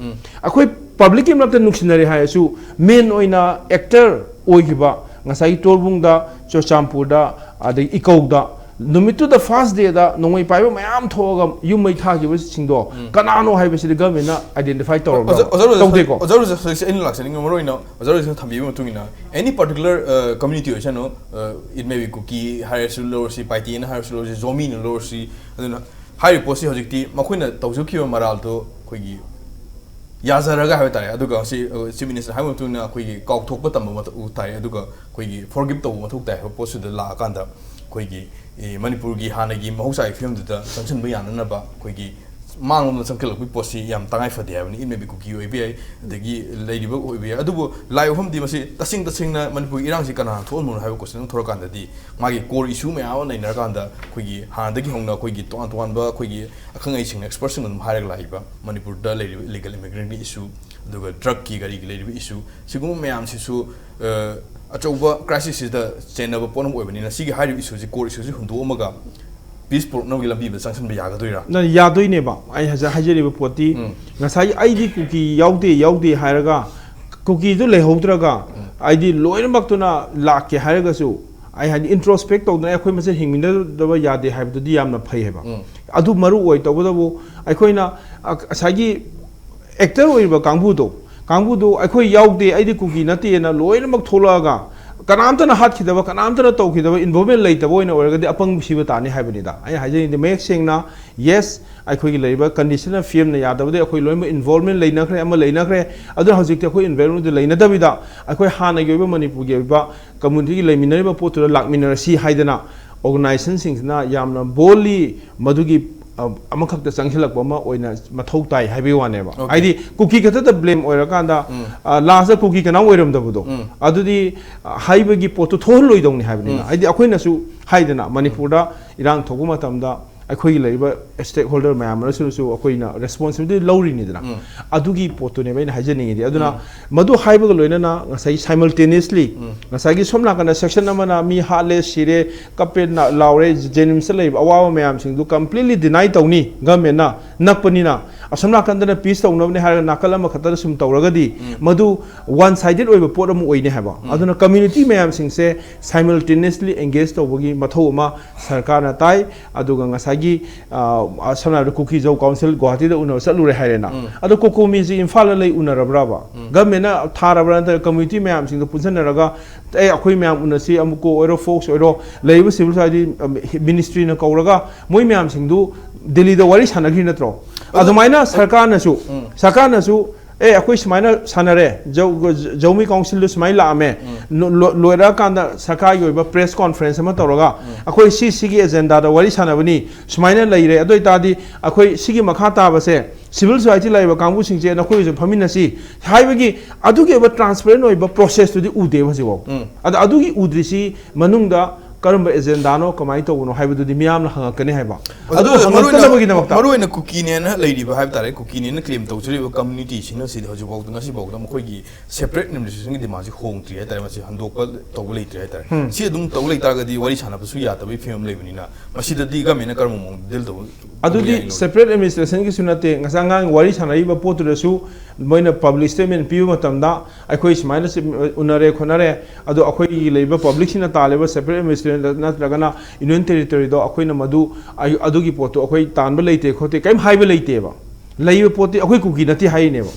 ꯑꯩꯈꯣꯏ publicꯀꯤ ꯃꯔꯛꯇ ꯅꯨꯡꯁꯤꯅꯔꯦ ꯍꯥꯏꯔꯁꯨ, main ꯑꯣꯏꯅ actor ꯑꯣꯏꯈꯤꯕ ꯉꯁꯥꯏꯒꯤ ꯇꯣꯔꯕꯨꯡꯗ, ꯆꯨꯔꯆꯥꯟꯄꯨꯔꯗ, ꯑꯗꯒꯤ ꯏꯀꯧꯗ ꯅꯨꯃꯤꯠꯇꯨꯗ first dayꯗ ꯅꯣꯡꯃꯩ ꯄꯥꯏꯕ ꯃꯌꯥꯝ ꯊꯣꯛꯑꯒ ꯌꯨꯝ ꯃꯩ ꯊꯥꯈꯤꯕꯁꯤꯡꯗꯣ ꯀꯅꯥꯅꯣ ꯍꯥꯏꯕꯁꯤꯗꯤ governmentꯅ identify ꯇꯧꯔꯕ꯭ꯔꯥ? ꯑꯣꯖꯥ, ꯑꯣꯖꯥ ꯔꯣꯖꯦꯁ, ꯇꯧꯗꯦꯀꯣ꯫ ꯑꯣꯖꯥ ꯔꯣꯖꯦꯁ, ꯍꯧꯖꯤꯛꯁꯦ ꯑꯩꯅ ꯂꯥꯛꯆꯅꯤꯡꯉꯤ ꯃꯔꯨ ꯑꯣꯏꯅ ꯑꯣꯖꯥ ꯔꯣꯖꯦꯁꯅ ꯊꯝꯕꯤꯕ ꯃꯇꯨꯡ ꯏꯟꯅ any particular, ꯑ, community ꯑꯣꯏꯁꯅꯨ, ꯑ, it may be ꯀꯨꯀꯤ ꯍꯥꯏꯔꯁꯨ ꯂꯧꯔꯁꯤ, ꯄꯥꯏꯇꯦꯅ ꯍꯥꯏꯔꯁꯨ ꯂꯧꯔꯁꯤ, ꯖꯣꯃꯤꯅ ꯂꯧꯔꯁꯤ, ꯑꯗꯨꯅ ꯍꯥꯏꯔꯤꯕ ꯄꯣꯠꯁꯤ ꯍꯧꯖꯤꯛꯇꯤ ꯃꯈꯣꯏꯅ ꯇꯧꯖꯈꯤꯕ ꯃꯔꯥꯜꯗꯣ ꯑꯩꯈꯣꯏꯒꯤ ꯌꯥꯖꯔꯒ ꯍꯥꯏꯕ ꯇꯥꯔꯦ꯫ ꯑꯗꯨꯒ ꯉꯁꯤ, ꯑ, Chief Minister ꯍꯥꯏꯕ ꯃꯇꯨꯡ ꯏꯟꯅ ꯑꯩꯈꯣꯏꯒꯤ ꯀꯥꯎꯊꯣꯛꯄ ꯇꯝꯕ ꯃꯊꯧ ꯇꯥꯏ, ꯑꯗꯨꯒ ꯑꯩꯈꯣꯏꯒꯤ forgive ꯇꯧꯕ ꯃꯊꯧ ꯇꯥꯏ ꯍꯥꯏꯕ ꯄꯣꯠꯁꯤꯗ ꯂꯥꯛꯑꯀꯥꯟꯗ ꯑꯩꯈꯣꯏꯒꯤ, ꯑꯦ, ꯃꯅꯤꯄꯨꯔꯒꯤ ꯍꯥꯟꯅꯒꯤ ꯃꯍꯧꯁꯥꯒꯤ ꯐꯤꯕꯝꯗꯨꯗ ꯆꯪꯁꯤꯟꯕ ꯌꯥꯅꯅꯕ ꯑꯩꯈꯣꯏꯒꯤ ꯃꯥꯡꯂꯣꯝꯗ ꯆꯪꯁꯤꯜꯂꯛꯄꯒꯤ ꯄꯣꯠꯁꯤ ꯌꯥꯝ ꯇꯉꯥꯏ ꯐꯗꯦ ꯍꯥꯏꯕꯅꯤ꯫ It may be ꯀꯨꯀꯤ ꯑꯣꯏꯕ ꯌꯥꯏ, ꯑꯗꯒꯤ ꯂꯩꯔꯤꯕ ꯑꯣꯏꯕ ꯌꯥꯏ, ꯑꯗꯨꯕꯨ ꯂꯥꯏ ꯃꯐꯝꯗꯤ ꯃꯁꯤ ꯇꯁꯦꯡ ꯇꯁꯦꯡꯅ ꯃꯅꯤꯄꯨꯔꯒꯤ ꯏꯔꯥꯡꯁꯤ ꯀꯅꯥꯅ ꯊꯣꯛꯍꯟꯕꯅꯣ ꯍꯥꯏꯕ question ꯑꯃ ꯊꯣꯛꯂꯛꯀꯥꯟꯗꯗꯤ ꯃꯥꯒꯤ core issue ꯃꯌꯥꯝ ꯑꯃ ꯅꯩꯅꯔꯀꯥꯟꯗ ꯑꯩꯈꯣꯏꯒꯤ ꯍꯥꯟꯅꯗꯒꯤ ꯍꯧꯅ ꯑꯩꯈꯣꯏꯒꯤ ꯇꯣꯉꯥꯟ ꯇꯣꯉꯥꯟꯕ ꯑꯩꯈꯣꯏꯒꯤ ꯑꯈꯪ ꯑꯍꯩꯁꯤꯡꯅ, expertꯁꯤꯡꯅ ꯑꯗꯨꯝ ꯍꯥꯏꯔꯒ ꯂꯥꯛꯏꯕ ꯃꯅꯤꯄꯨꯔꯗ ꯂꯩꯔꯤꯕ illegal immigrantꯀꯤ issue, ꯑꯗꯨꯒ ꯗ꯭ꯔꯒꯀꯤ ꯀꯔꯤꯒꯤ ꯂꯩꯔꯤꯕ ꯏꯁꯨ, ꯁꯤꯒꯨꯝꯕ ꯃꯌꯥꯝꯁꯤꯁꯨ ꯑ, ꯑꯆꯧꯕ ꯀ꯭ꯔꯥꯏꯁꯤꯁꯁꯤꯗ ꯆꯦꯟꯅꯕ ꯄꯣꯠ ꯑꯃ ꯑꯣꯏꯕꯅꯤꯅ, ꯁꯤꯒꯤ ꯍꯥꯏꯔꯤꯕ ꯏꯁꯨꯁꯤ, ꯀꯣꯔ ꯏꯁꯨꯁꯤ ꯍꯨꯟꯗꯣꯛꯑꯝꯃꯒ ꯄꯤꯁ ꯄꯨꯔꯛꯅꯕꯒꯤ ꯂꯝꯕꯤꯗ ꯆꯪꯁꯤꯟꯕ ꯌꯥꯒꯗꯣꯏꯔꯥ? ꯅ ꯌꯥꯗꯣꯏꯅꯦꯕ꯫ ꯑꯩ ꯍꯧꯖꯤꯛ ꯍꯥꯏꯖꯔꯤꯕ ꯄꯣꯠꯇꯤ, ꯎꯝ꯫ ꯉꯁꯥꯏꯒꯤ "ꯑꯩꯗꯤ ꯀꯨꯀꯤ ꯌꯥꯎꯗꯦ, ꯌꯥꯎꯗꯦ" ꯍꯥꯏꯔꯒ ꯀꯨꯀꯤꯗꯨ ꯂꯩꯍꯧꯗ꯭ꯔꯒ, ꯎꯝ꯫ ꯍꯥꯏꯗꯤ ꯂꯣꯏꯅꯃꯛꯇꯨꯅ ꯂꯥꯛꯀꯦ ꯍꯥꯏꯔꯒꯁꯨ, ꯑꯩ ꯍꯥꯏꯗꯤ introspect ꯇꯧꯗꯅ ꯑꯩꯈꯣꯏ ꯃꯁꯦꯟ ꯍꯤꯡꯃꯤꯟꯅꯗꯕ ꯌꯥꯗꯦ ꯍꯥꯏꯕꯗꯨꯗꯤ ꯌꯥꯝꯅ ꯐꯩ ꯍꯥꯏꯕ꯫ ꯎꯝ꯫ ꯑꯗꯨ ꯃꯔꯨ ꯑꯣꯏ꯫ ꯇꯧꯕꯇꯕꯨ ꯑꯩꯈꯣꯏꯅ, ꯑ, ꯉꯁꯥꯏꯒꯤ ꯑꯦꯛꯇꯔ ꯑꯣꯏꯔꯤꯕ ꯀꯥꯡꯕꯨꯗꯣ, ꯀꯥꯡꯕꯨꯗꯣ "ꯑꯩꯈꯣꯏ ꯌꯥꯎꯗꯦ, ꯑꯩꯗꯤ ꯀꯨꯀꯤ ꯅꯠꯇꯦꯅ" ꯂꯣꯏꯅꯃꯛ ꯊꯣꯛꯂꯛꯑꯒ, ꯀꯅꯥꯝꯇꯅ ꯍꯥꯠꯈꯤꯗꯕ, ꯀꯅꯥꯝꯇꯅ ꯇꯧꯈꯤꯗꯕ, involvement ꯂꯩꯇꯕ ꯑꯣꯏꯅ ꯑꯣꯏꯔꯒꯗꯤ ꯑꯄꯪꯕ ꯁꯤꯕ ꯇꯥꯅꯤ ꯍꯥꯏꯕꯅꯤꯗ꯫ ꯑꯩꯅ ꯍꯥꯏꯖꯅꯤꯡꯉꯤꯗꯤ ꯃꯌꯦꯛ ꯁꯦꯡꯅ, yes, ꯑꯩꯈꯣꯏꯒꯤ ꯂꯩꯔꯤꯕ condition of ꯐꯤꯕꯝꯅ ꯌꯥꯗꯕꯗꯒꯤ ꯑꯩꯈꯣꯏ ꯂꯣꯏꯅꯃꯛ involvement ꯂꯩꯅꯈ꯭ꯔꯦ, ꯑꯃ ꯂꯩꯅꯈ꯭ꯔꯦ꯫ ꯑꯗꯨꯅ ꯍꯧꯖꯤꯛꯇꯤ ꯑꯩꯈꯣꯏ involvement ꯂꯩꯅꯗꯕꯤꯗ, ꯑꯩꯈꯣꯏ ꯍꯥꯟꯅꯒꯤ ꯑꯣꯏꯕ ꯃꯅꯤꯄꯨꯔꯒꯤ ꯑꯣꯏꯕ communityꯒꯤ ꯂꯩꯃꯤꯟꯅꯔꯤꯕ ꯄꯣꯠꯇꯨꯗ ꯂꯥꯛꯃꯤꯟꯅꯔꯁꯤ ꯍꯥꯏꯗꯅ organizationꯁꯤꯡꯁꯤꯅ ꯌꯥꯝꯅ boldly ꯃꯗꯨꯒꯤ, ꯑ, ꯑꯃꯈꯛꯇ ꯆꯪꯁꯤꯜꯂꯛꯄ ꯑꯃ ꯑꯣꯏꯅ ꯃꯊꯧ ꯇꯥꯏ ꯍꯥꯏꯕꯒꯤ ꯋꯥꯅꯦꯕ꯫ Okay. ꯍꯥꯏꯗꯤ ꯀꯨꯀꯤ ꯈꯛꯇꯗ blame ꯑꯣꯏꯔꯀꯥꯟꯗ, ꯎꯝ꯫ ꯑ, lastꯇ ꯀꯨꯀꯤ ꯀꯅꯥꯝ ꯑꯣꯏꯔꯝꯗꯕꯗꯣ, ꯎꯝ꯫ ꯑꯗꯨꯗꯤ, ꯑ, ꯍꯥꯏꯕꯒꯤ ꯄꯣꯠꯇꯣ ꯊꯣꯛꯍꯜꯂꯣꯏꯗꯧꯅꯤ ꯍꯥꯏꯕꯅꯤꯅ꯫ ꯎꯝ꯫ ꯍꯥꯏꯗꯤ ꯑꯩꯈꯣꯏꯅꯁꯨ ꯍꯥꯏꯗꯅ, ꯃꯅꯤꯄꯨꯔꯗ ꯏꯔꯥꯡ ꯊꯣꯛꯄ ꯃꯇꯝꯗ ꯑꯩꯈꯣꯏꯒꯤ ꯂꯩꯔꯤꯕ stakeholder ꯃꯌꯥꯝ ꯑꯃꯁꯤꯅꯁꯨ ꯑꯩꯈꯣꯏꯅ responsibility ꯂꯧꯔꯤꯅꯤꯗꯅ꯫ ꯎꯝ꯫ ꯑꯗꯨꯒꯤ ꯄꯣꯠꯇꯨꯅꯦꯕ ꯑꯩꯅ ꯍꯥꯏꯖꯅꯤꯡꯉꯤꯗꯤ꯫ ꯑꯗꯨꯅ ꯎꯝ꯫ ꯃꯗꯨ ꯍꯥꯏꯕꯒ ꯂꯣꯏꯅꯅ ꯉꯁꯥꯏꯒꯤ simultaneously, ꯎꯝ꯫ ꯉꯁꯥꯏꯒꯤ ꯁꯣꯝ ꯅꯥꯀꯟꯗ section ꯑꯃꯅ ꯃꯤ ꯍꯥꯠꯂꯦ, ꯁꯤꯔꯦ, ꯀꯞꯄꯦ, ꯅ-, ꯂꯥꯎꯔꯦ, ꯖꯦꯅꯤꯝꯁꯇ ꯂꯩꯔꯤꯕ ꯑꯋꯥꯕ ꯃꯌꯥꯝꯁꯤꯡꯗꯨ completely deny ꯇꯧꯅꯤ governmentꯅ, ꯅꯛꯄꯅꯤꯅ꯫ ꯑꯁꯣꯝ ꯅꯥꯀꯟꯗꯅ peace ꯇꯧꯅꯕꯅꯦ ꯍꯥꯏꯔꯒ ꯅꯥꯀꯜ ꯑꯃꯈꯛꯇꯗ ꯁꯨꯝ ꯇꯧꯔꯒꯗꯤ, ꯎꯝ꯫ ꯃꯗꯨ one sided ꯑꯣꯏꯕ ꯄꯣꯠ ꯑꯃ ꯑꯣꯏꯅꯤ ꯍꯥꯏꯕ꯫ ꯎꯝ꯫ ꯑꯗꯨꯅ community ꯃꯌꯥꯝꯁꯤꯡꯁꯦ simultaneously engage ꯇꯧꯕꯒꯤ ꯃꯊꯧ ꯑꯃ ꯁꯔꯀꯥꯔꯅ ꯇꯥꯏ꯫ ꯑꯗꯨꯒ ꯉꯁꯥꯏꯒꯤ, ꯑ, ꯁꯝꯅ ꯍꯥꯏꯔꯕꯗ ꯀꯨꯀꯤ ꯖꯧ ꯀꯥꯎꯟꯁꯤꯜ ꯒꯨꯋꯥꯍꯥꯇꯤꯗ ꯎꯅꯕ ꯆꯠꯂꯨꯔꯦ ꯍꯥꯏꯔꯦꯅ꯫ ꯎꯝ꯫ ꯑꯗꯣ ꯀꯣꯀꯣꯃꯤꯁꯤ ꯏꯝꯐꯥꯜꯗ ꯂꯩ ꯎꯅꯔꯕ꯭ꯔꯕ? ꯎꯝ꯫ Governmentꯅ ꯊꯥꯔꯕ꯭ꯔꯥ, ꯅꯠꯇ꯭ꯔꯒ community ꯃꯌꯥꯝꯁꯤꯡꯗꯣ ꯄꯨꯟꯁꯤꯟꯅꯔꯒ, "ꯑꯦ, ꯑꯩꯈꯣꯏ ꯃꯌꯥꯝ ꯎꯅꯁꯤ", ꯑꯃꯨꯛꯀꯣ ꯑꯣꯏꯔꯣ, ꯐꯣꯛꯁ ꯑꯣꯏꯔꯣ, ꯂꯩꯔꯤꯕ civil society, ꯑꯝ, ministryꯅ ꯀꯧꯔꯒ ꯃꯣꯏ ꯃꯌꯥꯝꯁꯤꯡꯗꯨ ꯗꯦꯜꯂꯤꯗ ꯋꯥꯔꯤ ꯁꯥꯟꯅꯈ꯭ꯔꯤ ꯅꯠꯇ꯭ꯔꯣ? ꯑꯗꯨ ꯑꯗꯨꯃꯥꯏꯅ ꯁꯔꯀꯥꯔꯅꯁꯨ, ꯎꯝ꯫ ꯁꯔꯀꯥꯔꯅꯁꯨ, "ꯑꯦ, ꯑꯩꯈꯣꯏ ꯁꯨꯃꯥꯏꯅ ꯁꯥꯟꯅꯔꯦ, ꯖꯧ-, ꯖꯧꯃꯤ ꯀꯥꯎꯟꯁꯤꯜꯗ ꯁꯨꯃꯥꯏꯅ ꯂꯥꯛꯑꯝꯃꯦ", ꯎꯝ꯫ ꯅꯣ-, ꯂꯣ-, ꯂꯣꯏꯔꯛꯑꯀꯥꯟꯗ ꯁꯔꯀꯥꯔꯒꯤ ꯑꯣꯏꯕ press conference ꯑꯃ ꯇꯧꯔꯒ, ꯎꯝ꯫ "ꯑꯩꯈꯣꯏ ꯁꯤ, ꯁꯤꯒꯤ agendaꯗ ꯋꯥꯔꯤ ꯁꯥꯟꯅꯕꯅꯤ, ꯁꯨꯃꯥꯏꯅ ꯂꯩꯔꯦ, ꯑꯗꯨ ꯑꯣꯏꯇꯥꯔꯗꯤ ꯑꯩꯈꯣꯏ ꯁꯤꯒꯤ ꯃꯈꯥ ꯇꯥꯕꯁꯦ civil society ꯂꯩꯔꯤꯕ ꯀꯥꯡꯕꯨꯁꯤꯡꯁꯦ ꯅꯈꯣꯏꯒꯁꯨ ꯐꯝꯃꯤꯟꯅꯁꯤ" ꯍꯥꯏꯕꯒꯤ ꯑꯗꯨꯒꯤ ꯑꯣꯏꯕ transparent ꯑꯣꯏꯕ processꯇꯨꯗꯤ ꯎꯗꯦꯕ ꯍꯧꯖꯤꯛꯐꯥꯎ꯫ ꯎꯝ꯫ ꯑꯗ ꯑꯗꯨꯒꯤ ꯎꯗ꯭ꯔꯤꯁꯤ ꯃꯅꯨꯡꯗ ꯀꯔꯝꯕ ꯑꯦꯖꯦꯟꯗꯥꯅꯣ, ꯀꯃꯥꯏꯅ ꯇꯧꯕꯅꯣ ꯍꯥꯏꯕꯗꯨꯗꯤ ꯃꯤꯌꯥꯝꯅ ꯍꯪꯉꯛꯀꯅꯤ ꯍꯥꯏꯕ꯫ ꯑꯗꯨ ꯍꯪꯉꯛꯇꯅꯕꯒꯤꯗꯃꯛꯇ꯫ ꯃꯔꯨ ꯑꯣꯏꯅ ꯀꯨꯀꯤꯅꯦꯅ ꯂꯩꯔꯤꯕ ꯍꯥꯏꯕ ꯇꯥꯔꯦ, ꯀꯨꯀꯤꯅꯦꯅ ꯀ꯭ꯂꯦꯝ ꯇꯧꯖꯔꯤꯕ ꯀꯝꯃ꯭ꯌꯨꯅꯤꯇꯤꯁꯤꯅ ꯁꯤꯗꯤ ꯍꯧꯖꯤꯛꯐꯥꯎꯗ, ꯉꯁꯤꯐꯥꯎꯗ ꯃꯈꯣꯏꯒꯤ ꯁꯦꯄꯔꯦꯠ ꯑꯦꯗꯃꯤꯅꯤꯁꯇ꯭ꯔꯦꯁꯟꯒꯤ ꯗꯤꯃꯥꯟꯁꯤ ꯍꯣꯡꯗ꯭ꯔꯤ ꯍꯥꯏꯇꯥꯔꯦ, ꯃꯁꯤ ꯍꯟꯗꯣꯛꯄ ꯇꯧꯕ ꯂꯩꯇ꯭ꯔꯤ ꯍꯥꯏꯇꯥꯔꯦ꯫ ꯁꯤ ꯑꯗꯨꯝ ꯇꯧ ꯂꯩꯇꯥꯔꯒꯗꯤ ꯋꯥꯔꯤ ꯁꯥꯟꯅꯕꯁꯨ ꯌꯥꯗꯕꯒꯤ ꯐꯤꯕꯝ ꯂꯩꯕꯅꯤꯅ, ꯃꯁꯤꯗꯗꯤ ꯒꯃꯦꯟꯅ ꯀꯔꯝꯕ ꯃꯑꯣꯡꯗ ꯗꯤꯜ ꯇꯧꯕ? ꯑꯗꯨꯗꯤ ꯁꯦꯄꯔꯦꯠ ꯑꯦꯗꯃꯤꯅꯤꯁꯇ꯭ꯔꯦꯁꯟꯒꯤꯁꯨ ꯅꯠꯇꯦ, ꯉꯁꯥꯏ ꯑꯉꯥꯡ ꯋꯥꯔꯤ ꯁꯥꯟꯅꯔꯤꯕ ꯄꯣꯠꯇꯨꯗꯁꯨ ꯃꯣꯏꯅ ꯄꯕ꯭ꯂꯤꯛ ꯁ꯭ꯇꯦꯠꯃꯦꯟ ꯄꯤꯕ ꯃꯇꯝꯗ ꯑꯩꯈꯣꯏ ꯁꯨꯃꯥꯏꯅ ꯁꯤ ꯎꯅꯔꯦ ꯈꯣꯠꯅꯔꯦ, ꯑꯗꯣ ꯑꯩꯈꯣꯏꯒꯤ ꯂꯩꯕ ꯄꯕ꯭ꯂꯤꯛꯁꯤꯅ ꯇꯥꯜꯂꯤꯕ ꯁꯦꯄꯔꯦꯠ ꯑꯦꯗꯃꯤꯅꯤꯁꯇ꯭ꯔꯦꯁꯟ ꯅꯠꯇ꯭ꯔꯒꯅ ꯌꯨꯅꯤꯌꯟ ꯇꯦꯔꯤꯇꯣꯔꯤꯗꯣ ꯑꯩꯈꯣꯏꯅ ꯃꯗꯨ ꯑꯩ-, ꯑꯗꯨꯒꯤ ꯄꯣꯠꯇꯣ ꯑꯩꯈꯣꯏ ꯇꯥꯟꯕ ꯂꯩꯇꯦ ꯈꯣꯠꯇꯦ ꯀꯔꯤꯝ ꯍꯥꯏꯕ ꯂꯩꯇꯦꯕ꯫ ꯂꯩꯕ ꯄꯣꯠꯇꯤ ꯑꯩꯈꯣꯏ ꯀꯨꯀꯤ ꯅꯠꯇꯦ ꯍꯥꯏꯔꯤꯅꯦꯕ꯫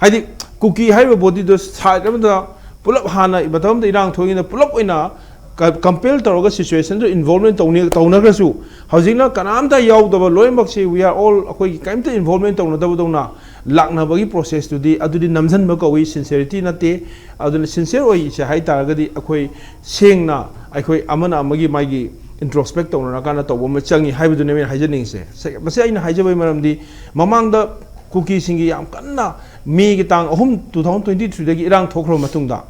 ꯍꯥꯏꯗꯤ ꯀꯨꯀꯤ ꯍꯥꯏꯔꯤꯕ ꯕꯣꯗꯤꯗꯣ ꯁꯥꯏꯠ ꯑꯃꯗ ꯄꯨꯂꯞ ꯍꯥꯟꯅ ꯃꯇꯝ ꯑꯃꯗ ꯏꯔꯥꯡ ꯊꯣꯛꯏꯉꯩꯗ ꯄꯨꯂꯞ ꯑꯣꯏꯅ ꯀ-, ꯀꯝꯄꯦꯜ ꯇꯧꯔꯒ ꯁꯤꯆꯨꯋꯦꯁꯟꯗꯨ ꯏꯟꯚꯣꯜꯕꯃꯦꯟ ꯇꯧꯅꯤ-, ꯇꯧꯅꯈ꯭ꯔꯁꯨ, ꯍꯧꯖꯤꯛꯅ ꯀꯅꯥꯝꯇ ꯌꯥꯎꯗꯕ, ꯂꯣꯏꯅꯃꯛꯁꯤ we are all, ꯑꯩꯈꯣꯏꯒꯤ ꯀꯔꯤꯝꯇ ꯏꯟꯚꯣꯜꯕꯃꯦꯟ ꯇꯧꯅꯗꯕꯗꯧꯅ ꯂꯥꯛꯅꯕꯒꯤ ꯄ꯭ꯔꯣꯁꯦꯁꯇꯨꯗꯤ ꯑꯗꯨꯗꯤ ꯅꯝꯁꯤꯟꯕ ꯀꯧꯏ, ꯁꯤꯟꯁꯤꯌꯔꯤꯇꯤ ꯅꯠꯇꯦ꯫ ꯑꯗꯨꯅ ꯁꯤꯟꯁꯤꯌꯔ ꯑꯣꯏꯁꯦ ꯍꯥꯏ ꯇꯥꯔꯒꯗꯤ ꯑꯩꯈꯣꯏ ꯁꯦꯡꯅ ꯑꯩꯈꯣꯏ ꯑꯃꯅ ꯑꯃꯒꯤ ꯃꯥꯒꯤ ꯏꯟꯇ꯭ꯔꯣꯁꯄꯦꯛ ꯇꯧꯅꯔꯀꯥꯟꯗ ꯇꯧꯕ ꯑꯃ ꯆꯪꯉꯤ ꯍꯥꯏꯕꯗꯨꯅꯦ ꯑꯩꯅ ꯍꯥꯏꯖꯅꯤꯡꯉꯤꯁꯦ꯫ ꯁꯦ-, ꯃꯁꯤ ꯑꯩꯅ ꯍꯥꯏꯖꯕꯒꯤ ꯃꯔꯝꯗꯤ ꯃꯃꯥꯡꯗ ꯀꯨꯀꯤꯁꯤꯡꯒꯤ ꯌꯥꯝ ꯀꯟꯅ ꯃꯦꯒꯤ ꯇꯥꯡ ꯑꯍꯨꯝ, two thousand twenty threeꯗꯒꯤ ꯏꯔꯥꯡ ꯊꯣꯛꯈ꯭ꯔꯕ ꯃꯇꯨꯡꯗ,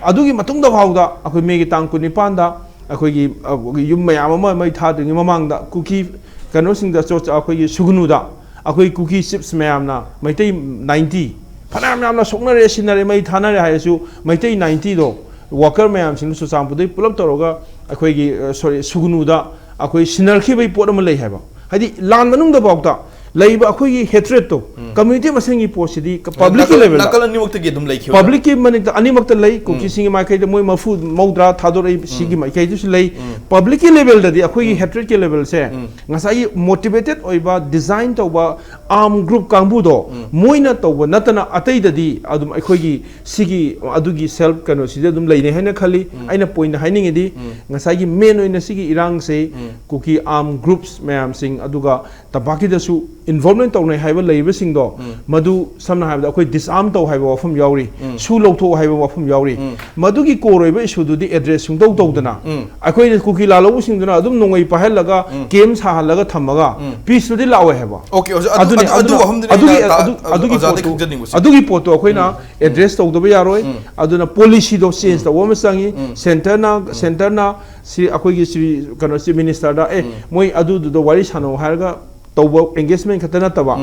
ꯑꯗꯨꯒꯤ ꯃꯇꯨꯡꯗ ꯐꯥꯎꯗ ꯑꯩꯈꯣꯏ ꯃꯦꯒꯤ ꯇꯥꯡ ꯀꯨꯟꯅꯤꯄꯥꯟꯗ ꯑꯩꯈꯣꯏꯒꯤ, ꯑ, ꯌꯨꯝ ꯃꯌꯥꯝ ꯑꯃ ꯃꯩ ꯊꯥꯗ꯭ꯔꯤꯉꯩ ꯃꯃꯥꯡꯗ ꯀꯨꯀꯤ ꯀꯩꯅꯣꯁꯤꯡꯗ ꯆꯣ-, ꯑꯩꯈꯣꯏꯒꯤ ꯁꯨꯒꯅꯨꯗ ꯑꯩꯈꯣꯏ ꯀꯨꯀꯤ ꯆꯤꯞꯁ ꯃꯌꯥꯝꯅ ꯃꯩꯇꯩ ninety ꯐꯅꯌꯥꯝ ꯌꯥꯝꯅ ꯁꯣꯛꯅꯔꯦ, ꯁꯤꯅꯔꯦ, ꯃꯩ ꯊꯥꯅꯔꯦ ꯍꯥꯏꯔꯁꯨ ꯃꯩꯇꯩ ninetyꯗꯣ ꯋꯥꯀꯔ ꯃꯌꯥꯝꯁꯤꯡꯗꯨ ꯆꯨꯔꯆꯥꯟꯄꯨꯔꯗꯒꯤ ꯄꯨꯂꯞ ꯇꯧꯔꯒ ꯑꯩꯈꯣꯏꯒꯤ, ꯑ, sorry, ꯁꯨꯒꯅꯨꯗ ꯑꯩꯈꯣꯏ ꯁꯤꯟꯅꯔꯛꯈꯤꯕꯒꯤ ꯄꯣꯠ ꯑꯃ ꯂꯩ ꯍꯥꯏꯕ꯫ ꯍꯥꯏꯗꯤ ꯂꯥꯟ ꯃꯅꯨꯡꯗ ꯐꯥꯎꯗ ꯂꯩꯕ ꯑꯩꯈꯣꯏꯒꯤ ꯍꯦꯇ꯭ꯔꯦꯠꯇꯣ, ꯀꯝꯃ꯭ꯌꯨꯅꯤꯇꯤ ꯃꯁꯦꯟꯒꯤ ꯄꯣꯠꯁꯤꯗꯤ ꯄꯕ꯭ꯂꯤꯛꯀꯤ ꯅꯥꯀꯜ, ꯂꯦꯚꯦꯜꯗ, ꯅꯥꯀꯜ ꯑꯅꯤꯃꯛꯇꯒꯤ ꯑꯗꯨꯝ ꯂꯩꯈꯤꯕ꯫ ꯄꯕ꯭ꯂꯤꯛꯀꯤ ꯃꯅꯤꯡꯗ ꯑꯅꯤꯃꯛꯇ ꯂꯩ꯫ ꯀꯨꯀꯤꯁꯤꯡꯒꯤ ꯃꯥꯏꯀꯩꯗ ꯃꯣꯏ ꯃꯔꯐꯨ ꯃꯧꯗ꯭ꯔꯥ ꯊꯥꯗꯣꯔꯛꯏ, ꯁꯤꯒꯤ ꯃꯥꯏꯀꯩꯗꯁꯨ ꯂꯩ꯫ ꯄꯕ꯭ꯂꯤꯛꯀꯤ ꯂꯦꯚꯦꯜꯗꯗꯤ ꯑꯩꯈꯣꯏꯒꯤ ꯍꯦꯇ꯭ꯔꯦꯠꯀꯤ ꯂꯦꯚꯦꯜꯁꯦ ꯉꯁꯥꯏꯒꯤ ꯃꯣꯇꯤꯚꯦꯇꯦꯠ ꯑꯣꯏꯕ, ꯗꯤꯖꯥꯏꯟ ꯇꯧꯕ ꯑꯥꯔꯝ ꯒ꯭ꯔꯨꯞ ꯀꯥꯡꯕꯨꯗꯣ ꯃꯣꯏꯅ ꯇꯧꯕ ꯅꯠꯇꯅ ꯑꯇꯩꯗꯗꯤ ꯑꯗꯨꯝ ꯑꯩꯈꯣꯏꯒꯤ ꯁꯤꯒꯤ ꯑꯗꯨꯒꯤ ꯁꯦꯜꯐ ꯀꯩꯅꯣꯁꯤꯗ ꯑꯗꯨꯝ ꯂꯩꯅꯩ ꯍꯥꯏꯅ ꯈꯜꯂꯤ꯫ ꯑꯩꯅ ꯄꯣꯏꯟ ꯍꯥꯏꯅꯤꯡꯉꯤꯗꯤ ꯉꯁꯥꯏꯒꯤ ꯃꯦꯟ ꯑꯣꯏꯅ ꯁꯤꯒꯤ ꯏꯔꯥꯡꯁꯦ ꯀꯨꯀꯤ ꯑꯥꯔꯝ ꯒ꯭ꯔꯨꯞꯁ ꯃꯌꯥꯝꯁꯤꯡ, ꯑꯗꯨꯒ ꯇꯝꯄꯥꯛꯀꯤꯗꯁꯨ ꯏꯟꯚꯣꯜꯕꯃꯦꯟ ꯇꯧꯅꯩ ꯍꯥꯏꯕ ꯂꯩꯔꯤꯕꯁꯤꯡꯗꯣ ꯃꯗꯨ ꯁꯝꯅ ꯍꯥꯏꯔꯕꯗ ꯑꯩꯈꯣꯏ ꯗꯤꯁꯑꯥꯔꯝ ꯇꯧ ꯍꯥꯏꯕ ꯋꯥꯐꯝ ꯌꯥꯎꯔꯤ, ꯁꯨ ꯂꯧꯊꯣꯛ ꯍꯥꯏꯕ ꯋꯥꯐꯝ ꯌꯥꯎꯔꯤ꯫ ꯃꯗꯨꯒꯤ ꯀꯣꯔ ꯑꯣꯏꯕ ꯏꯁꯨꯗꯨꯗꯤ ꯑꯦꯗ꯭ꯔꯦꯁ ꯁꯨꯡꯇꯧ ꯇꯧꯗꯅ ꯑꯩꯈꯣꯏꯅ ꯀꯨꯀꯤ ꯂꯥꯜꯍꯧꯕꯁꯤꯡꯗꯨꯅ ꯑꯗꯨꯝ ꯅꯣꯡꯃꯩ ꯄꯥꯏꯍꯜꯂꯒ ꯀꯦꯝ ꯁꯥꯍꯜꯂꯒ ꯊꯝꯃꯒ ꯄꯤꯁꯇꯨꯗꯤ ꯂꯥꯛꯑꯣꯏ ꯍꯥꯏꯕ꯫ ꯑꯣꯀꯦ, ꯑꯣꯖꯥ, ꯑꯗꯨ- ꯑꯗꯨꯅꯤ ꯑꯗꯨ- ꯑꯗꯨ ꯑꯗꯨꯅ ꯋꯥꯐꯝꯗꯨꯅꯤ ꯑꯗꯨꯒꯤ ꯑꯩꯅ ꯇꯥ- ꯑꯗꯨ- ꯑꯗꯨꯒꯤ ꯑꯣꯖꯥꯗꯒꯤ ꯄꯣꯠꯇꯨ ꯈꯪꯖꯅꯤꯡꯕꯁꯦ꯫ ꯑꯗꯨꯒꯤ ꯄꯣꯠꯇꯨ ꯑꯩꯈꯣꯏꯅ ꯑꯦꯗ꯭ꯔꯦꯁ ꯇꯧꯗꯕ ꯌꯥꯔꯣꯏ꯫ ꯑꯗꯨꯅ ꯄꯣꯂꯤꯁꯤꯗꯣ ꯆꯦꯟꯖ ꯇꯧꯕ ꯑꯃ ꯆꯪꯉꯤ꯫ ꯁꯦꯟꯇꯔꯅ ꯁꯦꯟꯇꯔꯅ ꯁꯤ ꯑꯩꯈꯣꯏꯒꯤ ꯁ꯭ꯔꯤ ꯀꯩꯅꯣ ꯆꯤꯐ ꯃꯤꯅꯤꯁꯇꯔꯗ ꯑꯦ ꯃꯣꯏ ꯑꯗꯨꯗꯨꯗ ꯋꯥꯔꯤ ꯁꯥꯟꯅꯧ ꯍꯥꯏꯔꯒ ꯇꯧꯕ ꯑꯦꯡꯒꯦꯖꯃꯦꯟ ꯈꯛꯇ ꯅꯠꯇꯕ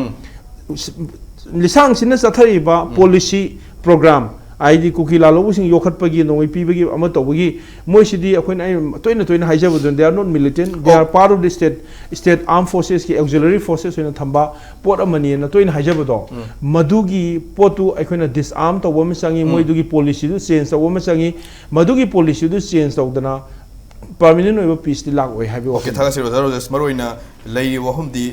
ꯂꯤꯁꯥꯡꯁꯤꯟꯅ ꯆꯠꯊꯔꯤꯕ ꯄꯣꯂꯤꯁꯤ ꯄ꯭ꯔꯣꯒ꯭ꯔꯥꯝ, ꯍꯥꯏꯗꯤ ꯀꯨꯀꯤ ꯂꯥꯜꯍꯧꯕꯁꯤꯡ ꯌꯣꯛꯈꯠꯄꯒꯤ, ꯅꯣꯡꯃꯩ ꯄꯤꯕꯒꯤ, ꯑꯃ ꯇꯧꯕꯒꯤ, ꯃꯣꯏꯁꯤꯗꯤ ꯑꯩꯈꯣꯏꯅ ꯑꯩꯅ ꯇꯣꯏꯅ ꯇꯣꯏꯅ ꯍꯥꯏꯖꯕꯗꯨꯅ, they are not militant, they are part of the state, state armed forcesꯀꯤ auxiliary forces ꯑꯣꯏꯅ ꯊꯝꯕ ꯄꯣꯠ ꯑꯃꯅꯤꯅ ꯇꯣꯏꯅ ꯍꯥꯏꯖꯕꯗꯣ, ꯃꯗꯨꯒꯤ ꯄꯣꯠꯇꯨ ꯑꯩꯈꯣꯏꯅ ꯗꯤꯁꯑꯥꯔꯝ ꯇꯧꯕ ꯑꯃ ꯆꯪꯉꯤ, ꯃꯣꯏꯗꯨꯒꯤ ꯄꯣꯂꯤꯁꯤꯗꯨ ꯆꯦꯟꯖ ꯇꯧꯕ ꯑꯃ ꯆꯪꯉꯤ꯫ ꯃꯗꯨꯒꯤ ꯄꯣꯂꯤꯁꯤꯗꯨ ꯆꯦꯟꯖ ꯇꯧꯗꯅ ꯄꯔꯃꯤꯅꯦꯟ ꯑꯣꯏꯕ ꯄꯤꯁꯇꯤ ꯂꯥꯛꯑꯣꯏ ꯍꯥꯏꯕꯒꯤ ꯑꯣꯀꯦ, ꯋꯥꯐꯝ꯫ ꯊꯥꯒꯠꯆꯔꯤ ꯑꯣꯖꯥ ꯔꯣꯖꯦꯁ꯫ ꯃꯔꯨꯑꯣꯏꯅ ꯂꯩꯔꯤꯕ ꯋꯥꯐꯝꯗꯤ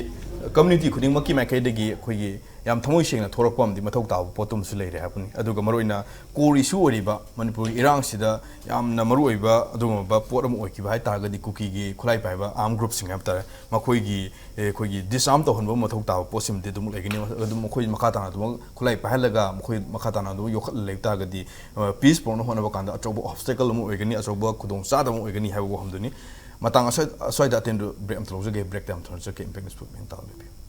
ꯀꯝꯃ꯭ꯌꯨꯅꯤꯇꯤ ꯈꯨꯗꯤꯡꯃꯛꯀꯤ ꯃꯥꯏꯀꯩꯗꯒꯤ ꯑꯩꯈꯣꯏꯒꯤ ꯌꯥꯝ ꯊꯃꯣꯏ ꯁꯦꯡꯅ ꯊꯣꯔꯛꯄ ꯑꯃꯗꯤ ꯃꯊꯧ ꯇꯥꯕ ꯄꯣꯠꯇꯨꯃꯁꯨ ꯂꯩꯔꯦ ꯍꯥꯏꯕꯅꯤ꯫ ꯑꯗꯨꯒ ꯃꯔꯨꯑꯣꯏꯅ ꯀꯣꯔ ꯏꯁꯨ ꯑꯣꯏꯔꯤꯕ ꯃꯅꯤꯄꯨꯔꯒꯤ ꯏꯔꯥꯡꯁꯤꯗ ꯌꯥꯝꯅ ꯃꯔꯨꯑꯣꯏꯕ ꯑꯗꯨꯒꯨꯝꯂꯕ ꯄꯣꯠ ꯑꯃ ꯑꯣꯏꯈꯤꯕ ꯍꯥꯏ ꯇꯥꯔꯒꯗꯤ ꯀꯨꯀꯤꯒꯤ ꯈꯨꯠꯂꯥꯏ ꯄꯥꯏꯕ ꯑꯥꯔꯝ ꯒ꯭ꯔꯨꯞꯁꯤꯡ ꯍꯥꯏꯕ ꯇꯥꯔꯦ, ꯃꯈꯣꯏꯒꯤ ꯑꯦ, ꯑꯩꯈꯣꯏꯒꯤ ꯗꯤꯁꯑꯥꯔꯝ ꯇꯧꯍꯟꯕ ꯃꯊꯧ ꯇꯥꯕ ꯄꯣꯠꯁꯤꯃꯗꯤ ꯑꯗꯨꯝ ꯂꯩꯒꯅꯤ꯫ ꯑꯗꯨꯝ ꯃꯈꯣꯏ ꯃꯈꯥ ꯇꯥꯅ ꯑꯗꯨꯃꯛ ꯈꯨꯠꯂꯥꯏ ꯄꯥꯏꯍꯜꯂꯒ ꯃꯈꯣꯏ ꯃꯈꯥ ꯇꯥꯅ ꯑꯗꯨꯝ ꯌꯣꯛꯈꯠꯂ ꯂꯩꯕ ꯇꯥꯔꯒꯗꯤ ꯄꯤꯁ ꯄꯨꯔꯛꯅꯕ ꯍꯣꯠꯅꯕ ꯀꯥꯟꯗ ꯑꯆꯧꯕ ꯑꯣꯕꯁꯇꯦꯀꯜ ꯑꯃ ꯑꯣꯏꯒꯅꯤ, ꯑꯆꯧꯕ ꯈꯨꯗꯣꯡ ꯆꯥꯗꯕ ꯑꯃ ꯑꯣꯏꯒꯅꯤ ꯍꯥꯏꯕ ꯋꯥꯐꯝꯗꯨꯅꯤ꯫ ꯃꯇꯥꯡ ꯑꯁ꯭ꯋꯥꯏ- ꯑꯁ꯭ꯋꯥꯏꯗ ꯑꯇꯦꯟꯕ ꯕ꯭ꯔꯦꯛ ꯑꯃ ꯂꯧꯖꯒꯦ꯫ ꯕ꯭ꯔꯦꯛꯇ ꯌꯥꯝ ꯊꯨꯅ ꯆꯠꯀꯦ꯫ ꯏꯝꯄꯦꯛ ꯅ꯭ꯌꯨꯁ ꯄꯨꯝꯅꯃꯛ ꯇꯥꯕꯤꯕꯤꯌꯨ꯫